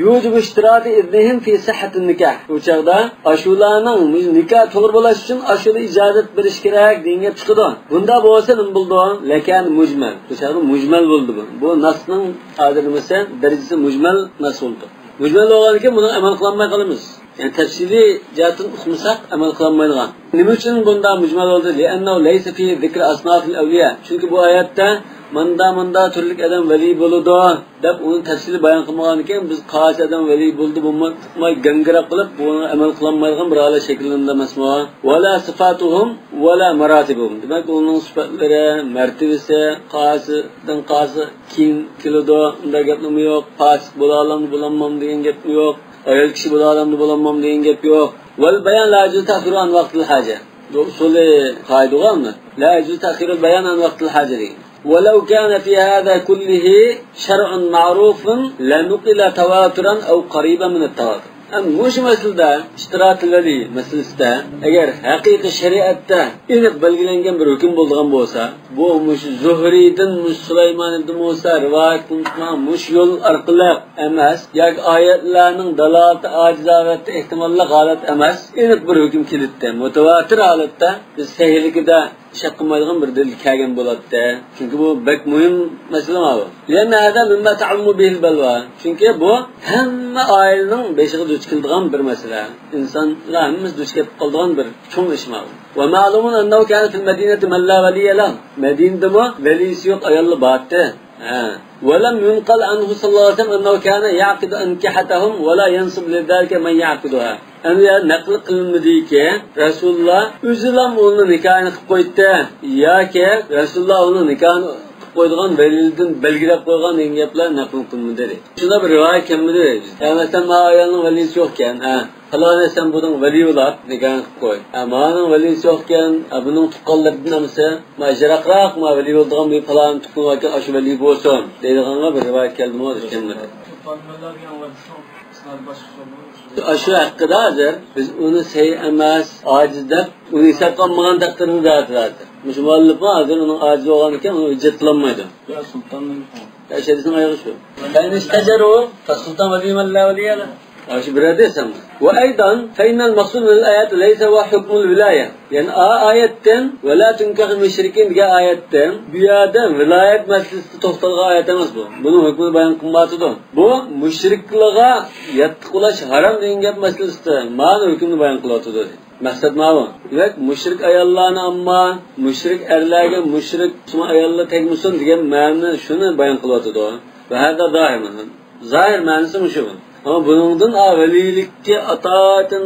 يوجب اشتراط إذنهم في صحة النكاح. بۇ چاغدا ئاشۇلارنىڭ نىكاھ توغرا بولۇش ئۈچۈن ئاشۇلا ئىجازەت بېرىش كېرەك دېگەن گەپ چىقىدۇ. بۇنداق بولسا نېمە بولىدۇ؟ لكان مۇجمەل. بۇ چاغدا مۇجمەل بولىدۇ بۇ. بۇ ناسنىڭ ھازىر دېمىسە دەرىجىسى مۇجمەل ناس بولىدۇ. مۇجمەل بولغاندىكىن بۇنى ئەمەل قىلالماي قالىمىز. يەنى تەپسىلىي جەھەتتىن ئۇقمىساق ئەمەل قىلالمايدىغان. نېمە ئۈچۈن بۇنداق مۇجمەل بولدى؟ لأنه ليس فيه ذكر أصناف الأولياء. چۈنكى بۇ ئايەتتە ماندا ماندا تۈرلۈك ئادەم ۋەلىي بولىدۇ دەپ ئۇنى تەپسىلىي بايان قىلمىغانىكەن، بىز قايسى ئادەم ۋەلىي بولدى بولماي گاڭگىراپ قىلىپ بۇنى ئەمەل قىلالمايدىغان بىر ھالەت شەكىللەندى ئەمەسمۇ؟ ولا صفاتهم ولا مراتبهم. دېمەك ئۇنىڭ سۈپەتلىرى، مەرتىۋىسى، قايسىدىن قايسى كېيىن كېلىدۇ، ئۇنداق گەپمۇ يوق. پاسىق بولالامدۇ بولالمامدۇ دېگەن گەپمۇ يوق. ئايال كىشى بولالامدۇ بولالمامدۇ دېگەن گەپ يوق. والبيان لا يجوز تأخيره عن وقت الحاجة. بۇ ئۇسۇلى قائىدىغۇ ئەمدى. لا يجوز تأخير البيان عن وقت الحاجة دېگەن. ولو كان في هذا كله شرع معروف لنقل تواترا أو قريبا من التواتر. ئەمدى مۇشۇ مەسىلىدە ئىشتىراتىل ۋەلىي مەسىلىسىدە ئەگەر ھەقىقىي شەرىئەتتە ئېنىق بەلگىلەنگەن بىر ھۆكۈم بولىدىغان بولسا، بۇ مۇشۇ زۇھرىدىن، مۇشۇ سۇلايمان ئىبن مۇسا رىۋايەت قىلىنغان مۇشۇ يول ئارقىلىق ئەمەس ياكى ئايەتلەرنىڭ دالالىتى ئاجىز ھالەتتە، ئېھتىماللىق ھالەت ئەمەس، ئېنىق بىر ھۆكۈم كېلىدىتتى. مۇتەۋاتىر ھالەتتە بىز سەھىھلىكىدە شەك قىلمايدىغان بىر دەلىل كەلگەن بولاتتى. چۈنكى بۇ بەك مۇھىم مەسىلە ماۋۇ. لأن هذا مما تعم به البلوى. چۈنكى بۇ ھەممە ئائىلىنىڭ بېشىغا دۇچ كېلىدىغان بىر مەسىلە. ئىنسانلار ھەممىسى دۇچ كېلىپ قالىدىغان بىر چوڭ ئىش ماۋۇ. ومعلوم أنه كان في المدينة من لا ولي له. مەدىنىدىمۇ ۋەلىسى يوق ئاياللار بارتى. ھە. ولم ينقل عنه صلى الله عليه وسلم أنه كان يعقد أنكحتهم ولا ينصب لذلك من يعقدها. ئەمدى نەقىل قىلىنمىدىكى، رەسۇلۇللا ئۆزىلا ئۇنى نىكاھىنى قىلىپ قويدى ياكى رەسۇلۇللا ئۇنى نىكاھىنى قىلىپ قويىدىغان ۋەلىيدىن بەلگىلەپ قويغان دېگەن گەپلەر نەقىل قىلىنمىدى. شۇنداق بىر رىۋايەت كەلمىدى. يا مەسىلەن، ما ئايالنىڭ ۋەلىيسى يوقكەن، ھە، پالانى سەن بۇنىڭ ۋەلىيى بولۇپ نىكاھىنى قىلىپ قوي. ھە، مانىڭ ۋەلىيسى يوقكەن، ھە، بۇنىڭ تۇغقانلىرىدىن ئەمىسە، ما يىراقراق ما ۋەلىي بولىدىغان بىر پالانى تۇغقىنى باركەن، ئاشۇ ۋەلىي بولسۇن دەيدىغانغا بىر رىۋايەت كەلدىمۇ؟ كەلمىدى. ئاشۇ ھەققىدە ھازىر بىز ئۇنى سەھىھ ئەمەس، ئاجىز دەپ ئۇنى ھېسابقا ئالمىغان تەقدىردە ھازىر، ھازىر مۇشۇ مۇئەللىپمۇ ھازىر ئۇنىڭ ئاجىز بولغاندىكىن ئۇنى ھۆججەت قىلالمايدۇ. يا سۇلتاننىڭ يا شەرىسنىڭ ئايىغى شۇ. فإن اشتجروا فالسلطان ولي من لا ولي له. ئاشۇ بىر ھەدىس ئەمدى. وأيضا فإن المقصود من الآية ليس هو حكم الولاية. يەنى ئا ئايەتتىن، ۋەلا تۇنكىھۇل مۇشرىكىن دېگەن ئايەتتىن، بۇ يەردە ۋىلايەت مەسىلىسىدە توختالغان ئايەت ئەمەس بۇ. بۇنىڭ ھۆكمىنى بايان قىلمايۋاتىدۇ. بۇ مۇشرىكلارغا ياتلىق بولاش ھارام دېگەن گەپ مەسىلىسىدە مانا ھۆكۈمنى بايان قىلىۋاتىدۇ. مەقسەت ماۋۇ. دېمەك، مۇشرىك ئاياللارنى ئەمما، مۇشرىك ئەرلەرگە مۇشرىك مۇسۇلمان ئاياللار تەگمىسۇن دېگەن مەنىنى شۇنى بايان قىلىۋاتىدۇ. ۋە ھەزا زاھىر. زاھىر مەنىسى مۇشۇ. ئەمما بۇنىڭدىن ئا ۋەلىيلىككە ئاتايىتىن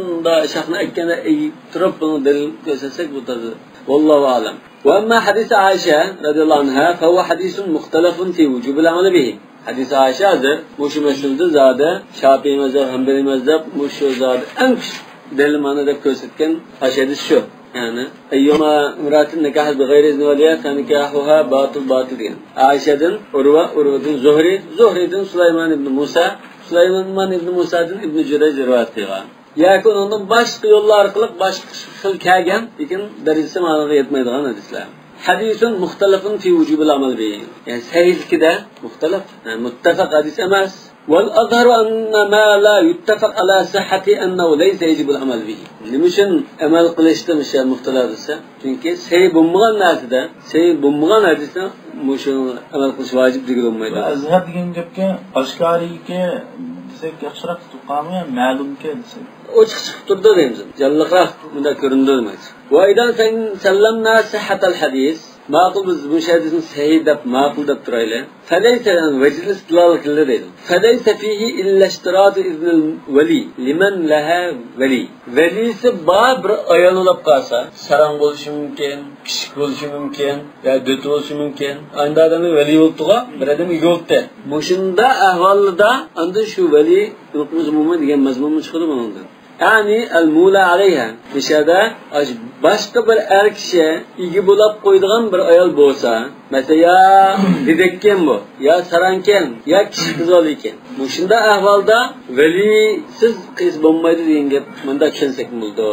شاخنى ئەككەندە ئېگىپ تۇرۇپ بۇنىڭ دەلىل كۆرسەتسەك بۇ تازا. والله أعلم. وأما حديث عائشة رضي الله عنها فهو حديث مختلف في وجوب العمل به. ھەدىس ئائىشە ھازىر مۇشۇ مەسىلىدە زادى شافىئىي مەزھەپ، ھەنبەلىي مەزھەپ مۇشۇ زادى ئەڭ كۈچلۈك دەلىل مانا دەپ كۆرسەتكەن ئاشۇ ھەدىس شۇ. يەنى أيما امرأة نكحت بغير إذن وليها فنكاحها باطل باطل دېگەن. ئائىشەدىن ئۇرۋا، ئۇرۋىدىن زۇھرى، زۇھرىدىن سۇلايمان ئىبن مۇسا، سۇلايمان ئىبن مۇسادىن ئىبن جۇرەيج رىۋايەت قىلغان. ياكى ئۇنىڭدىن باشقا يوللار ئارقىلىق باشقا خىل كەلگەن، لېكىن دەرىجىسى مانىغا يەتمەيدىغان ھەدىسلەر. حديث مختلف في وجوب العمل به. يەنى سەھىھلىكىدە مۇختەلەپ، يەنى مۇتتەپەق ھەدىس ئەمەس. والأظهر أن ما لا يتفق على صحته أنه ليس يجب العمل به. نېمە ئۈچۈن ئەمەل قىلىشتا مۇشۇ مۇختەلەپ دېسە؟ چۈنكى سەھىھ بولمىغان نەرسىدە، سەھىھ بولمىغان ھەدىسنى مۇشۇ ئەمەل قىلىش ۋاجىپ دېگىلى بولمايدۇ. ئەزھەر دېگەن گەپكە ئاشكارىكى دېسەك ياخشىراق تۇتۇپ قالماي، مەلۇمكى دېسەك. ئوچۇق چىقىپ تۇرىدۇ دەيمىز. جانلىقراق مۇنداق كۆرۈنىدۇ دېمەكچى. وأيضا فإن سلمنا صحة الحديث. ماقۇل، بىز بۇ ھەدىسنى سەھىھ دەپ، ماقۇل دەپ تۇرايلى. فليس، يەنى ۋەجھۇل ئىستىدلال قىلدى دەيدۇ. فليس فيه إلا اشتراط إذن الولي لمن لها ولي. ۋەلىسى بار بىر ئايال بولۇپ قالسا، ساراڭ بولۇشى مۇمكىن، كىچىك بولۇشى مۇمكىن، يا دۆت بولۇشى مۇمكىن. ئانداق ئادەمنىڭ ۋەلىي بولۇپتۇغۇ، بىر ئادەم ئىگە بولۇپتۇ. مۇشۇنداق ئەھۋالدا ئاندىن شۇ ۋەلىي يوقمۇ، ئۇمۇمىي دېگەن مەزمۇنمۇ چىقىدۇ بۇنىڭدىن. يەنى ئەل مۇلا ئەلەيھا. مۇشۇ يەردە ئاش-، باشقا بىر ئەر كىشى ئىگە بولاپ قويىدىغان بىر ئايال بولسا، مەسىلەن، يا دېدەككەن بۇ، يا ساراڭكەن، يا كىچىك قىز بالا ئىكەن. مۇشۇنداق ئەھۋالدا ۋەلىسىز قىز بولمايدۇ دېگەن گەپ، مۇنداق چۈشەنسەكمۇ بولىدۇ.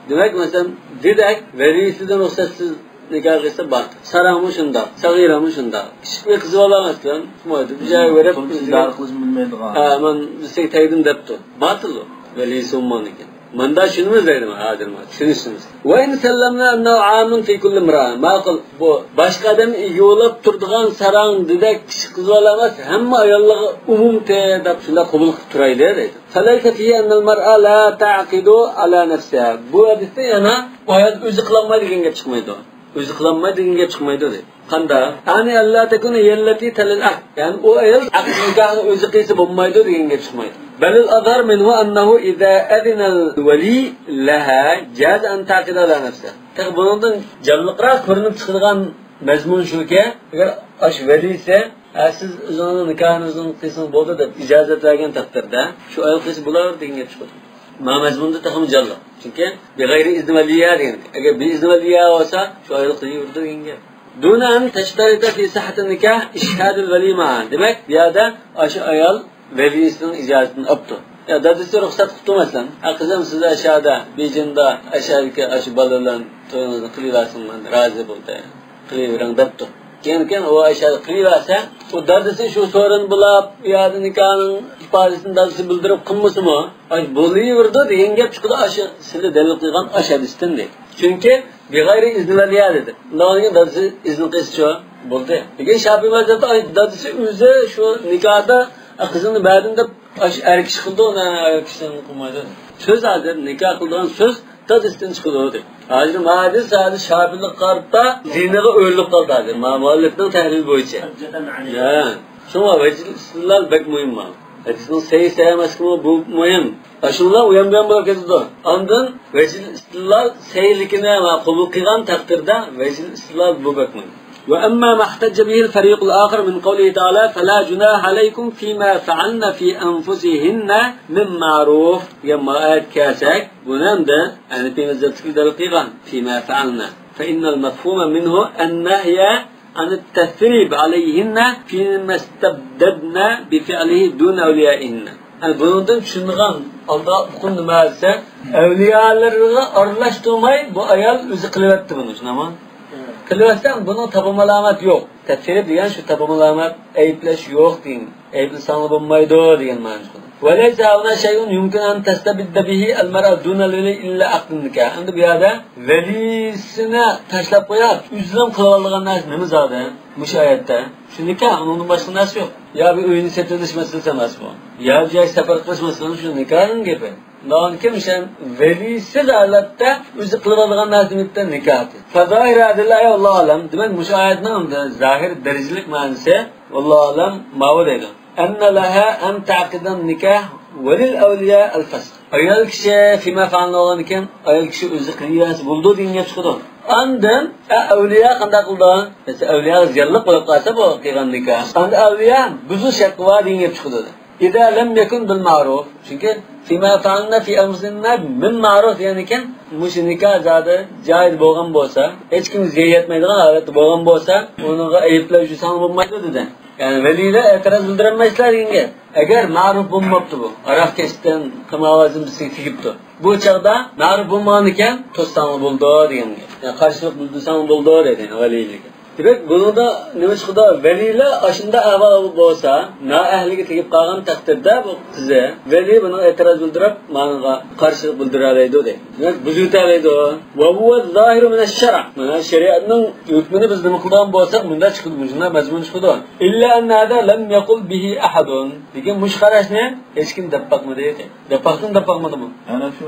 دېمەك، مەسىلەن، دېدەك ۋەلىسىدىن رۇخسەتسىز نىكاھ قىلسا باتىل. ساراڭمۇ شۇنداق، سەغىرەمۇ شۇنداق. كىچىك بىر قىز بالا مەسىلەن، شۇنداق بىر جايغا بېرىپ، تۇرمۇش ئىدارە قىلىشنى بىلمەيدىغان. ھە، مەن بىر سەي تەگدىم دەپتۇ. باتىل ئۇ. ۋەلىسى بولمىغان ئىكەن. مۇندا شۇنىمۇ ئىزدەيدۇ ھازىر، مانا، چۈشىنىشىمىز. وإن سلمنا أنه عام في كل امرأة. ماقۇل، بۇ باشقا ئادەم ئىگە بولاپ تۇرىدىغان ساراڭ، دېدەك، كىچىك قىز بالا ئەمەس، ھەممە ئاياللارغا ئومۇمتى دەپ شۇنداق قوبۇل قىلىپ تۇرايلى دەيدۇ. فليس فيه أن المرأة لا تعقد على نفسها. بۇ ھەدىستە يەنە ئۇ ئايال ئۆزى قىلالمايدۇ دېگەن گەپ چىقمايدۇ. ئۆزى قىلالمايدۇ دېگەن گەپ چىقمايدۇ دەيدۇ. قانداق؟ يعني ألا تكون هي التي تلي العقد. يەنى ئۇ ئايال ئەقد نىكاھنى ئۆزى قىلسا بولمايدۇ دېگەن گەپ چىقمايدۇ. بل الأظهر منه أنه إذا أذن الولي لها جاز أن تعقد على نفسها. تېخى بۇنىڭدىن جانلىقراق كۆرۈنۈپ چىقىدىغان مەزمۇن شۇكى، ئەگەر ئاشۇ ۋەلىسى، ھە، سىز ئۆزىڭىزنىڭ نىكاھىنى ئۆزىڭىز قىلسىڭىز بولدى دەپ ئىجازەت بەرگەن تەقدىردە، شۇ ئايال قىلسا بولار دېگەن گەپ چىقىدۇ. ما مەزمۇندا تېخىمۇ جانلىق. چۈنكى بىغەيرى ئىزنى ۋەلىييە دېگەن. ئەگەر بىئىزنى ۋەلىييە بولسا، شۇ ئايال قىلىۋېرىدۇ دېگەن گەپ. دون أن تشترط في صحة النكاح إشهاد الولي معه. دېمەك، بۇ يەردە ئاشۇ ئايال ۋەلىسىنىڭ ئىجازىتىنى ئاپتۇ. يا دادىسى رۇخسەت قىپتۇ مەسىلەن. ھە، قىزىم، سىز ئاشادا، بېيجىڭدا، ئاشادىكى ئاشۇ بالىلار تويىڭىزنى قىلىۋەرسىڭ، مەن رازى بولدى. قىلىۋېرىڭ دەپتۇ. كېيىن، كېيىن ئۇ ئاشادا قىلىۋەرسە، ئۇ دادىسى شۇ سورۇننى بۇلاپ، ئۇ يەردە نىكاھنىڭ ئىپادىسىنى دادىسى بىلدۈرۈپ قىلمىسىمۇ، ئاش بولۇۋېرىدۇ دېگەن گەپ چىقىدۇ، ئاشۇ سىلى دەلىل قىلغان ئاشۇ ھەدىستىن دەيدۇ. چۈنكى بىغەيرى ئىزنى ۋەلىييە دېدى. ئۇنداق دېگەن دادىسى ئىزن قىلسىچۇ بولدى. لېكىن شافىي مەزھەپتە ئاي دادىسى ئۆزى شۇ نىكاھدا قىزىڭنى بەردىم دەپ ئاشۇ ئەر كىشى قىلىدۇ، ئۇنى ئايال كىشى قىلمايدۇ. سۆز ھازىر نىكاھ قىلىدىغان سۆز دادىسىدىن چىقىدۇ دەيدۇ. ھازىر ما ھەدىس ھازىر شافىيلىققا قارىتا زىنىغا ئۆرۈلۈپ قالدى ھازىر. ما مۇئەللىپنىڭ تەھلىلى بويىچە. ھە. شۇڭا ۋەجھىل ئىستىدلال بەك مۇھىم ماڭا. ھەدىسنىڭ سەھىھ سەھىھ ئەمەسلىكىمۇ بۇ مۇھىم. ئاشۇنداق ئۇيان بۇيان بولۇپ كېتىدۇ. ئاندىن ۋەجھىل ئىستىدلال سەھىھلىكىنى قوبۇل قىلغان تەقدىردە ۋەجھىل ئىستىدلال بۇ بەك مۇھىم. وأما ما احتج به الفريق الآخر من قوله تعالى فلا جناح عليكم فيما فعلن في أنفسهن من معروف دېگەن مۇ ئايەتكە كەلسەك، بۇنى ئەمدى ھەنىپىي مەزھەپتىكى دەلىل قىلغان فيما فعلن. فإن المفهوم منه النهي عن التثريب عليهن فيما استبددن بفعله دون أوليائهن. يەنى بۇنىڭدىن چۈشىنىدىغان ئالدىغا ئۇقۇم نېمە دېسە، ئەۋلىيالىرىغا ئارىلاشتۇرماي بۇ ئايال ئۆزى قىلىۋەتتى بۇنى، شۇنداقمۇ؟ قىلىۋەتسەڭ بۇنىڭ تاپىمۇ ئالامەت يوق. تەسىر دېگەن شۇ تاپىمۇ ئالامەت، ئەيىبلەش يوق دېگەن. ئەيىبلىسەڭلا بولمايدۇ دېگەن مەنىسى. وليس هنا شيء يمكن أن تستبد به المرأة دون الولي إلا عقد النكاح. ئەمدى بۇ يەردە ۋەلىسىنى تاشلاپ قويۇپ، ئۆزىنىڭ قىلىۋالىدىغان نەرسە نېمە زادى؟ مۇشۇ ئايەتتە شۇ نىكاھ، ئۇنىڭدىن باشقا نەرسە يوق. يا بىر ئۆينى سېتىۋېلىش مەسىلىسى ئەمەس بۇ. يا بىر جاي سەپەر قىلىش مەسىلىسى، شۇ نىكاھنىڭ گېپى. لېكىن شۇ ۋەلىسىز ھالەتتە ئۆزى قىلىۋالىدىغان نەرسە نېمە؟ نىكاھ. فظاهر هذه الآية والله أعلم. دېمەك، مۇشۇ ئايەتنىڭ زاھىر دەرىجىلىك مەنىسى، والله أعلم، ماۋۇ دەيدۇ. أن لها أن تعقد النكاح وللأولياء الفسخ. ئايال كىشى فيما فعلن بولغاندىكىن، ئايال كىشى ئۆزى قىلىۋەرسە بولىدۇ دېگەن گەپ چىقىدۇ. ئاندىن، ئە، ئەۋلىيا قانداق قىلىدۇ؟ مەسىلەن، ئەۋلىياغا زىيانلىق بولۇپ قالسا بۇ قىلغان نىكاھ. ئاندىن ئەۋلىيا بۇزۇلۇش ھەققى بار دېگەن گەپ چىقىدۇ. إذا لم يكن بالمعروف. چۈنكى فيما فعلن في أنفسهن من معروف دېگەنىكەن، مۇشۇ نىكاھ زادى جايىز بولغان بولسا، ھېچكىمگە زىيان يەتمەيدىغان ھالەتتە بولغان بولسا، ئۇنىڭغا ئەيىبلەش يوسۇڭ بولمايدۇ دېدى. يەنى ۋەلىيلەر ئېتىراز بىلدۈرەلمەيسىلەر دېگەن گەپ. ئەگەر مەرۇپ بولماپتۇ بۇ، ھاراق كەشتىن قىمار ئاۋازىنى بىزگە تېگىپتۇ. بۇ چاغدا مەرۇپ بولمىغان ئىكەن، توسساڭ بولىدۇ دېگەن گەپ. يەنى قارشىلىق بىلدۈرسەڭ بولىدۇ دەيدۇ ۋەلىيلىكى. دېمەك، بۇنىڭدا نېمە چىقىدۇ؟ ۋەلىيلەر ئاشۇنداق ئەھۋال بولسا، نائەھلىگە تېگىپ قالغان تەقدىردە بۇ قىزى، ۋەلىي بۇنىڭغا ئېتىراز بىلدۈرۈپ، مانىڭغا قارشىلىق بىلدۈرەلەيدۇ دەيدۇ. دېمەك، بۇزۇۋېتەلەيدۇ. وهو الظاهر من الشرع. مانا شەرىئەتنىڭ ھۆكمىنى بىز نېمە قىلىدىغان بولساق، مۇنداق چىقىدۇ، مۇشۇنداق مەزمۇن چىقىدۇ. إلا أن هذا لم يقل به أحد. لېكىن مۇشۇ قاراشنى ھېچكىم دەپ باقمىدى. دەپ باقتىڭ، دەپ باقمىدىڭمۇ؟ ئەنە شۇ،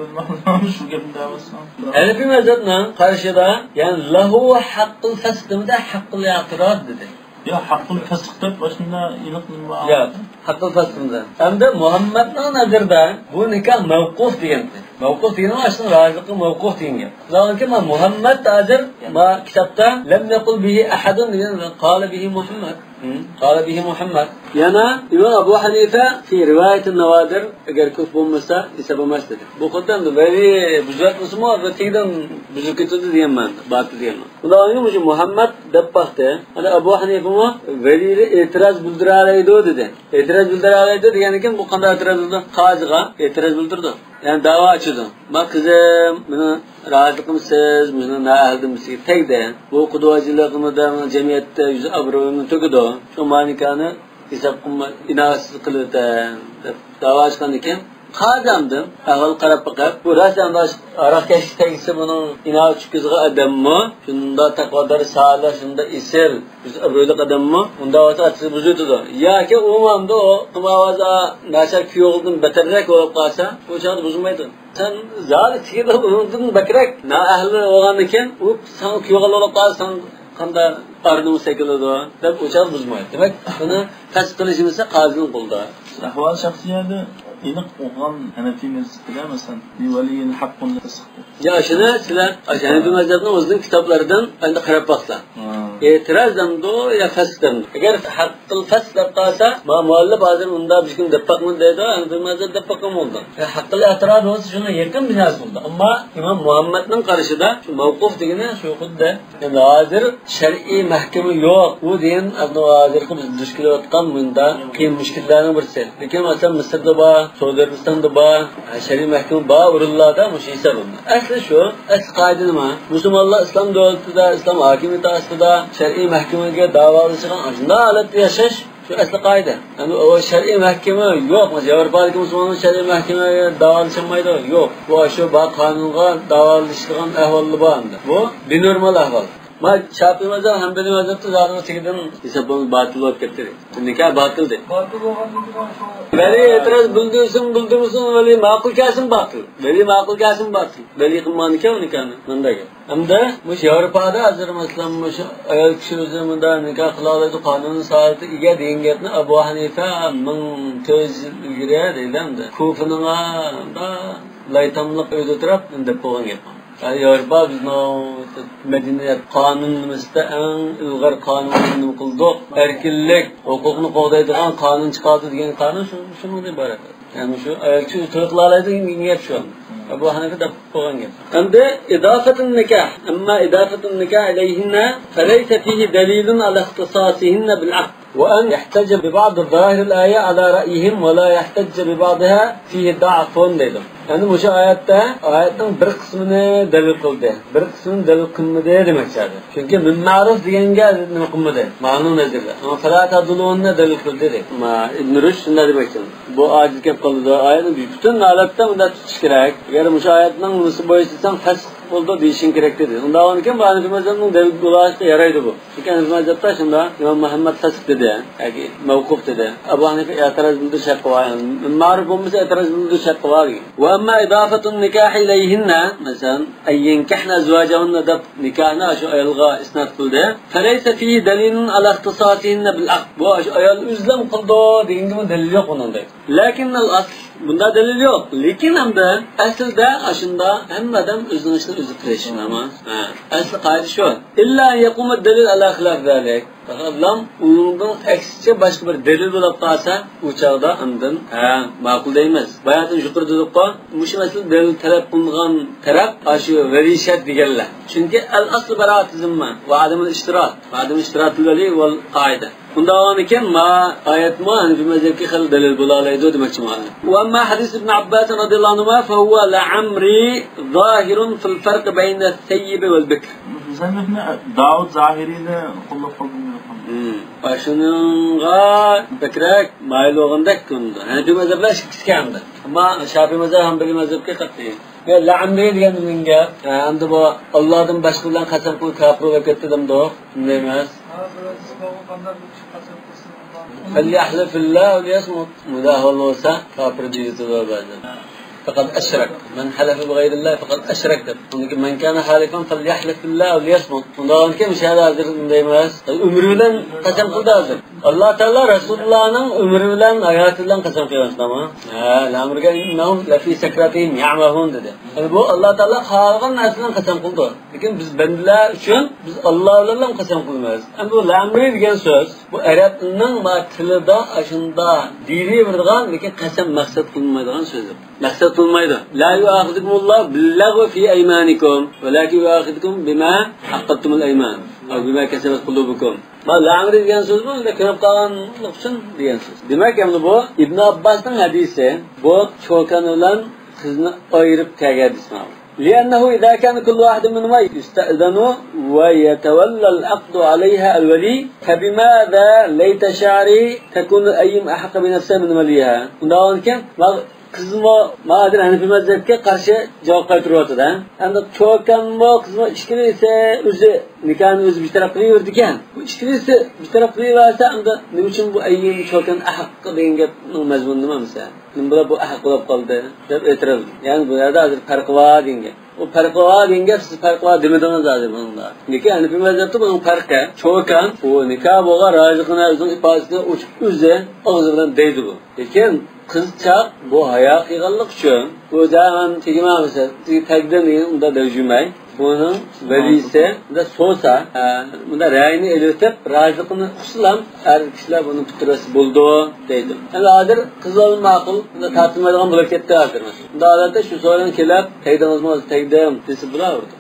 شۇ گەپنى دەۋاتسام. ھەنەفىي مەزھەپنىڭ قارىشىدا، يەنى له حق الفسخ دېمىدى، ھەققىل ئېتىراز دېدى. يا، ھەققىل فەسخ دەپ ئاشۇنداق ئېنىق نېمە بار؟ ياق، ھەققىل فەسخ دېمىدى. ئەمدى مۇھەممەدنىڭ نەزىرىدە بۇ نىكاھ مەۋقۇف دېگەن. مەۋقۇف دېگىنى ئاشۇنىڭ رازىلىقى مەۋقۇف دېگەن گەپ. شۇنىڭ ئۈچۈن ما مۇھەممەد ھازىر ما كىتابتا لەم يەقۇل بىھى ئەھەدۇن دېگەن، قالە بىھى مۇھەممەد. قالە بىھى مۇھەممەد. يەنە ئىمام ئەبۇ ھەنىفە في رواية النوادر، ئەگەر كۆپ بولمىسا، ھېساب بولماس دېدى. بۇ خۇددى ئەمدى ۋەلى بۇزۇۋەتمىسىمۇ، تېگىدىن بۇزۇلۇپ كېتىدۇ دېگەن مەنىدە، باتىل دېگەن مەنىدە. ئۇنداق مۇشۇ مۇھەممەد دەپ باقتى. ئەنە ئەبۇ ھەنىفىمۇ ۋەلىلەر ئېتىراز بىلدۈرەلەيدۇ دېدى. ئېتىراز بىلدۈرەلەيدۇ دېگەندىن كېيىن بۇ قانداق ئېتىراز بىلدۈردى؟ قازىغا ئېتىراز بىلدۈردى. يەنى داۋا ئاچىدۇ. ما قىزىم، مېنىڭ رازىلىقىمسىز، مېنىڭ نائەھلىمسىز تەگدى. بۇ قۇدۇۋاجىلىقىمدا جەمئىيەتتە يۈز ئابرۇيۇمنى تۆكىدۇ. شۇ مانىكانى ھېساب قىلما، ئىناۋەتسىز قىلىۋېتەم دەپ داۋا ئاچقاندىكىن، قازى ئەمدى ئەھۋال قاراپ بېقىپ، بۇ راست ئەمدى ھاراقكەشلىك تەگسە بۇنىڭ ئىناۋەت چۈشكۈزىدىغان ئادەممۇ؟ شۇنداق تەقۋادار، سالىھ، شۇنداق ئېسىل، يۈز ئابرۇيلۇق ئادەممۇ؟ ئۇنداق بولسا ئاتىسى بۇزۇۋېتىدۇ. ياكى ئۇمۇ ئەمدى ئۇ قىمارۋاز ناچار كۈيئوغلىدىن بەتەررەك بولۇپ قالسا، ئۇ چاغدا بۇزمايدۇ. سەن زادى تېخىلا ئۇنىڭدىن بەكرەك نائەھلى بولغاندىكىن، ئۇ ساڭا كۈيئوغۇل بولۇپ قالسا، ساڭا قانداق ئار-نومۇس كېلىدۇ دەپ ئۇ چاغدا بۇزمايدۇ. دېمەك، بۇنى پەسخ قىلىش مەسىلىسى قازىنىڭ قولىدا. ئەھۋال شەخسىيەدە ئېنىق ئوقۇغان ھەنەفىي مەزھىپىدە، مەسىلەن، ۋەلىيىل ھەققۇن دەپ چىقتى. يا، شۇنى سىلەر ئاشۇ ھەنەفىي مەزھەپنىڭ ئۆزىنىڭ كىتابلىرىدىن ئەمدى قاراپ باقسا. ھا. ئېتىراز دەمدۇ يا فەسخ دەمدۇ؟ ئەگەر ھەققىل فەسخ دەپ قالسا، ما مۇئەللىپ ھازىر ئۇنداق بىر كىم دەپ باقمىدى دەيدۇ، ھەنەفىي مەزھەپ دەپ باققان بولدى. ھەققىل ئېتىراز بولسا شۇنىڭ يېقىن بىناسى بولدى. ئەمما ئىمام مۇھەممەدنىڭ قارىشىدا شۇ مەۋقۇف دېگىنى شۇ خۇددى. ئەمدى ھازىر شەرئىي مەھكىمە يوق. بۇ دېگەن ئەمدى ھازىرقى بىز دۇچ كېلىۋاتقان مۇنداق قىيىن مۈشكۈللەرنىڭ بىرسى. لېكىن مەسىلەن، مىسىردا بار، سەئۇدى ئەرەبىستاندا بار، شەرئىي مەھكىمە بار ئورۇنلاردا مۇشۇ ھېسابلىنىدۇ. ئەسلى شۇ، ئەسلى قائىدە نېمە؟ مۇسۇلمانلار ئىسلام دۆلىتىدە، ئىسلام ھاكىمىيىتى ئاستىدا شەرئىي مەھكىمىگە داۋالىشىدىغان ئاشۇنداق ھالەتتە ياشاش، شۇ ئەسلى قائىدە. يەنى ئۇ شەرئىي مەھكىمە يوق. مەسىلەن، ياۋروپادىكى مۇسۇلمانلار شەرئىي مەھكىمىگە داۋالىشالمايدۇ. يوق. بۇ ئاشۇ بار قانۇنغا داۋالىشىدىغان ئەھۋاللا بار ئەمدى. بۇ بىنورمال ئەھۋال. ما شافىئىي مەزھەپ، ھەنبەلىي مەزھەپتە زادى تېگىدىن ھېساب بولمىسا باتىل بولۇپ كەتتى. نىكاھ باتىل دەيدۇ. باتىل بولغاندىن كېيىن شۇ ۋەلى ئېتىراز بىلدۈرسۇن، بىلدۈرمىسۇن، ۋەلى ماقۇل كەلسۇن باتىل. ۋەلى ماقۇل كەلسۇن باتىل. ۋەلى قىلمىغاندىكىن نىكاھنى. مۇنداق گەپ. ئەمدى مۇشۇ ياۋروپادا ھازىر، مەسىلەن، مۇشۇ ئايال كىشى ئۆزى مۇنداق نىكاھ قىلالايدۇ، قانۇنىي سالاھىيىتىگە ئىگە دېگەن گەپنى ئەبۇ ھەنىفە مىڭ تۆت يۈز يىل ئىلگىرى دەيدۇ ئەمدى. كۇفىنىڭ لايتاملىق ئۆيىدە ئولتۇرۇپ دەپ بولغان گەپ. ياۋروپا بىزنىڭ مەدەنىيەت قانۇن نېمىسىدە ئەڭ ئىلغار قانۇن نېمە قىلدۇق؟ ئەركىنلىك، ھوقۇقنى قوغدايدىغان قانۇن چىقاردى دېگەن قانۇن شۇ، شۇنىڭدىن ئىبارەت. يەنى شۇ ئايال كىشى توي قىلالايدۇ دېگەن گەپ شۇ. ئەبۇ ھەنىفە دەپ قويغان گەپ. ئەمدى إضافة النكاح، أما إضافة النكاح إليهن فليس فيه دليل على اختصاصهن بالعقد، وأن يحتج ببعض ظاهر الآية على رأيهم ولا يحتج ببعضها فيه ضعف دەيدۇ. يەنى مۇشۇ ئايەتتە، ئايەتنىڭ بىر قىسمىنى دەلىل قىلدى، بىر قىسمىنى دەلىل قىلمىدى دېمەكچى. چۈنكى مىن مەرۇف دېگەنگە نېمە قىلمىدى؟ مەنىنى نەزەردە. ئەمما فلا تضلوهن دەلىل قىلدى دەيدۇ. ما ئىبن رۇشد شۇنداق دېمەكچى. بۇ ئاجىز گەپ قىلىدۇ. ئايەتنى پۈتۈن ھالەتتە مۇنداق تۇتۇش كېرەك. ئەگەر مۇشۇ ئايەتنىڭ نېمىسى بويىچە دېسەڭ، پەسخ بولىدۇ دېيىشىڭ كېرەك دېدى. ئۇنداق بولغاندىكىن بۇ ھەنىفىي مەزھەپنىڭ دەلىل بولۇشىغا يارايدۇ بۇ. چۈنكى ھەنىفىي مەزھەپتە شۇنداق، ئىمام مۇھەممەد فەسخ دېدى ياكى مەۋقۇف دېدى. ئەبۇ ھەنىفە ئېتىراز بىلدۈرۈش ھەققى بار. يەنى مەرۇف بولمىسا ئېتىراز بىلدۈرۈش ھەققى بار دېگەن. وأما إضافة النكاح إليهن، مەسىلەن، أن ينكحن أزواجهن دەپ نىكاھنى شۇ ئايالغا ئىسناد قىلدى. فليس فيه دليل على اختصاصهن بالعقد. بۇ شۇ ئايال ئۆزلەم قىلىدۇ دېگەنگىمۇ دەلىل يوق ئۇنىڭ دەيدۇ. لكن الأصل، بۇندا دەلىل يوق. لېكىن ئەمدى ئەسلىدە ئاشۇندا ھەممە ئادەم ئۆزىنىڭ ئىشىنى ئۆزى قىلىشى نورمال. ھە، ئەسلى قائىدە شۇ. إلا أن يقوم الدليل على خلاف ذلك. پەقەتلا ئۇنىڭدىن ئەكسىچە باشقا بىر دەلىل بولۇپ قالسا، ئۇ چاغدا ئاندىن، ھە، ماقۇل دەيمىز. باياتىن يۇقىرىدا دېدۇققۇ، مۇشۇ مەسىلىدە دەلىل تەلەپ قىلىنغان تەرەپ ئاشۇ ۋەلىي شەرت دېگەنلەر. چۈنكى الأصل براءة الذمة وعدم الاشتراط، وعدم اشتراط الولي والقاعدة. ئۇنداق بولغاندىكىن، ما ئايەتمۇ ھەنىفىي مەزھەپكە خېلى دەلىل بولالايدۇ دېمەكچى مۇئەللىپ. وأما حديث ابن عباس رضي الله عنهما فهو لعمري ظاهر في الفرق بين الثيب والبكر. مۇسەننىفنى داۋۇد زاھىرىنى قوللاپ قالدىم. ھىم. ئاشۇنىڭغا بەكرەك مايىل بولغاندەك كۆرۈنىدۇ. ھەنىفىي مەزھەپلەر ئىككىسى ئىكەن. ئەمما شافىئىي مەزھەپ، ھەنبەلىي مەزھەپكە قەتئىي. يا لەئەمرى دېگەن نېمە گەپ؟ ھە، ئەمدى بۇ ئاللادىن باشقا بىلەن قەسەم قىلىپ كاپىر بولۇپ كەتتى دەمدۇ؟ شۇنداق ئەمەس. فەليەھلىفىللاھۇ لىيەسمۇت. مۇنداق ئەھۋال بولسا كاپىر دېيىلىدۇ بەزىدە. فقد أشرك. من حلف بغير الله فقد أشرك دەپ. ئۇندىكى من كان حالفا فليحلف بالله أو ليصمت. ئۇنداقكەن مۇشۇ يەردە ھازىر ئۇنداق ئەمەس. ئۆمرى بىلەن قەسەم قىلدى ھازىر. ئاللا تائالا رەسۇلۇللانىڭ ئۆمرى بىلەن، ھاياتى بىلەن قەسەم قىلغان، شۇنداقمۇ؟ ھە، لەئەمرۇكە إنهم لفي سكرتهم يعمهون دېدى. يەنى بۇ ئاللا تائالا خالىغان نەرسە بىلەن قەسەم قىلىدۇ. لېكىن بىز بەندىلەر ئۈچۈن بىز ئاللا بىلەنلا قەسەم قىلىمىز. ئەمدى بۇ لەئەمرى دېگەن سۆز، بۇ ئەرەبنىڭ ما تىلىدا ئاشۇندا دېيىلىۋېرىدىغان، لېكىن قەسەم مەقسەت قىلىنمايدىغان سۆز. مەقسەت قىلىنمايدۇ. لا يؤاخذكم الله باللغو في أيمانكم ولكن يؤاخذكم بما عقدتم الأيمان أو بما كسبت قلوبكم. ما لەئەمرى دېگەن سۆز بۇ، ئەمدى كۆنۈپ قالغانلىق ئۈچۈن دېگەن سۆز. دېمەك، ئەمدى بۇ ئىبن ئابباسنىڭ ھەدىسى، بۇ چوكان بىلەن قىزنى ئايرىپ كەلگەن ھەدىس مانا. لأنه إذا كان كل واحد منهما يستأذن ويتولى العقد عليها الولي، فبماذا ليت شعري تكون الأيم أحق بنفسها من وليها؟ ئۇنداق بولغانكەن، ما قىزمۇ ما ھازىر ھەنىفىي مەزھەپكە قارشى جاۋاب قايتۇرۇۋاتىدۇ. ئەمدى چوكانمۇ، قىزمۇ ئىككىلىسى ئۆزى نىكاھنى ئۆزى بىر تەرەپ قىلىۋېرىدىكەن. بۇ ئىككىلىسى بىر تەرەپ قىلىۋەرسە، ئەمدى نېمە ئۈچۈن بۇ ئەييىم چوكان ئەھەققە دېگەن گەپنىڭ مەزمۇنى نېمە ئەمىسە؟ نېمە بولاپ بۇ ئەھەق بولاپ قالدى دەپ ئېتىراز. يەنى بۇ يەردە ھازىر پەرقى بار دېگەن گەپ. ئۇ پەرقى بار دېگەن گەپ، سىز پەرقى بار دېمىدىڭىز ھازىر بۇنىڭدا. لېكىن ھەنىپىي مەزھەپتە بۇنىڭ پەرقى. چوكان، ئۇ نىكاھ بولغان رازىلىقىنى ئۆزىنىڭ ئىپادىسىنى ئوچۇق ئۆزى ئاغزى بىلەن دەيدۇ بۇ. لېكىن قىزچاق بۇ ھايا قىلغانلىق ئۈچۈن، بۇ جامان تېگىمەمسە، تېگدىم دېگەن ئۇنداق دەۋجۈمەي. بۇنىڭ ۋەلىسى بۇندا سوسا، ئە، بۇندا رەينى ئېلىۋېتىپ، رازىلىقىنى ئۇقسىلام، ئەر كىشىلەر بۇنى پۈتتۈرۈۋەتسە بولىدۇ، دەيدۇ. ئەمدى ھازىر قىز ئالما ماقۇل، بۇندا تارتىنمايدىغان بولۇپ كەتتى ھازىر. بۇندا ھالەتتە شۇ سورۇن كېلىپ، تەگدىڭىزمۇ؟ تەگدىم، دېسە بولاۋېرىدۇ.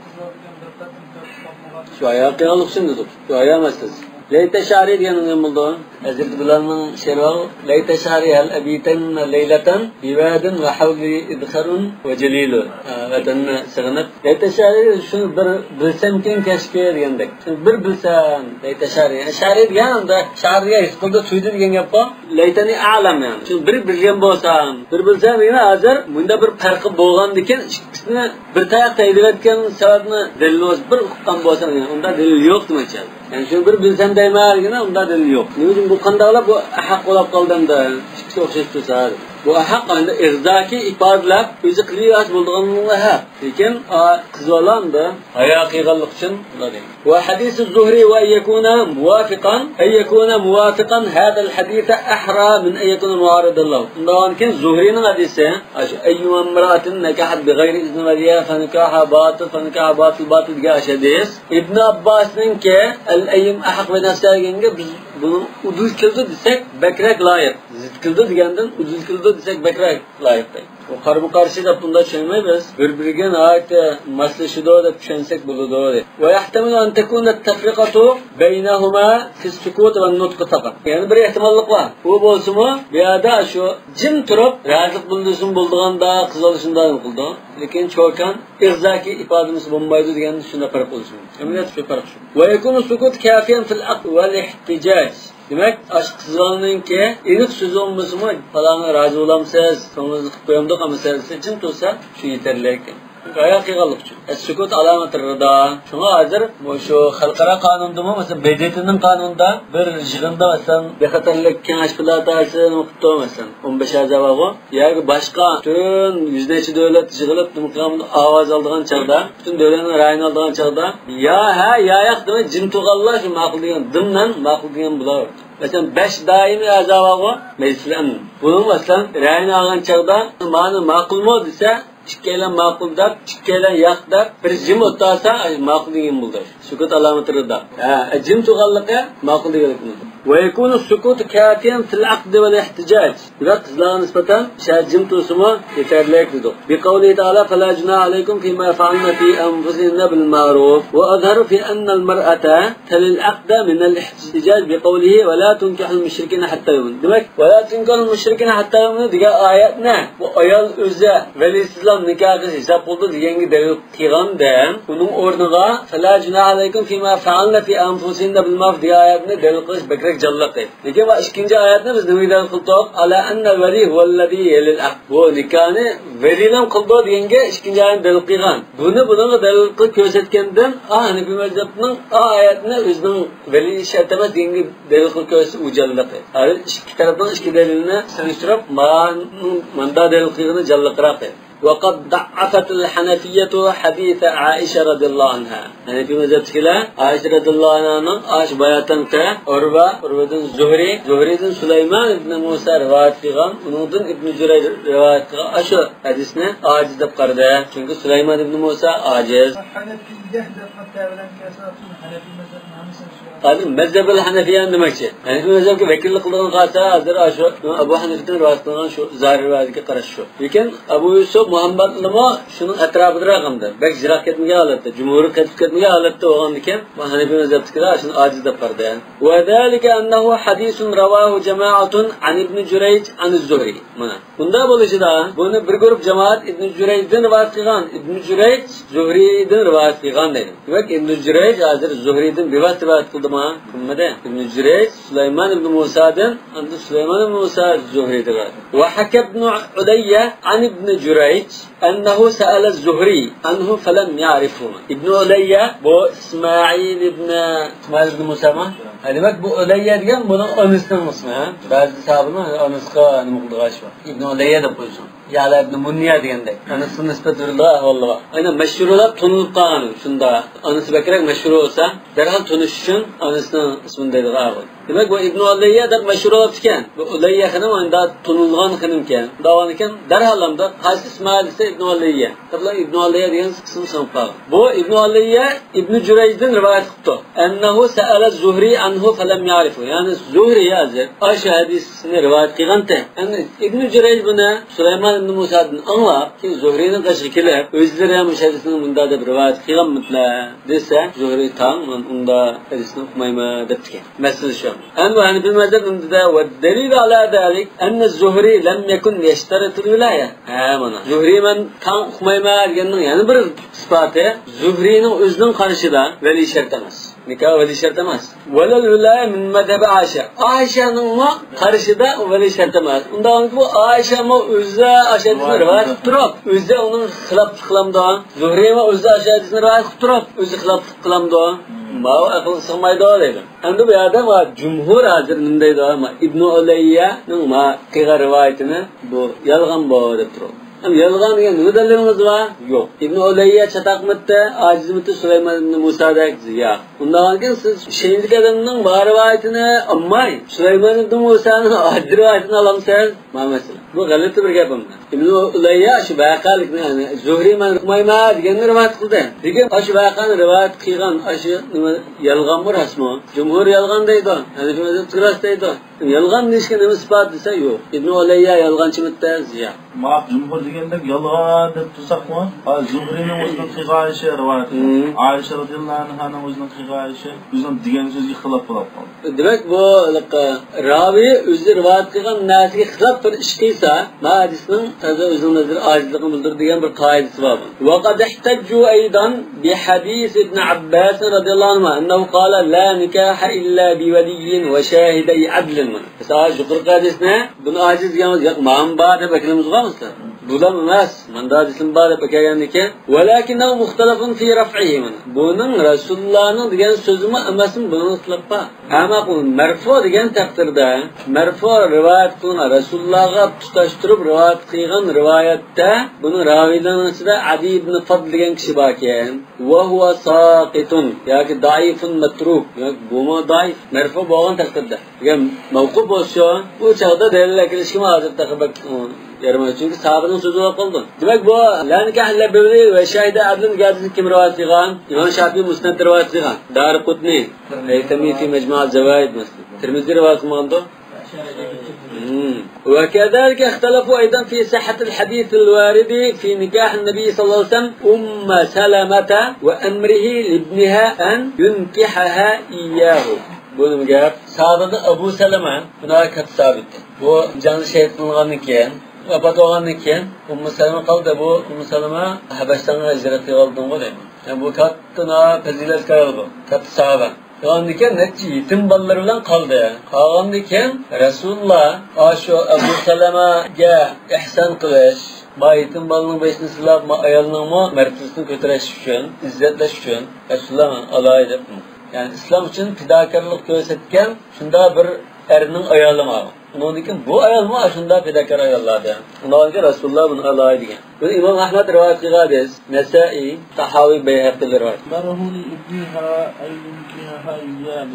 شۇ ئاياغ قىلغانلىق ئۈچۈن دېدۇق. شۇ ئاياغ مەسىلىسى. لەيت شەئرى دېگەن نېمە بولىدۇ؟ ھەزرىتى بىلالنىڭ شېئىرى بار. لەيت شەئرى ھەل ئەبىتەننە لەيلەتەن بىۋادىن ۋە ھەۋلى ئىدخارۇن ۋە جەلىلۇ. ھە، ۋەتەننى سېغىنىپ. لەيت شەئرى شۇنى بىر بىلسەمكىن كەشكى دېگەندەك. شۇنى بىر بىلسەم، لەيت شەئرى. شەئرى دېگەن ئەمدى شەئرى دېگەن ھېس قىلدى، تۇيدى دېگەن گەپقۇ. لەيتەنى ئەلەم يەنى. شۇنى بىر بىلگەن بولسام، بىر بىلسەم دېگىنى ھازىر مۇنداق بىر پەرقى بولغاندىكىن ئىككىسىنى بىر تاياق تەگدۈرۈۋەتكەن سەۋەبنى دەلىل بولسا، بىر ئۇققان بولسا، يەنى ئۇنداق دەلىل يوق دېمەكچى. يەنى شۇنى بىر بىلسەم دەيمەن دېگىنى ئۇنداق دەلىل يوق. نېمە ئۈچۈن بۇ قانداقلا بۇ ئەھەق بولاپ قالدى ئەمدى؟ ئىككىسى ئوخشاش تۇرسا. بۇ ئەھەق ئەمدى ئېغىزدىكى ئىپادىلەپ ئۆزى قىلىۋەرسە بولىدىغانلىقى ھەق. لېكىن، ئا، قىز بالا ئەمدى ھايا قىلغانلىق ئۈچۈن بۇنداق دەيمەن. وحديث الزهري وأن يكون موافقا، أن يكون موافقا هذا الحديث أحرى من أن يكون معارضا له. ئۇنداقكەن زۇھرىنىڭ ھەدىسى، ئاشۇ أيما امرأة نكحت بغير إذن وليها فنكاحها باطل، فنكاحها باطل، باطل دېگەن ئاشۇ ھەدىس. ئىبن ئابباسنىڭكى الأيم أحق بنفسها دېگەنگە بىز بۇنىڭ ئۇدۇل كېلىدۇ دېسەك بەكرەك لايىق. زىت كېلىدۇ دېگەندىن ئۇدۇل كېلىدۇ دېسەك بەكرەك لايىق. بۇ قارىمۇ قارشى دەپ بۇنداق چۈشەنمەيمىز. بىر-بىرىگە ناھايىتى ماسلىشىدۇ دەپ چۈشەنسەك بولىدۇ، دەيدۇ. ويحتمل أن تكون التفرقة بينهما في السكوت والنطق فقط. يەنە بىر ئېھتىماللىق بار. ئۇ بولسىمۇ، بۇ يەردە شۇ جىم تۇرۇپ، رازىلىق بىلدۈرسىمۇ بولىدىغاندا، قىز بالا شۇنداق قىلىدۇ. لېكىن چوكان ئېغىزدىكى ئىپادىمىز بولمايدۇ دېگەن شۇنداق پەرق بولۇشى مۇمكىن. ئەمەلىيەتتە شۇ پەرق شۇ. ويكون السكوت كافيا في العقد والاحتجاج. دېمەك، ئاشۇ قىز بالىنىڭكى ئېنىق سۆزى بولمىسىمۇ، پالانغا رازى بولامسىز، كۆڭلىڭىزنى قىلىپ قويامدۇق، ئەمىسە دېسە، جىم تۇرسا، شۇ يېتەرلىك. ھايا قىلغانلىق ئۈچۈن. السكوت علامة الرضا. شۇڭا ھازىر مۇشۇ خەلقئارا قانۇندىمۇ، مەسىلەن، ب د ت نىڭ قانۇنىدا بىر يىغىندا، مەسىلەن، بىخەتەرلىك كېڭەش پالاتاسى نېمە قىپتۇ، مەسىلەن، ئون بەش ئەزا بارغۇ. ياكى باشقا پۈتۈن يۈز نەچچە دۆلەت يىغىلىپ، نېمە قىلغان، ئاۋاز ئالىدىغان چاغدا، پۈتۈن دۆلەتنىڭ رايىنى ئالىدىغان چاغدا، يا ھە، يا ياق دېمەي، جىم تۇرغانلار شۇ ماقۇل دېگەن، دىمدىن ماقۇل دېگەن بولاۋېرىدۇ. مەسىلەن، بەش دائىمىي ئەزا بارغۇ، مەجلىسلەر. بۇنىڭ، مەسىلەن، رايىنى ئالغان چاغدا، مانا ماقۇلمۇ دېسە، ئىككىيلەن ماقۇل دەپ، ئىككىيلەن ياق دەپ، بىر جىم ئولتۇرسا، ماقۇل دېگەن بولدى. سۈكۈت ئالامىتى رىدا. ھە، جىم تۇرغانلىقى ماقۇل دېگەنلىك بولدى. ويكون السكوت كافيا في العقد والاحتجاج. دېمەك، قىزلارغا نىسبەتەن شۇ جىم تۇرسىمۇ يېتەرلىك دېدۇق. بقوله تعالى: فلا جناح عليكم فيما فعلن في أنفسهن بالمعروف. وأظهر في أن المرأة تلي العقد من الاحتجاج بقوله: ولا تنكحوا المشركين حتى يؤمنوا. دېمەك، ولا تنكحوا المشركين حتى يؤمنوا دېگەن ئايەتنى بۇ ئايال ئۆزى ۋەلىسىزلا نىكاھ قىلىش ھېساب قىلىدۇ دېگەنگە دەلىل قىلغاندا، ئۇنىڭ ئورنىغا فلا جناح عليكم فيما فعلن في أنفسهن بالمعروف دېگەن ئايەتنى دەلىل قىلىش بەكرەك جانلىق. لېكىن بۇ ئىككىنچى ئايەتنى بىز نېمىگە دەلىل قىلدۇق؟ على أن الولي هو الذي يلي العقد. بۇ نىكاھنى ۋەلىيلەر قىلىدۇ دېگەنگە ئىككىنچى ئايەتنى دەلىل قىلغان. بۇنى بۇنىڭغا دەلىل قىلىپ كۆرسەتكەندىن، ئا، ھەنىپىي مەزھەپنىڭ ئا ئايەتنى ئۆزىنىڭ ۋەلىي شەرت ئەمەس دېگەنگە دەلىل قىلىپ كۆرسەتسە ئۇ جانلىق. ھازىر ئىككى تەرەپنىڭ ئىككى دەلىلىنى سېلىشتۇرۇپ، ماندا دەلىل قىلغىنى جانلىقراق. وقد ضعفت الحنفية حديث عائشة رضي الله عنها. ھەنەفىي مەزھەپتىكىلەر ئائىشە رەزىياللاھۇ ئەنھانىڭ ئاشۇ باياتىنقى ئۇرۋا، ئۇرۋىدىن زۇھرى، زۇھرىدىن سۇلايمان ئىبنى مۇسا رىۋايەت قىلغان، ئۇنىڭدىن ئىبنى جۇرەيج رىۋايەت قىلغان ئاشۇ ھەدىسنى ئاجىز دەپ قارىدى. چۈنكى سۇلايمان ئىبنى مۇسا ئاجىز. ھازىر مەزھەبىل ھەنەفىيە دېمەكچى. ھەنەفىي مەزھەپكە ۋەكىللىك قىلىدىغان قارىسا، ھازىر شۇ ئەبۇ ھەنىفىدىن رىۋايەت قىلغان شۇ زاھىر رىۋايىتىگە قاراش شۇ. لېكىن ئەبۇ يۈسۈپ مۇھەممەدلىمۇ شۇنىڭ ئەتراپىدىراق ئەمدى. بەك يىراق كەتمىگەن ھالەتتە، جۇمھۇرغا قېتىپ كەتمىگەن ھالەتتە بولغاندىكىن، بۇ ھەنەفىي مەزھەپتىكىلەر شۇنى ئاجىز دەپ قارىدى. وذلك أنه حديث رواه جماعة عن ابن جريج عن الزهري. مانا. بۇنداق بولۇشىدا، بۇنى بىر گۇرۇپ جامائەت ئىبنى جۇرەيجدىن رىۋايەت قىلغان، ئىبنى جۇرەيج زۇھرىدىن رىۋايەت قىلغان دەيدۇ. دېمەك، ئىبنى جۇرەيج ھازىر زۇھرىدىن بىۋاسىتە رىۋايەت قىلدىما؟ قىلمىدى. ئىبنى جۇرەيج سۇلايمان ئىبنى مۇسادىن، ئاندىن سۇلايمان ئىبنى مۇسا زۇھرىدىن رىۋايەت قىلدى. وحكى ابن علية عن ابن جريج أنه سأل الزهري عنه فلم يعرفه. ئىبنى ئۇلەييە، بۇ ئىسمائىل ئىبنى، ئىسمائىل ئىبنى مۇسامۇ؟ ھە، دېمەك، بۇ ئۇلەييە دېگەن بۇنىڭ ئانىسىنىڭ ئىسمى، ھە؟ بەزى ساھابىنىڭ ئانىسىغا نېمە قىلىدىغان ئىشى بار. ئىبنى ئۇلەييە دەپ قويسۇن. يەنى ئىبنى مۇنيە دېگەندەك. ئانىسىغا نىسبەت بېرىلىدىغان ئەھۋاللار بار. ئەنە مەشھۇرلاپ تونۇلۇپ قالغان شۇنداق. ئانىسى بەكرەك مەشھۇر بولسا، دەرھال تونۇش ئۈچۈن ئانىسىنىڭ ئىسمىنى دەيدىغان ئەھۋال. دېمەك، بۇ ئىبنى ئۇلەييە دەپ مەشھۇر بولۇپتىكەن. بۇ ئۇلەييە خېنىم ئەمدى تونۇلغان خېنىمكەن. دەۋانىكەن، دەرھال ئەمدى قايسى ئىسمائىل دېسە ئىبنى ئۇلەييە. تاپلا ئىبنى ئۇلەييە دېگەن قىسىم سىڭىپ قالغان. بۇ ئىبنى ئۇلەييە ئىبنى جۇرەيجدىن رىۋايەت قىپتۇ. أنه سأل الزهري عنه فلم يعرفه. يەنى زۇھرى ھازىر ئاشۇ ھەدىسنى رىۋايەت قىلغانتى. ئەمدى ئىبنى جۇرەيج بۇنى سۇلايمان ئىبنى مۇسادىن ئاڭلاپ، كېيىن زۇھرىنىڭ قېشىغا كېلىپ، ئۆزلىرى ھەم ئاشۇ ھەدىسنى مۇنداق دەپ رىۋايەت قىلغانمىدىلەر دېسە، زۇھرى تاڭ، مەن ئۇنداق ھەدىسنى ئۇقمايمەن دەپتىكەن. مەسىلە شۇ. ئەمدى ھەنىفىي مەزھەپ ئەمدىدە، والدليل على ذلك أن الزهري لم يكن يشترط الولاية. ھە، مانا. زۇھرى مەن تاڭ ئۇقمايمەن دېگەننىڭ يەنە بىر ئىسپاتى، زۇھرىنىڭ ئۆزىنىڭ قارىشىدا ۋەلىي شەرت ئەمەس. نىكاھ ۋەلىي شەرت ئەمەس. ولا الولاية من مذهب عائشة. ئائىشەنىڭمۇ قارىشىدا ۋەلىي شەرت ئەمەس. ئۇنداق بۇ ئائىشەمۇ ئۆزى ئاشۇ ھەدىسنى رىۋايەت قىلىپ تۇرۇپ، ئۆزى ئۇنىڭ خىلاپلىق قىلامدۇ؟ زۇھرىمۇ ئۆزى ئاشۇ ھەدىسنى رىۋايەت قىلىپ تۇرۇپ، ئۆزى خىلاپلىق قىلامدۇ؟ ماۋۇ ئەقىلگە سىغمايدۇ دەيدۇ. ئەمدى بۇ يەردە ما جۇمھۇر ھازىر نېمە دەيدۇ؟ ما ئىبنى ئۇلەييەنىڭ ما قىلغان رىۋايىتىنى بۇ يالغان بۇ دەپ تۇرىدۇ. ئەمدى يالغان دېگەن نېمە دەلىلىڭىز بار؟ يوق. ئىبنى ئۇلەييە چاتاقمىتى، ئاجىزمىتى سۇلايمان ئىبنى مۇسادەك؟ ياق. ئۇنداق ئىكەن، سىز شەينىدىكى ئادەمنىڭ ما رىۋايىتىنى ئالماي، سۇلايمان ئىبنى مۇسانىڭ ئاجىز رىۋايىتىنى ئالامسىز؟ ما مەسىلە. بۇ غەلىتە بىر گەپ ئەمدى. ئىبنى ئۇلەييە شۇ ۋەقەلىكنى، يەنى زۇھرى مەن ئۇقمايمەن دېگەننى رىۋايەت قىلدى. لېكىن ئاشۇ ۋەقەنى رىۋايەت قىلغان ئاشۇ نېمە، يالغانمۇ راستمۇ؟ جۇمھۇر يالغان دەيدۇ. ھەنىفىي مەزھەپتىكى راست دەيدۇ. يالغان دېيىشكە نېمە ئىسپات دېسە، يوق. ئىبنى ئۇلەييە يالغانچىمىتى؟ ياق. ماق جۇمھۇر دېگەندەك يالغان دەپ تۇرساقمۇ، ھا، زۇھرىنىڭ ئۆزىنىڭ قىلغان ئىشى رىۋايەت قىلىدۇ. مم. ئائىشە رازىياللاھۇ ئەنھانىڭ ئۆزىنىڭ قىلغان ئىشى، ئۆزىنىڭ دېگەن سۆزىگە خىلاپ بولۇپ قالدى. دېمەك، بۇ ھېلىقى راۋى ئۆزى رىۋايەت قىلغان نەرسىگە خىلاپ بىر ئىش قىلسا، ما ھەدىسنىڭ تازا ئۆزىنىڭ نەزىرىدە ئاجىزلىقىنى بىلدۈرىدۇ دېگەن بىر قائىدىسى بار بۇنىڭ. وقد احتجوا أيضا بحديث ابن عباس رضي الله عنهما أنه قال: لا نكاح إلا بولي وشاهدي عدل. مانا. مىسال، يۇقىرىقى ھەدىسنى بۇنى ئاجىز دېگەن، ياق، مانا بار دەپ ئەكىلىمىزغا مىسال. بۇلام ئەمەس، ماندا ھەدىسىم بار دەپ ئەكەلگەندىكىن، ولكنه مختلف في رفعه، مانا. بۇنىڭ رەسۇلۇللانىڭ دېگەن سۆزىمۇ ئەمەسمۇ، بۇنىڭ ئىختىلاپ بار. ئەمما بۇ مەرفۇ دېگەن تەقدىردە، مەرفۇ رىۋايەت قىلغان، رەسۇلۇللاغا تۇتاشتۇرۇپ رىۋايەت قىلغان رىۋايەتتە بۇنىڭ راۋىيلىرىنىڭ ئىچىدە ئەدى ئىبنى فەدل دېگەن كىشى باركەن. وهو ساقط، ياكى ضعيف متروك، ياكى بۇمۇ زەئىپ، مەرفۇ بولغان تەقدىردە. ئەگەر مەۋقۇپ بولسا، بۇ چاغدا دەلىل ئەكېلىشكىمۇ ھازىر تېخى بەك، ئۇ، يارىمايدۇ. چۈنكى ساھابىنىڭ سۆزى بولۇپ قالىدۇ. دېمەك، بۇ لا نىكاھ ئىللا بىۋەلىيين ۋە شاھىدەي ئەدلىن گەپنى كىم رىۋايەت قىلغان؟ ئىمام شافىي مۇسنەدتە رىۋايەت قىلغان. دارىقۇتنى، ھەيسەمى في مجمع الزوائد مەسىلەن. تىرمىزى رىۋايەت قىلمىغاندۇ؟ مم. وكذلك اختلفوا أيضا في صحة الحديث الوارد في نكاح النبي صلى الله عليه وسلم أم سلمة وأمره لابنها أن ينكحها إياه. بۇ نېمە گەپ؟ ساھابىدىن ئەبۇ سەلەمە، بۇنىڭ كاتتا ساھابىدىن. بۇ جەڭدە شېھىت قىلىنغاندىن كېيىن، ۋاپات بولغاندىن كېيىن، ئۇممۇ سەلەمە قالدى. بۇ ئۇممۇ سەلەمە ھەبەشىستانغا ھىجرەت قىلىۋالدىڭغۇ دەيمەن. يەنى بۇ كاتتا پەزىلەتكار بۇ، كاتتا ساھابە. قالغاندىن كېيىن نەچچە يېتىم بالىلىرى بىلەن قالدى. قالغاندىن كېيىن رەسۇلۇللا ئاشۇ ئەبۇ سەلەمەگە ئېھسان قىلىش، ما يېتىم بالىنىڭ بېشىنى سىلاپ، ما ئايالنىڭمۇ مەرتىۋىسىنى كۆتۈرۈش ئۈچۈن، ئىززەتلەش ئۈچۈن رەسۇلۇللا ئالاي دەپ، يەنى ئىسلام ئۈچۈن پىداكارلىق كۆرسەتكەن شۇنداق بىر ئەرنىڭ ئايالىغا. ئۇنىڭدىن كېيىن بۇ ئايالمۇ ئاشۇنداق پىداكار ئاياللاردىن. ئۇنىڭدىن كېيىن رەسۇلۇللا بۇنى ئالاي دېگەن. بۇنى ئىمام ئەھمەد رىۋايەت قىلغان ھەدىس، نەسائىي، تاھاۋى، بەيھەقىي رىۋايەت. أمره لابنها أن ينكحها إياه.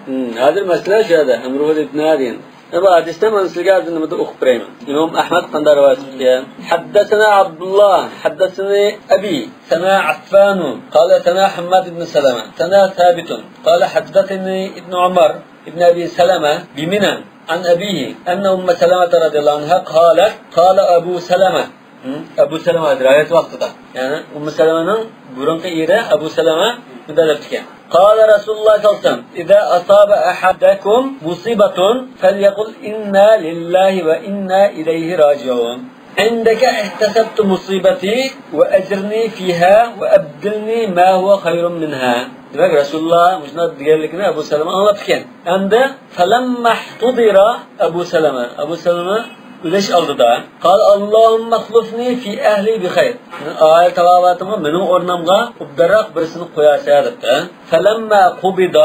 ھىم، ھازىر مەسىلە شۇ يەردە، أمره لابنها دېگەن. بۇ ھەدىستە مەن سىزگە ھازىر نېمىدە ئوقۇپ بېرەيمەن. ئىمام ئەھمەد قانداق رىۋايەت قىلغان؟ حدثنا عبد الله، حدثني أبي، ثنا عفان، قال ثنا حماد بن سلمة، ثنا ثابت، قال حدثني ابن عمر، ابن أبي سلمة بمنى عن أبيه أن أم سلمة رضي الله عنها قالت، قال أبو سلمة. ھىم، ئەبۇ سەلەمە رىۋايەت ۋاقتىدا. يەنى ئۇممۇ سەلەمەنىڭ بۇرۇنقى ئېرى ئەبۇ سەلەمە مۇنداق دەپتىكەن. قال رسول الله صلى الله عليه وسلم، إذا أصاب أحدكم مصيبة فليقل إنا لله وإنا إليه راجعون. عندك احتسبت مصيبتي وأجرني فيها وأبدلني ما هو خير منها. دېمەك، رەسۇلۇللا مۇشۇنداق دېگەنلىكىنى ئەبۇ سەلەمە ئاڭلاپتىكەن. ئەمدى فلما احتضر أبو سلمة، ئەبۇ سەلەمە ئۆلۈش ئالدىدا، قال، اللهم اخلفني في أهلي بخير. ئائىلە تاۋابىئاتىمغا مېنىڭ ئورنۇمغا ئوبدانراق بىرسىنى قويارسەن دەپتۇ. فلما قبض،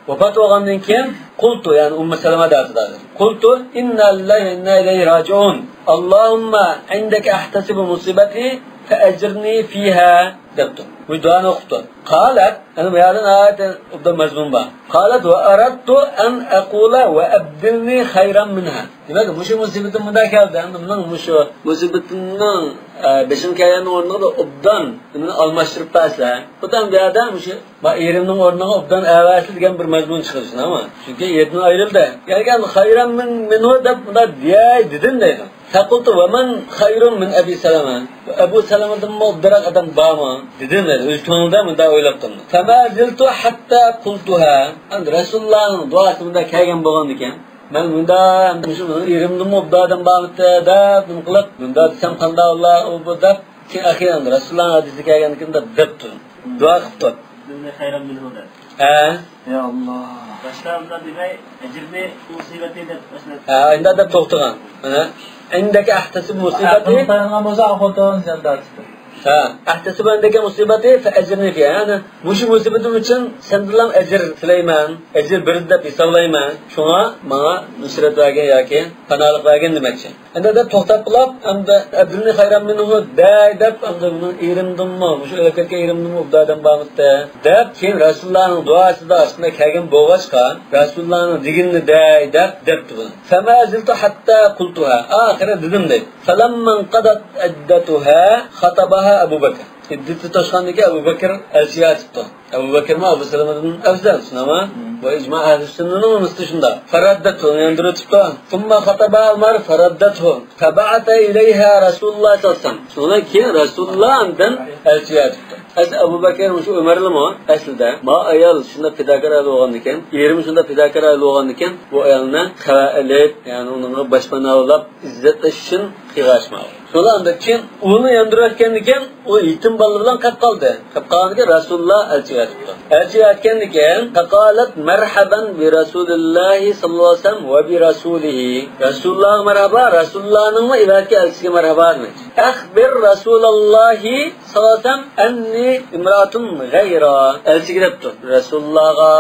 ۋاپات بولغاندىن كېيىن، قلت، يەنى ئۇممۇ سەلەمە دەۋاتىدۇ. قلت، إنا لله وإنا إليه راجعون. اللهم عندك أحتسب مصيبتي فأجرني فيها دەپتۇ. بۇ دۇئانى ئوقۇپتۇ. قالت، يەنى بۇ يەردە ناھايىتى ئوبدان مەزمۇن بار. قالت، وأردت أن أقول وأبدلني خيرا منها. دېمەك، مۇشۇ مۇسىبىتىم مۇنداق كەلدى. ئەمدى مېنىڭ مۇشۇ مۇسىبىتىمنىڭ، ئە، بېشىمغا كەلگەننىڭ ئورنىغا ئوبدان نېمىنى ئالماشتۇرۇپ بەرسىلەر. بۇ تام بۇ يەردە مۇشۇ، ما، ئېرىمنىڭ ئورنىغا ئوبدان ئەۋەتسە دېگەن بىر مەزمۇن چىقىدۇ، شۇنداقمۇ؟ چۈنكى ئېرىدىن ئايرىلدى. كەلگەن خيرا من، منه دەپ مۇنداق دېيەي دېدىم دەيدۇ. فقلت، ومن خير من أبي سلمة؟ ئەبۇ سەلەمىدىنمۇ ئوبدانراق ئادەم بارمۇ؟ دېدىم دەيدۇ. ئۆز كۆڭلۈمدە مۇنداق ئويلاپتىم. فما زلت حتى قلتها. ئەمدى رەسۇلۇللانىڭ دۇئاسى مۇنداق كەلگەن بولغاندىكىن، مەن مۇنداق، مۇشۇ ئېرىمدىنمۇ ئوبدان ئادەم بارمىتى دەپ نېمە قىلىپ، مۇنداق دېسەم قانداق بولار ئۇ بۇ دەپ، كېيىن ئاخىرىدا رەسۇلۇللانىڭ ھەدىسى كەلگەندىكىن دەپ دەپتۇ. دۇئا قىپتۇ. خيرا منه دەپ. ھە. يا الله. باشتا ئۇنداق دېمەي، أجرني في مصيبتي دەپ باشلاپ. ھە، ئۇنداق دەپ توختىغان. ھە. عندك أحتسب مصيبتي. سايغان بولسا، خوتۇن، جان تارتىپتۇ. ھە. أحتسب عندك مصيبتي فأجرني فيها. يەنى، مۇشۇ مۇسىبىتىم ئۈچۈن سەندىنلا ئەجىر تىلەيمەن، ئەجىر بېرىدۇ دەپ ھېسابلايمەن. شۇڭا ماڭا نۇسرەت بەرگىن ياكى پاناھلىق بەرگىن دېمەكچى. ئەمدى دەپ توختاپ قېلىپ، ئەمدى أبدلني خيرا منه دەي دەپ، ئەمدى بۇنىڭ ئېرىمدىنمۇ، مۇشۇ ئۆلۈپ كەتكەن ئېرىمدىنمۇ ئوبدان ئادەم بارمىتى دەپ، كېيىن رەسۇلۇللانىڭ دۇئاسىدا ئاشۇنداق كەلگەن بولغاچقا، رەسۇلۇللانىڭ دېگىنىنى دەي دەپ دەپتۇ بۇنى. فما زلت حتى قلتها. ئاخىرى دېدىم دەيدۇ. فلما انقضت عدتها خطبها أبو بكر. ئىددىتى توشقاندىن كېيىن ئەبۇ بەكرى ئەلچىگە ئەۋەتىپتۇ. ئەبۇ بەكرىمۇ ئەبۇ سەلەمىدىن ئەۋزەل، شۇنداقمۇ؟ مم. بۇ ئىجما ئەھلى سۈننىنىڭ ھەممىسىدە شۇنداق. فردته، ئۇنى ياندۇرۇۋېتىپتۇ. ثم خطبها عمر فردته. فبعث إليها رسول الله صلى الله عليه وسلم. شۇنىڭدىن كېيىن رەسۇلۇللا ئاندىن ئەلچىگە ئەۋەتىپتۇ. ئەسلى ئەبۇ بەكرى مۇشۇ ئۆمەرلىمۇ ئەسلىدە، ما ئايال شۇنداق پىداكار ئايال بولغاندىكىن، ئېرىمۇ شۇنداق پىداكار ئايال بولغاندىكىن، بۇ ئايالنى خەۋەر ئېلىپ، يەنى ئۇنىڭغا باشپاناھ بولاپ، ئىززەتلەش ئۈچۈن قىلغاچما. شۇنىڭ ئاندىن كېيىن ئۇنى ياندۇرۇۋەتكەندىن كېيىن، ئۇ يېتىم بالىلار بىلەن قېلىپ قالدى. قېلىپ قالغاندىن كېيىن رەسۇلۇللا ئەلچىگە ئەۋەتىپتۇ. ئەلچىگە ئەۋەتكەندىن كېيىن، فقالت مرحبا برسول الله صلى الله عليه وسلم وبرسوله. رەسۇلۇللاغا مەرھابا، رەسۇلۇللانىڭمۇ ئەۋەتكەن ئەلچىسىگە مەرھابا دېمەكچى. أخبر رسول الله صلى الله عليه وسلم أني امرأة غيرا. ئەلچىگە دەپتۇ، رەسۇلۇللاغا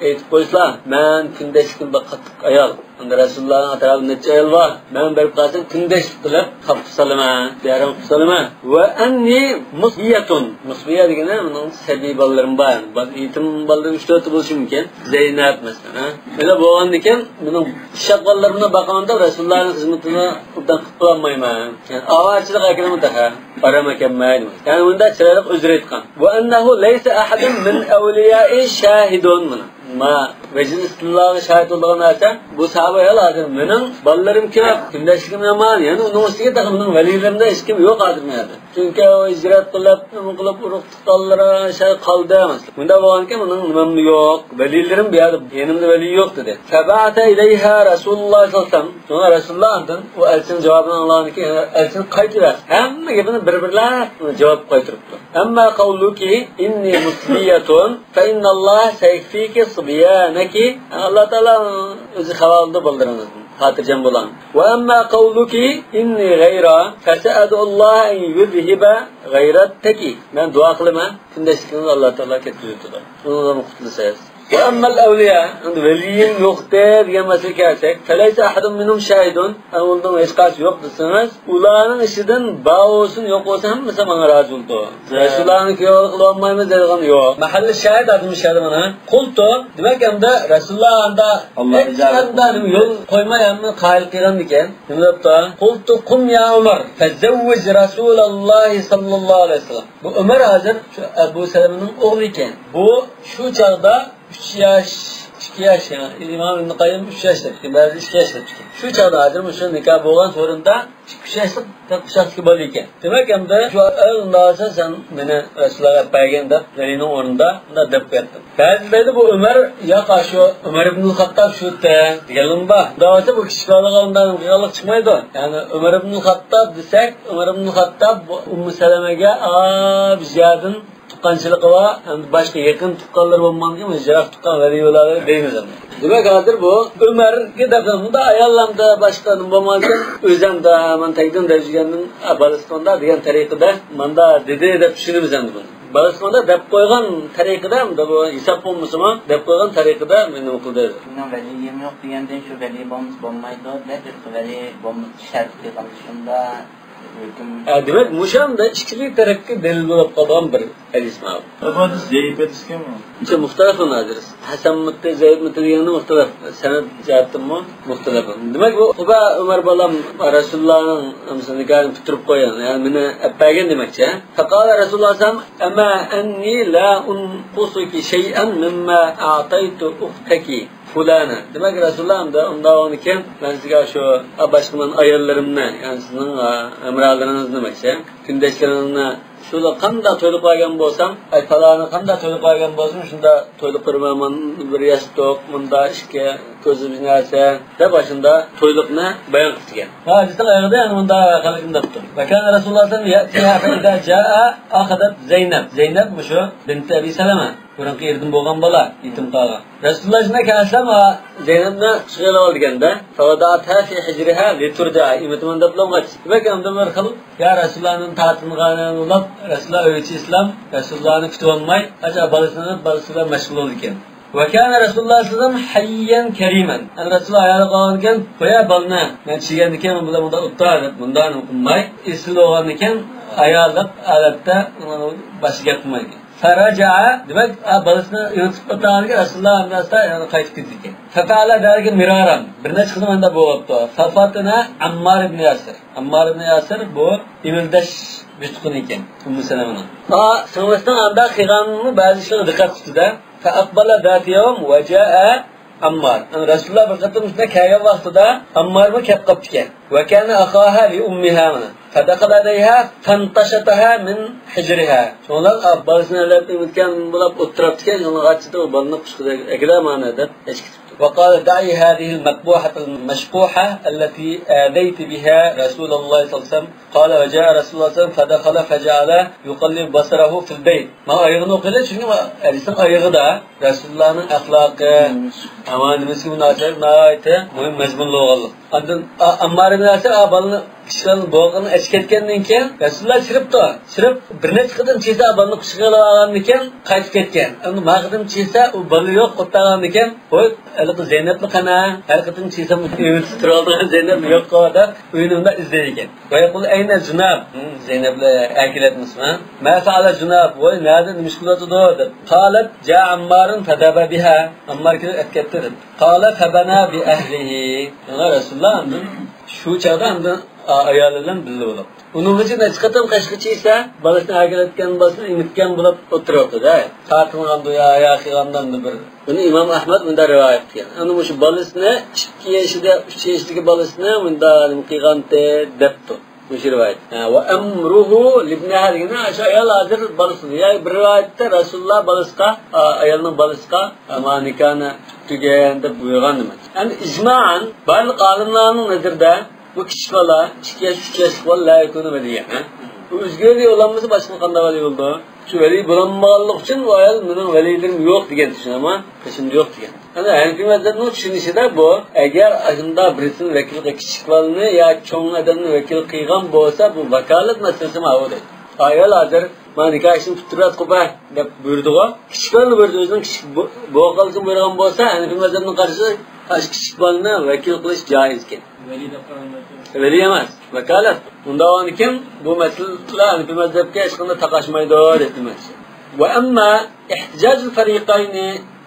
ئېيتىپ قويسىلا، مەن كۈندەشلىكىم بەك قاتتىق ئايال. ئەمدى رەسۇلۇللانىڭ ئەتراپىدا نەچچە ئايال بار. مەن بېرىپ قالسام، كۈندەشلىك قىلىپ قاپقا سالىمەن، بىئارام قىلىپ سالىمەن. وأني مصبية. مۇسبىيە دېگىنى مېنىڭ سەبىي بالىلىرىم بار. بال-، يېتىم بالىلىرىم ئۈچ تۆتى بولۇشى مۇمكىن. زەينەپ مەسىلەن، ھە؟ ئەندە بولغاندىكىن مېنىڭ ئۇششاق بالىلىرىمنى باقىمەن دەپ رەسۇلۇللانىڭ خىزمىتىنى ئوبدان قىلىپ بولالمايمەن. يەنى ئاۋارىچىلىك ئەكىلىمۇ تېخى. ئارام ئەكەلمەي دېمەكچى. يەنى مۇنداق چىرايلىق ئۆزرە ئېيتقان. وأنه ليس أحد من أوليائي شاهد. مانا، ما ۋەجھىل ئىستىدلالغا شاھىت بولىدىغان نەرسە، بۇ ساھابە ئايال ھازىر مېنىڭ بالىلىرىم كۆپ، كۈندەشلىكىم يامان، يەنە ئۇنىڭ ئۈستىگە تېخى مېنىڭ ۋەلىيلىرىمدىن ھېچكىم يوق ھازىر مۇ يەردە. چۈنكى ئۇ ھىجرەت قىلىپ، نېمە قىلىپ، ئۇرۇق تۇغقانلىرى شۇ قالدى مەسىلەن. مۇنداق بولغانكەن، مېنىڭ نېمەممۇ يوق، ۋەلىيلىرىم بۇ يەردە، يېنىمدا ۋەلىي يوق دېدى. فبعث إليها رسول الله صلى الله عليه وسلم. شۇڭا رەسۇلۇللا ئاندىن ئۇ ئەلچىنىڭ جاۋابىنى ئاڭلىغاندىن كېيىن، ئەلچىنى قايتۇرۇۋەتتى. ھەممە گېپىنى بىر-بىرلەپ جاۋاب قايتۇرۇپتۇ. أما قولك إني مصبية فإن الله سيكفيك صبيانك. ئاللا تائالا ئۆزى خەۋەر ئالىدۇ بالىلىرىڭىزدىن. خاتىرجەم بولۇڭ. وأما قولك إني غيرا فسأدعو الله أن يذهب غيرتك. مەن دۇئا قىلىمەن، كۈندەشلىكىڭىزنى ئاللا تائالا كەتكۈزۈۋېتىدۇ. شۇنىڭدىن قۇتۇلىسىز. ئەممەل ئەۋلىيا، ئەمدى ۋەلىيىم يوقتى دېگەن مەسىلىگە كەلسەك، فەلەيسە ئەھەدۇن مىنھۇم شاھىدۇن، ئۇنىڭ ھېچقايسى يوق دېسىڭىز، ئۇلارنىڭ ئىچىدىن بار بولسۇن، يوق بولسۇن، ھەممىسى ماڭا رازى بولىدۇ. رەسۇلۇللانىڭ كۆڭلىنى قىلىۋالمايمىز دەيدىغان يوق. مەھەللە شاھىد ئادىم شاھىدى مانا. قۇلتۇ، دېمەك، ئەمدى رەسۇلۇللا ئاندا ھېچقانداق يول قويماي، ھەممىنى قايىل قىلغاندىكەن. نېمە دەپتۇ؟ قۇلتۇ قۇم يا ئۆمەر، فەزەۋۋىج رەسۇلاللاھى ساللاللاھۇ ئەلەيھى ۋەسەللەم. بۇ ئۆمەر ھازىر شۇ ئەبۇ سەلەمىنىڭ ئوغلى ئىكەن. بۇ شۇ چاغدا ئۈچ ياش، ئىككى ياش، يەنى ئىمام ئىبن قەييىم ئۈچ ياش دەپتىكەن، بەزى ئىككى ياش دەپتىكەن. شۇ چاغدا ھازىر مۇشۇ نىكاھ بولغان سورۇندا ئىككى، ئۈچ ياشلىق، تېخى ئۈچ ياشلىق بالا ئىكەن. دېمەك، ئەمدى شۇ ئەل ئۇنداق بولسا سەن مېنى رەسۇلۇللاغا ئەپ بەرگىن دەپ، ۋەلىنىڭ ئورنىدا مۇنداق دەپ قوياتتىم. بەزىلەر دەيدۇ، بۇ ئۆمەر ياق، شۇ ئۆمەر ئىبنۇل خاتتاب شۇ دېگەنلىرىمۇ بار. ئۇنداق بولسا بۇ كىچىك بالىغا ئۇنداق قىلغانلىق چىقمايدۇ. يەنى ئۆمەر ئىبنۇل خاتتاب دېسەك، ئۆمەر ئىبنۇل خاتتاب بۇ ئۇممۇ سەلەمەگە ئا بىر يەردىن تۇغقانچىلىقى بار، ئەمدى باشقا يېقىن تۇغقانلىرى بولمىغاندىكىن، يىراق تۇغقان ۋەلىيۇللاھلىرى دەيمىز ئەمدى. دېمەك، ھازىر بۇ ئۆمەرگە دەپ، بۇندا ئاياللامدا باشقا نېمە بولمىغانكەن، ئۆزەمدە مەن تەگدىم دەپ يۈرگەندىن، بالىسىغا دېگەن تەرىقىدە، ماندا دېدى دەپ چۈشىنىمىز ئەمدى بۇنى. بالىسىغا دەپ قويغان تەرىقىدە، ئەمدى بۇ ھېساب بولمىسىمۇ، دەپ قويغان تەرىقىدە مېنى نېمە قىلدى. مېنىڭ ۋەلىيىم يوق دېگەندىن، شۇ ۋەلىي بولمىسا بولمايدۇ دەپ، ھېلىقى ۋەلىي بولمىسا شەرت قىلغان شۇنداق. ھە، دېمەك، مۇشۇ ئەمدى ئىككىلا تەرەپكە دەلىل بولۇپ قالغان بىر ھەدىس ماۋۇ. بۇ ھەدىس زەئىپ ھەدىسكەنمۇ؟ ئىچى مۇختەلەف ھەدىس. ھەسەنمىتى، زەئىپمىتى دېگەندە مۇختەلەف. سەنەد جەھەتتىنمۇ مۇختەلەف. دېمەك، بۇ قۇبا ئۆمەر بالام رەسۇلۇللانىڭ نېمىسىنى، نىكاھىنى پۈتتۈرۈپ قويغان، يەنى مېنى ئەپ بەرگىن دېمەكچى. فقال رسول الله صلى الله عليه وسلم، أما أني لا أنقصك شيئا مما أعطيت أختك فلانة. دېمەك، رەسۇلۇللا ئەمدى ئۇنداق بولغاندىكىن، مەن سىزگە شۇ باشقا مەن ئاياللىرىمنى، يەنى سىزنىڭ، ئا، ھەمراھلىرىڭىزنى دېمەكچى، كۈندەشلىرىڭىزنى شۇلار قانداق تويلۇق بەرگەن بولسام، ئاي، پالانى قانداق تويلۇق بەرگەن بولسام، شۇنداق تويلۇق بېرىمەن، مانا بىر ياستۇق، مۇندا ئىككى كوزا بىر نەرسە، دەپ ئاشۇنداق تويلۇقنى بايان قىپتىكەن. ھە، ھەدىسنىڭ ئايىغىدا يەنە مۇنداق خەلقىم دەپتۇ. وكان رسول الله صلى الله عليه وسلم يأتيها فإذا جاء أخذت زينب. زەينەپ مۇشۇ بىنتى ئەبى سەلەمە. بۇرۇنقى ئېرىدىن بولغان بالا، يېتىم قالغان. رەسۇلۇللا شۇنداق كەلسەم، ھە، زەينەپنى قۇچىقىغا ئېلىۋالىدىكەن-دە. فوضعتها في حجرها لترضعه. ئېمىتىمەن دەپلا ئۇنىڭغا. دېمەك، ئەمدى بىر خىل، يا رەسۇلۇللانىڭ تارتىنغانىنى ئۇلاپ، رەسۇلۇللا ئۆيگە ئېسىلام، رەسۇلۇللانى كۈتۈۋالماي، ئاچا بالىسىنى ئېلىپ، بالىسى بىلەن مەشغۇل بولىدىكەن. وكان رسول الله صلى الله عليه وسلم حيا كريما. يەنى رەسۇلۇللا ھايالىق بولغاندىكىن، قويە بالىنى، مەن چىگەندىكىن ئۇنىڭ بىلەن مۇنداق ئولتۇر دەپ، مۇنداق قىلماي، ئېسىل بولغاندىكىن، ھايالىق ھالەتتە ئۇنىڭ باشقا گەپ قىلمايدىكەن. فرجع، دېمەك، ئا، بالىسىنى ئېمىتىپ ئولتۇرغاندىكىن رەسۇلۇللا ئەمدى ئاستا يەنە قايتىپ كېتىدىكەن. ففعل ذلك مرارا. بىر نەچچە قېتىم ئەمدى بولۇپتۇ. ففطن عمار بن ياسر. ئەممار ئىبن ياسىر بۇ ئېمىلداش يۇتقۇنى ئىكەن، ئۇممۇ سەلەمىنىڭ. ئا، سىڭلىسىنىڭ ئانداق قىلغانمۇ بەزى ئىشلارغا دىققەت قىپتۇ-دە. فأقبل ذات يوم وجاء عمار. يەنى رەسۇلۇللا بىر قېتىم شۇنداق كەلگەن ۋاقتىدا ئەممارمۇ كەپ قاپتىكەن. وكان أخاها لأمها مانا. فدخل عليها فانتشطها من حجرها. شۇڭلار، ئا، بالىسىنى ئەلەپ ئېمىتكەن بولاپ ئولتۇراپتىكەن، شۇڭلار غاچچىدا ئۇ بالىنى قۇچىقىدا ئەكىلە مانا دەپ ئەچىكىتىپتۇ. وقال دعي هذه المقبوحة المشقوحة التي آذيت بها رسول الله صلى الله عليه وسلم. قال وجاء رسول الله صلى الله عليه وسلم فدخل فجعل يقلب بصره في البيت. مانا ئايىغىنى ئوقۇيلى، چۈنكى ھەدىسنىڭ ئايىغىدا رەسۇلۇللانىڭ ئەخلاقى، ئەمما نېمىسىگە مۇناسىۋەتلىك ناھايىتى مۇھىم مەزمۇن بولغانلىق. ئاندىن ئا-، ئەممار ئىبن ياسىر ئا بالىنى كىشىلەرنىڭ بوغۇقىنى ئېچىپ كەتكەندىن كېيىن رەسۇلۇللا چىرىپتۇ. چىرىپ بىر نەچچە قېتىم چىرسا بالىنى قۇچىقىغا ئېلىپ ئالغاندىكىن قايتىپ كەتكەن. ئەمدى ما قېتىم چىرسا ئۇ بالا يوق، ئولتۇرغاندىكىن، ۋوي، ھېلىقى زەينەپلا قانا، ھەر قېتىم چىرسام ئېمىتىپ تۇرۇۋالىدىغان زەينەپمۇ يوققۇ دەپ ئۆينى ئۇنداق ئىزدەيدىكەن. ويقول أين زينب؟ زەينەپلا ئەكېلەتمىسىمۇ؟ ما فعل زينب؟ ۋوي، نەدە، نېمە ئىش قىلىۋاتىدۇ؟ دەپ. قالت جاء عمار فذهب بها. ئەممار كېلىپ ئەپ كەتتى دەپ. قال فبنى بأهله. يەنى رەسۇلۇللا ئاندىن شۇ چاغدا ئاندىن ئايالى بىلەن بىللە بولۇپتۇ. ئۇنىڭغىچە نەچچە قېتىم قەشقىچە يېسە، بالىسىنى ئەكېلىۋەتكەن، بالىسىنى ئېمىتكەن بولۇپ ئولتۇرۇپتۇ-دە. تارتىنغاندۇ يا، يا قىلغاندۇ بىر. بۇنى ئىمام ئەھمەد مۇنداق رىۋايەت قىلغان. ئەنە مۇشۇ بالىسىنى ئىككى يېشىدا، ئۈچ يېشىدىكى بالىسىنى مۇنداق نېمە قىلغانتى دەپتۇ. مۇشۇ رىۋايەت. ھە، وأمره لابنها دېگىنى شۇ ئايال ھازىر بالىسىنى. يا بىر رىۋايەتتە رەسۇلۇللا بالىسىغا، ئا، ئايالنىڭ بالىسىغا، ئا، ما نىكاھنى پۈتتۈرگىن دەپ بۇيرۇغان دېمەك. ئەمدى ئىجمائەن بارلىق ئالىملارنىڭ نەزىرىدە بۇ كىچىك بالا، ئىككى ياش، ئۈچ ياشلىق بالا لا يەكۇنۇ ۋەلىيەن، ھە؟ بۇ ئۆزگە ۋەلىي بولالمىسا باشقا قانداق ۋەلىي بولىدۇ؟ شۇ ۋەلىي بولالمىغانلىقى ئۈچۈن ئۇ ئايال مېنىڭ ۋەلىيلىرىم يوق دېگەن چۈشىنىمەن، قېشىمدا يوق دېگەن. ئەنە ھەنىفىي مەزھەپنىڭ چۈشىنىشىدە بۇ، ئەگەر ئاشۇنداق بىرسىنى ۋەكىل قىلىپ، كىچىك بالىنى يا چوڭ ئادەمنى ۋەكىل قىلغان بولسا، بۇ ۋاكالەت مەسىلىسى ماۋۇ دەيدۇ. ئايال ھازىر، مانا نىكاھ ئىشىنى پۈتتۈرۈۋەتقۇ بار، دەپ بۇيرۇدىغۇ. كىچىك بالىنى بۇيرۇدى، ئۆزىنىڭ كىچىك بو-، بولغانلىقىنى بۇيرۇغان بولسا، ھەنىفىي مەزھەپنىڭ قارىشىدا ئاشۇ كىچىك بالىنى ۋەكىل قىلىش جائىز ئىكەن. ۋەلىي دەپ قارالمايدۇ. ۋەلىي ئەمەس، ۋاكالەت. ئۇنداق بولغاندىكىن بۇ مەسىلىلەر ھەنىفىي مەزھەپكە ھېچقانداق تاقاشمايدۇ دەپ دېمەكچى. وأما احتجاج الفريقين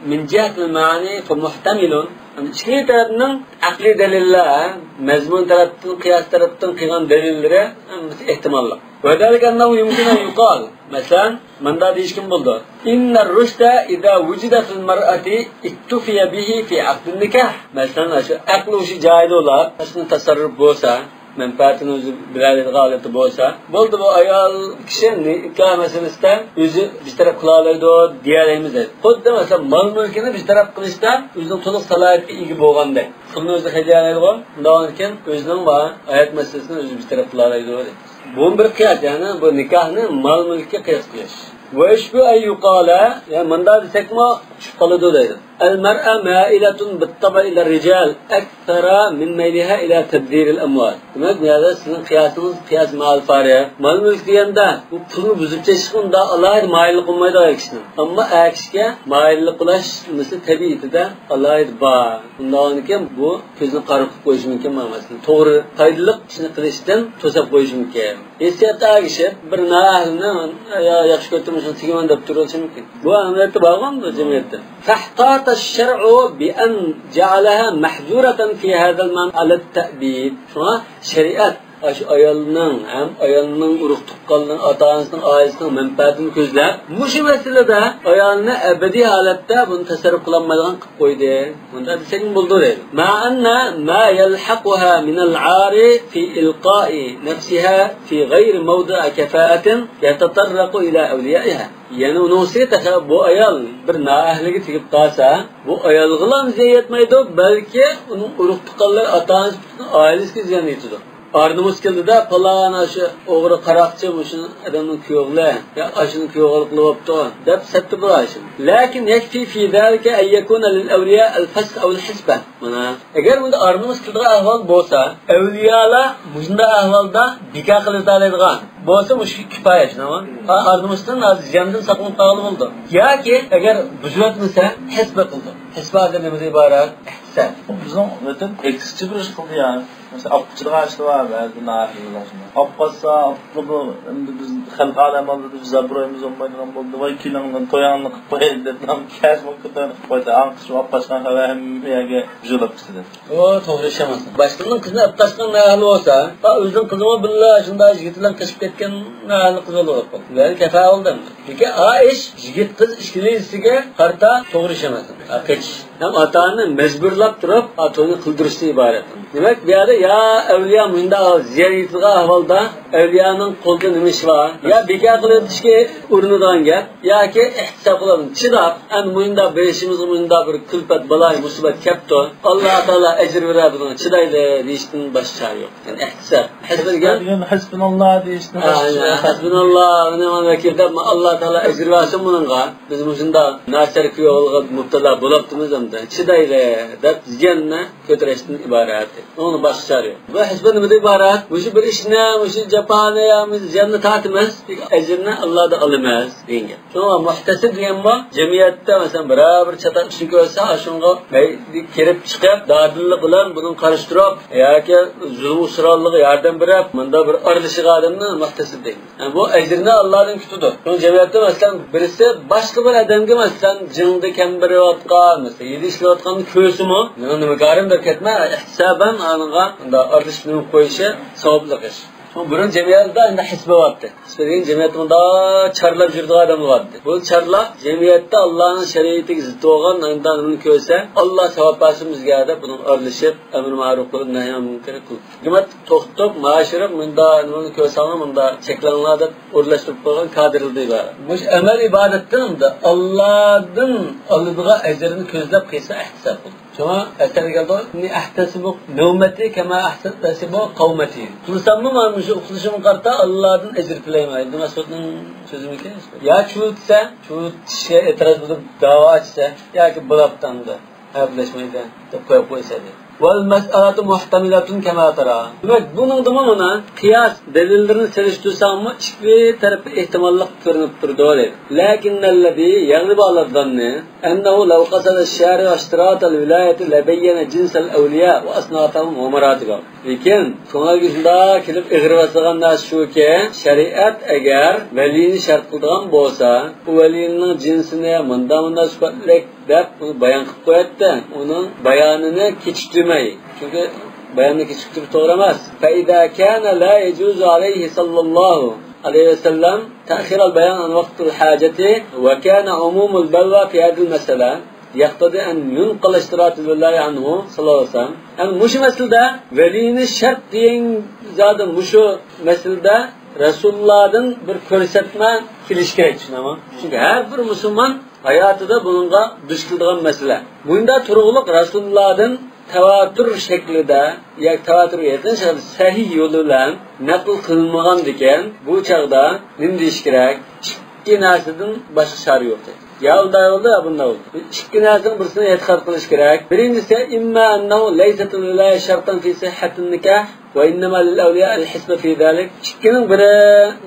من جهة المعاني فمحتمل. ئىككى تەرەپنىڭ ئەقلىي دەلىللەر، مەزمۇن تەرەپتىن، قىياس تەرەپتىن قىلغان دەلىللىرى ھەممىسى ئېھتىماللىق. وذلك أنه يمكن أن يقال، مەسىلەن، مۇنداق دېيىشكىمۇ بولىدۇ. إن الرشد إذا وجد في المرأة اكتفي به في عقد النكاح. مەسىلەن، شۇ ئەقلى ھوشى جايىدا بولۇپ، ھەر قانداق تەسەررۇپ بولسا، مەنپەئەتىنى ئۆزى بىلەلەيدىغان ھالەتتە بولسا، بولدى، بۇ ئايال كىشى نىكاھ مەسىلىسىدە ئۆزى بىر تەرەپ قىلالايدۇ دېيەلەيمىز دەيدۇ. خۇددى مەسىلەن، مال مۈلكىنى بىر تەرەپ قىلىشتا ئۆزىنىڭ تولۇق سالاھىيىتىگە ئىگە بولغاندەك. پۇلنى ئۆزى خەجلىيەلەيدىغۇ، ئۇنداق بولغاندىكىن ئۆزىنىڭ بار ھايات مەسىلىسىنى ئۆزى بىر تەرەپ قىلالايدۇ دەيدۇ. بۇمۇ بىر قىياس، يەنى بۇ نىكاھنى مال مۈلككە قىياس قىلىش. ويشبه أن يقال، يەنى مۇنداق دېسەكمۇ چۈشۈپ قالىدۇ دەيدۇ. المرأة مائلة بالطبع إلى الرجال أكثر من ميلها إلى تبذير الأموال. دېمەك، بۇ يەردە سىزنىڭ قىياسىڭىز قىياس مائال فارىق. مال مۈلۈك دېگەندە بۇ پۇلنى بۇزۇپ چېچىشقا ئۇنداق ئالاھىدە مايىللىق بولمايدۇ ئەر كىشىنىڭ. ئەمما ئەر كىشىگە مايىللىق بولۇش مەسىلە تەبىئىتىدە ئالاھىدە بار. ئۇنداق بولغاندىكىن بۇ كۆزنى قارا قىلىپ قويۇشى مۇمكىن، مانا مەسىلەن، توغرا پايدىلىق ئىشنى قىلىشتىن توساپ قويۇشى مۇمكىن. ھېسسىياتقا ئەگىشىپ، بىر نائەھلىنى يا-، ياخشى كۆرۈپتۇ، مۇشۇنى تېگىمەن دەپ تۇرۇۋېلىشى مۇمكىن. بۇ ئەمەلىيەتتە بارغۇ بۇ جەمئىيەتتە. فاحتاط الشرع بأن جعلها محجورة في هذا المعنى على التأبيد. شۇڭا شەرىئەت ئاشۇ ئايالنىڭ ھەم ئايالنىڭ ئۇرۇق تۇغقانلىرىنىڭ، ئاتا-ئانىسىنىڭ، ئائىلىسىنىڭ مەنپەئەتىنى كۆزلەپ، مۇشۇ مەسىلىدە ئايالنى ئەبەدىي ھالەتتە بۇنى تەسەررۇپ قىلالمايدىغان قىلىپ قويدى. مۇنداق دېسەكمۇ بولىدۇ دەيدۇ. مع أن ما يلحقها من العار في إلقاء نفسها في غير موضع كفاءة يتطرق إلى أوليائها. يەنە ئۇنىڭ ئۈستىگە تېخى بۇ ئايال بىر نائەھلىگە تېگىپ قالسا، بۇ ئايالغىلا زىيان يەتمەيدۇ، بەلكى ئۇنىڭ ئۇرۇق-تۇغقانلىرى، ئاتا-ئانىسى، پۈتۈن ئائىلىسىگە زىيان يېتىدۇ. ئار-نومۇس كېلىدىدە، پالان ئاشۇ ئوغرى قاراقچى مۇشۇ ئادەمنىڭ كۈيئوغلى يا ئاشۇنىڭ كۈيئوغلى قىلىۋاپتۇ دەپ سەتتە بۇ ئاشۇ. لكن يكفي في ذلك أن يكون للأولياء الفسخ أو الحسبة. مانا، ئەگەر بۇنداق ئار-نومۇس كېلىدىغان ئەھۋال بولسا، ئەۋلىيالار مۇشۇنداق ئەھۋالدا بىكار قىلىۋېتەلەيدىغان بولسا، مۇشۇ كۇپايە، شۇنداقمۇ؟ ئا-، ئار-نومۇستىن، زىياندىن ساقلىنىپ قالغىلى بولىدۇ. ياكى ئەگەر بۇزۇۋەتمىسە، ھەسپە قىلىدۇ. ھەسپە دېگەن نېمىدىن ئىبارەت؟ ئەھسە. بىزنىڭ ۋەتەن ئەكسىچە بىر ئىش قىلدى يا. مەسىلەن، ئاپقىچىلىق ئاشۇ بار، بەزى ناھىيەلەردە شۇنداق. ئاپقاچسا، ئاپقىلىدۇ، ئەمدى بىز خەلق ئالەم ئالدىدا بىز ئابرويىمىز بولمايدىغان بولدى. ۋاي، كېلىڭلار، تويۇڭلارنى قىلىپ قويايلى دەپ، كەچمۇ كۆتۈرۈپ قويدى. ئاڭقىشىپ ئاپقاچقان خەۋەر ھەممە يەرگە يۈزلەپ كېتىدۇ. ئۇ توغرا ئىش ئەمەس. باشقىنىڭ قىزىنى ئاپقاچقان نەھەل بولسا، ئا، ئۆزىنىڭ قىزىمۇ بىللە شۇنداق يىگىت بىلەن قېچىپ كەتكەن نەھەلنىڭ قىزى بولۇپ قالدى. يەنى كەپە بولدى ئەمدى. لېكىن ئا ئىش يىگىت قىز ئىككىلىسىگە قارىتا توغرا ئىش ئەمەس. ئا، قېچىش. ھەم ئاتا-ئانىنى مەجبۇرلاپ تۇرۇپ، ئا، توينى قىلدۇرۇشتىن ئىبارەت. دېمەك، بۇ يەردە يا ئەۋلىيا مۇنداق زىيان يېتىدىغان ئەھۋالدا ئەۋلىيانىڭ قولىدا نېمە ئىشى بار؟ يا بىكار قىلىۋېتىشكە ئۇرۇنىدىغان گەپ، ياكى ئېھتىساب قىلىپ چىداپ، ئەمدى مۇنداق بېشىمىزغا مۇنداق بىر كۈلپەت، بالايىمۇسىبەت كەپتۇ. ئاللا تائالا ئەجىر بېرەر بۇنىڭغا، چىدايلى دېيىشتىن باشقا چارە يوق. يەنى ئېھتىساب. ھەسبە دېگەن دېگەن ھەسبۇناللا دېيىشتىن ھە، باشقا يەنى چارە. ھەسبۇناللا ۋە نىئمەل ۋەكىل دەپ، ئاللا تائالا ئەجىر بەرسۇن بۇنىڭغا. بىز مۇشۇنداق ناچار كۈيگە مۇپتىلا بولۇپتىمىز ئەمدى. چىدايلى دەپ زىياننى كۆتۈرۈشتىن ئىبارەت. ئۇنىڭدىن باشقا چارە يوق. بۇ ھەسبە نېمىدىن ئىبارەت؟ مۇشۇ بىر ئىشنى، مۇشۇ جاپانى يا مۇشۇ زىياننى تارتىمىز، ئەجرىنى ئاللادىن ئالىمىز دېگەن گەپ. شۇڭا مۇھتەسىب دېگەن بۇ جەمئىيەتتە، مەسىلەن، بىرەر بىر چاتاق ئىشنى كۆرسە، ئاشۇنىڭغا كىرىپ چىقىپ، دادىللىق بىلەن بۇنىڭغا قارشى تۇرۇپ ياكى زۇلۇم ئۇسراللىقىغا ياردەم بېرىپ، مۇنداق بىر ئارىلىشىدىغان ئادەمنى مۇھتەسىب دەيمىز. ھە، بۇ ئەجرىنى ئاللادىن كۈتىدۇ. شۇڭا جەمئىيەتتە، مەسىلەن، بىرسى باشقا بىر ئادەمگە، مەسىلەن، جىڭدا كەم بېرىۋاتقان، مەسىلەن، يېدە ئىشلەۋاتقاننى كۆرسىمۇ، مېنىڭ نېمىكارىم دەپ كەتمەي، ئېھتىسابەن ئانىڭغا مۇنداق ئارىلىشىپ نېمە قويۇشى ساۋابلىق ئىش. شۇڭا بۇرۇن جەمئىيەتتە ئەمدى ھەسبە بارتى. ھەسبە دېگەن جەمئىيەتتە مۇنداق چارلاپ يۈرىدىغان ئادەملەر بارتى. بۇ چارلاپ جەمئىيەتتە ئاللانىڭ شەرىئىتىگە زىت بولغان مۇنداق نېمىنى كۆرسە، ئاللا ساۋاب بەرسۇن بىزگە دەپ، بۇنىڭغا ئارىلىشىپ، ئەمر مەرۇپ قىلىپ، نەھي مۇنكەر قىلىپ. ھۆكۈمەت توختىتىپ، ماۋۇ شېرىپ مۇنداق نېمىنى كۆرسەڭلار مۇنداق چەكلەڭلار دەپ ئورۇنلاشتۇرۇپ قويغان كادىرلىرى بار. مۇشۇ ئەمەل ئىبادەتتىن ئاللادىن ئالىدىغان ئەجىرنى كۆزلەپ قىلسا ئەھتىساب بولىدۇ. شۇڭا ئەسەردە كەلدى، «ئىننى ئەھتەسىبۇ نەۋمەتى كەما ئەھتەسىبۇ قەۋمەتى.» ئۇخلىساممۇ مانا مۇشۇ ئۇخلىشىمغا قارىتا ئاللادىن ئەجىر تىلەيمەن. ئىبن مەسئۇدنىڭ سۆزىمىكەن. يا چۈشۈرتسە، چۈشۈرتۈشكە ئېتىراز بىلدۈرۈپ داۋا ئاچسا، ياكى بولاپتۇ ئەمدى، ھەپىلەشمەيدۇ دەپ قويۇپ قويسا دەيدۇ. والمسألة محتملة كما ترى. دېمەك، بۇنىڭدىمۇ مانا قىياس دەلىللىرىنى سېلىشتۇرساڭمۇ ئىككى تەرەپتە ئېھتىماللىق كۆرۈنۈپ تۇرىدۇ دەيدۇ. لكن الذي يغلب على الظن أنه لو قصد الشارع اشتراط الولاية لبين جنس الأولياء وأصنافهم ومراتبهم. لېكىن كۆڭۈلگە شۇنداق كېلىپ ئېغىر باسىدىغان نەرسە شۇكى، شەرىئەت ئەگەر ۋەلىنى شەرت قىلىدىغان بولسا، ئۇ ۋەلىنىڭ جىنسىنى مۇنداق، مۇنداق سۈپەتلىك دەپ ئۇنى بايان قىلىپ قوياتتى. ئۇنىڭ بايانىنى كېچىكتۈرمەي. چۈنكى باياننى كېچىكتۈرۈپ توغرا ئەمەس. فإذا كان لا يجوز عليه صلى الله عليه وسلم تأخير البيان عن وقت الحاجة وكان عموم البلوى في هذه المسألة يقتضي أن ينقل اشتراط الولاية عنه صلى الله عليه وسلم. يەنى مۇشۇ مەسىلىدە ۋەلىنى شەرت دېگەن زادى مۇشۇ مەسىلىدە رەسۇلۇللادىن بىر كۆرسەتمە كېلىشى كېرەك، چۈشىنەمۇ؟ چۈنكى ھەر بىر مۇسۇلمان ھاياتىدا بۇنىڭغا دۇچ كېلىدىغان مەسىلە. مۇنداق تۇرۇقلۇق رەسۇلۇللادىن تەۋاتۇر شەكلىدە ياكى تەۋاتۇرغا يېقىن شەكىلدە سەھىھ يولى بىلەن نەقىل قىلىنمىغاندىكىن، بۇ چاغدا نېمە دېيىش كېرەك؟ ئىككى نەرسىدىن باشقا چارە يوق دەيدۇ. يا ئۇنداق بولدى، يا بۇنداق بولدى. بۇ ئىككى نەرسىنىڭ بىرسىنى ئېتىقاد قىلىش كېرەك. بىرىنچىسى، إما أنه ليست الولاية شرطا في صحة النكاح وإنما للأولياء الحسبة في ذلك. ئىككىنىڭ بىرى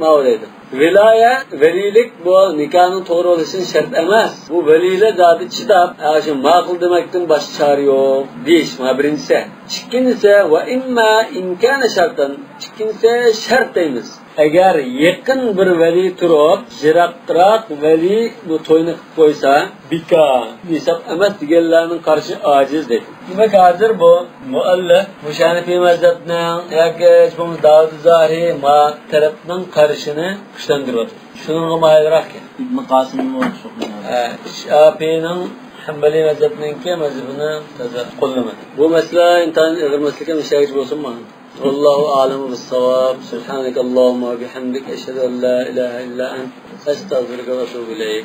ماۋۇ دەيدۇ. ۋىلايە، ۋەلىيلىك بۇ نىكاھنىڭ توغرا بولۇشىدىن شەرت ئەمەس. بۇ ۋەلىيلەر زادى چىداپ، ھە، شۇ ماقۇل دېمەكتىن باشقا چارە يوق دېيىش. مانا بىرىنچىسى. ئىككىنچىسى، وإما إن كان شرطا. ئىككىنچىسى شەرت دەيمىز. ئەگەر يېقىن بىر ۋەلىي تۇرۇپ، يىراقراق ۋەلىي بۇ توينى قىلىپ قويسا، بىكار، ھېساب ئەمەس دېگەنلەرنىڭ قارىشى ئاجىز دەيدۇ. دېمەك، ھازىر بۇ مۇئەللىپ مۇشۇ ھەنىفىي مەزھەبنىڭ ياكى ھېچ بولمىسا داۋۇد زاھىرى ما تەرەپنىڭ قارىشىنى كۈچلەندۈرۈۋاتىدۇ. شۇنىڭغا مايىلراق گەپ. ئىبن قاسىممۇ شۇ. ھە، شافىئىنىڭ، ھەنبەلىي مەزھەپنىڭكى مەزھىپىنى تازا قوللىمىدى. بۇ مەسىلە ئىنتايىن ئېغىر مەسىلە ئىكەن، مۇشۇ يەرگىچە بولسۇنمۇ؟ والله أعلم بالصواب. سبحانك اللهم وبحمدك، أشهد أن لا إله إلا أنت، أستغفرك وأتوب إليك.